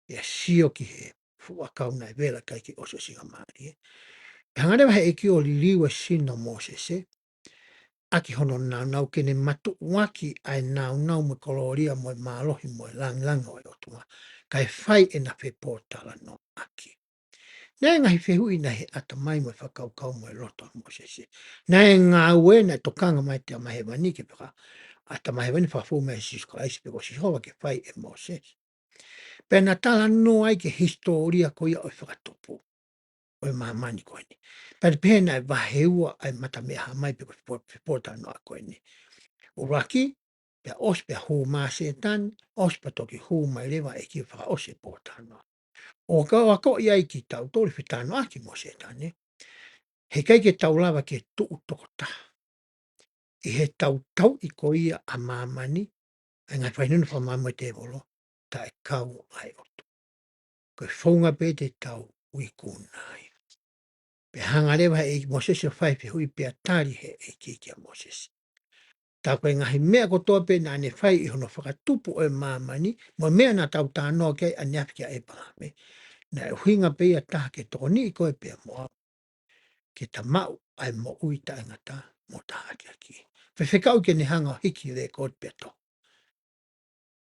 ʻo sio ki he fuʻu ʻakau naʻe vela kae ʻikai ke ʻosi ʻa e singamālie. Pea hanga leva ʻe he ʻEiki ʻo liliu e sino ʻo Mōsese ʻaki hono nāunau, ke ne matuʻuaki ʻa e nāunau mo e kolōlia mo e mālohi mo e lāngilangi ʻo e ʻOtua, kae fai ʻena fepōtalanoaʻaki. Naʻe ngaahi fehuʻi naʻe ʻi he ʻatamai mo e fakakaukau mo e loto ʻa Mōsese. Naʻe ngāue, naʻe tokanga mai e Tamai Hēvani ke faka-, ʻa e Tamai Hēvani, fakafou mai ʻia Sīsū Kalaisi, pe ko Sihova, ke fai ʻe Mōsese. Pea na talanoa ai ki he hisitōlia ko ia ʻo e fakatupu ʻo e māmani ko eni. Pea pehē naʻe vahe ua ʻa e mata meʻa-hā-mai pe ko e po-, pe pōtalanoa ko eni. ʻUluaki, pea ʻosi pea hū mai ʻa Sētane, ʻosi pea toki hū mai leva e ʻEiki fakaʻosi e pōtalanoa. ʻO ka ʻoku akoʻi ai kitautolu e fetalanoaʻaki mo Sētane, heʻikai ke tau lava ke tuʻu tokotaha ʻi heʻetau tauʻi ko ia ʻa māmani, ʻa e ngaahi fakahinohino fakamāmani ʻa e tēvolo, taʻekau ʻa e ʻOtua. Ko e founga pē te tau ui kuna ai. Pea hanga leva ʻe Mōsese ʻo fai e fehuʻi, pea tali ʻe he ʻEiki kia Mōsese. Tā ko e ngaahi meʻa kotoa pē naʻa ne fai ʻi hono fakatupu ʻo e māmani, mo e meʻa naʻa tau talanoa ki ai ʻaneafi kia ʻĒpalahame, naʻe ʻuhinga pē ia ʻe taha ke tokoniʻi koe pea mo au ke ta maʻu ʻa e moʻui taʻengata mo taʻeʻakiʻakí. Faifekau ke ne hanga ʻo hiki lēkooti pea tohi.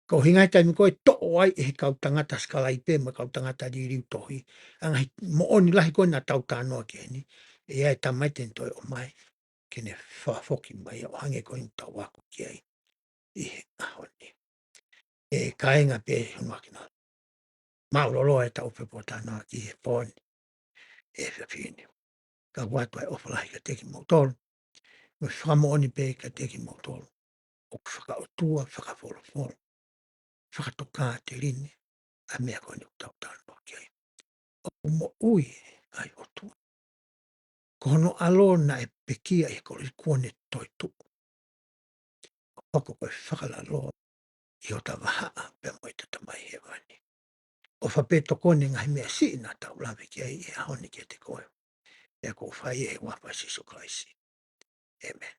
Ko e ʻuhinga he taimi ko ē ʻe toʻo ai ʻe he kau tangata sikalaipe mo e kau tangata liliu tohi ʻa e ngaahi moʻoni lahi ko ē naʻa tau talanoa ki ai ni, ʻe ʻi ai e Tamai te ne toe ʻomai ke ne fakafoki mai ʻo hangē ko eni ʻoku tau ako ki ai ʻi he ʻaho ni. ʻE kāinga pē hono akina. Mālōlō ʻetau pōtalanoaʻaki he pō ni, ʻe fefine. Ka ʻoatu ʻa e ʻofa lahi kiate kimoutolu, mo e fakamoʻoni pē kiate kimoutolu ʻoku fakaʻotua, fakafolofola, fakatokāteline ʻa e meʻa ko eni ʻoku tau talanoa ki ai. ʻOku moʻui ʻa e ʻOtua. Ko hono ʻAlo naʻe pekia ʻi he kolosi kuo ne toetuʻu, ʻo hoko ko e fakalaloa ʻi hota vahaʻa pea mo ʻeta Tamai Hēvani. ʻOfa pē tokoni e ngaahi meʻa siʻi naʻa tau lave ki ai he ʻaho ni kiate koe. Pea ʻoku ou fai ʻi he huafa ʻo Sīsū Kalaisi. ʻĒmeni.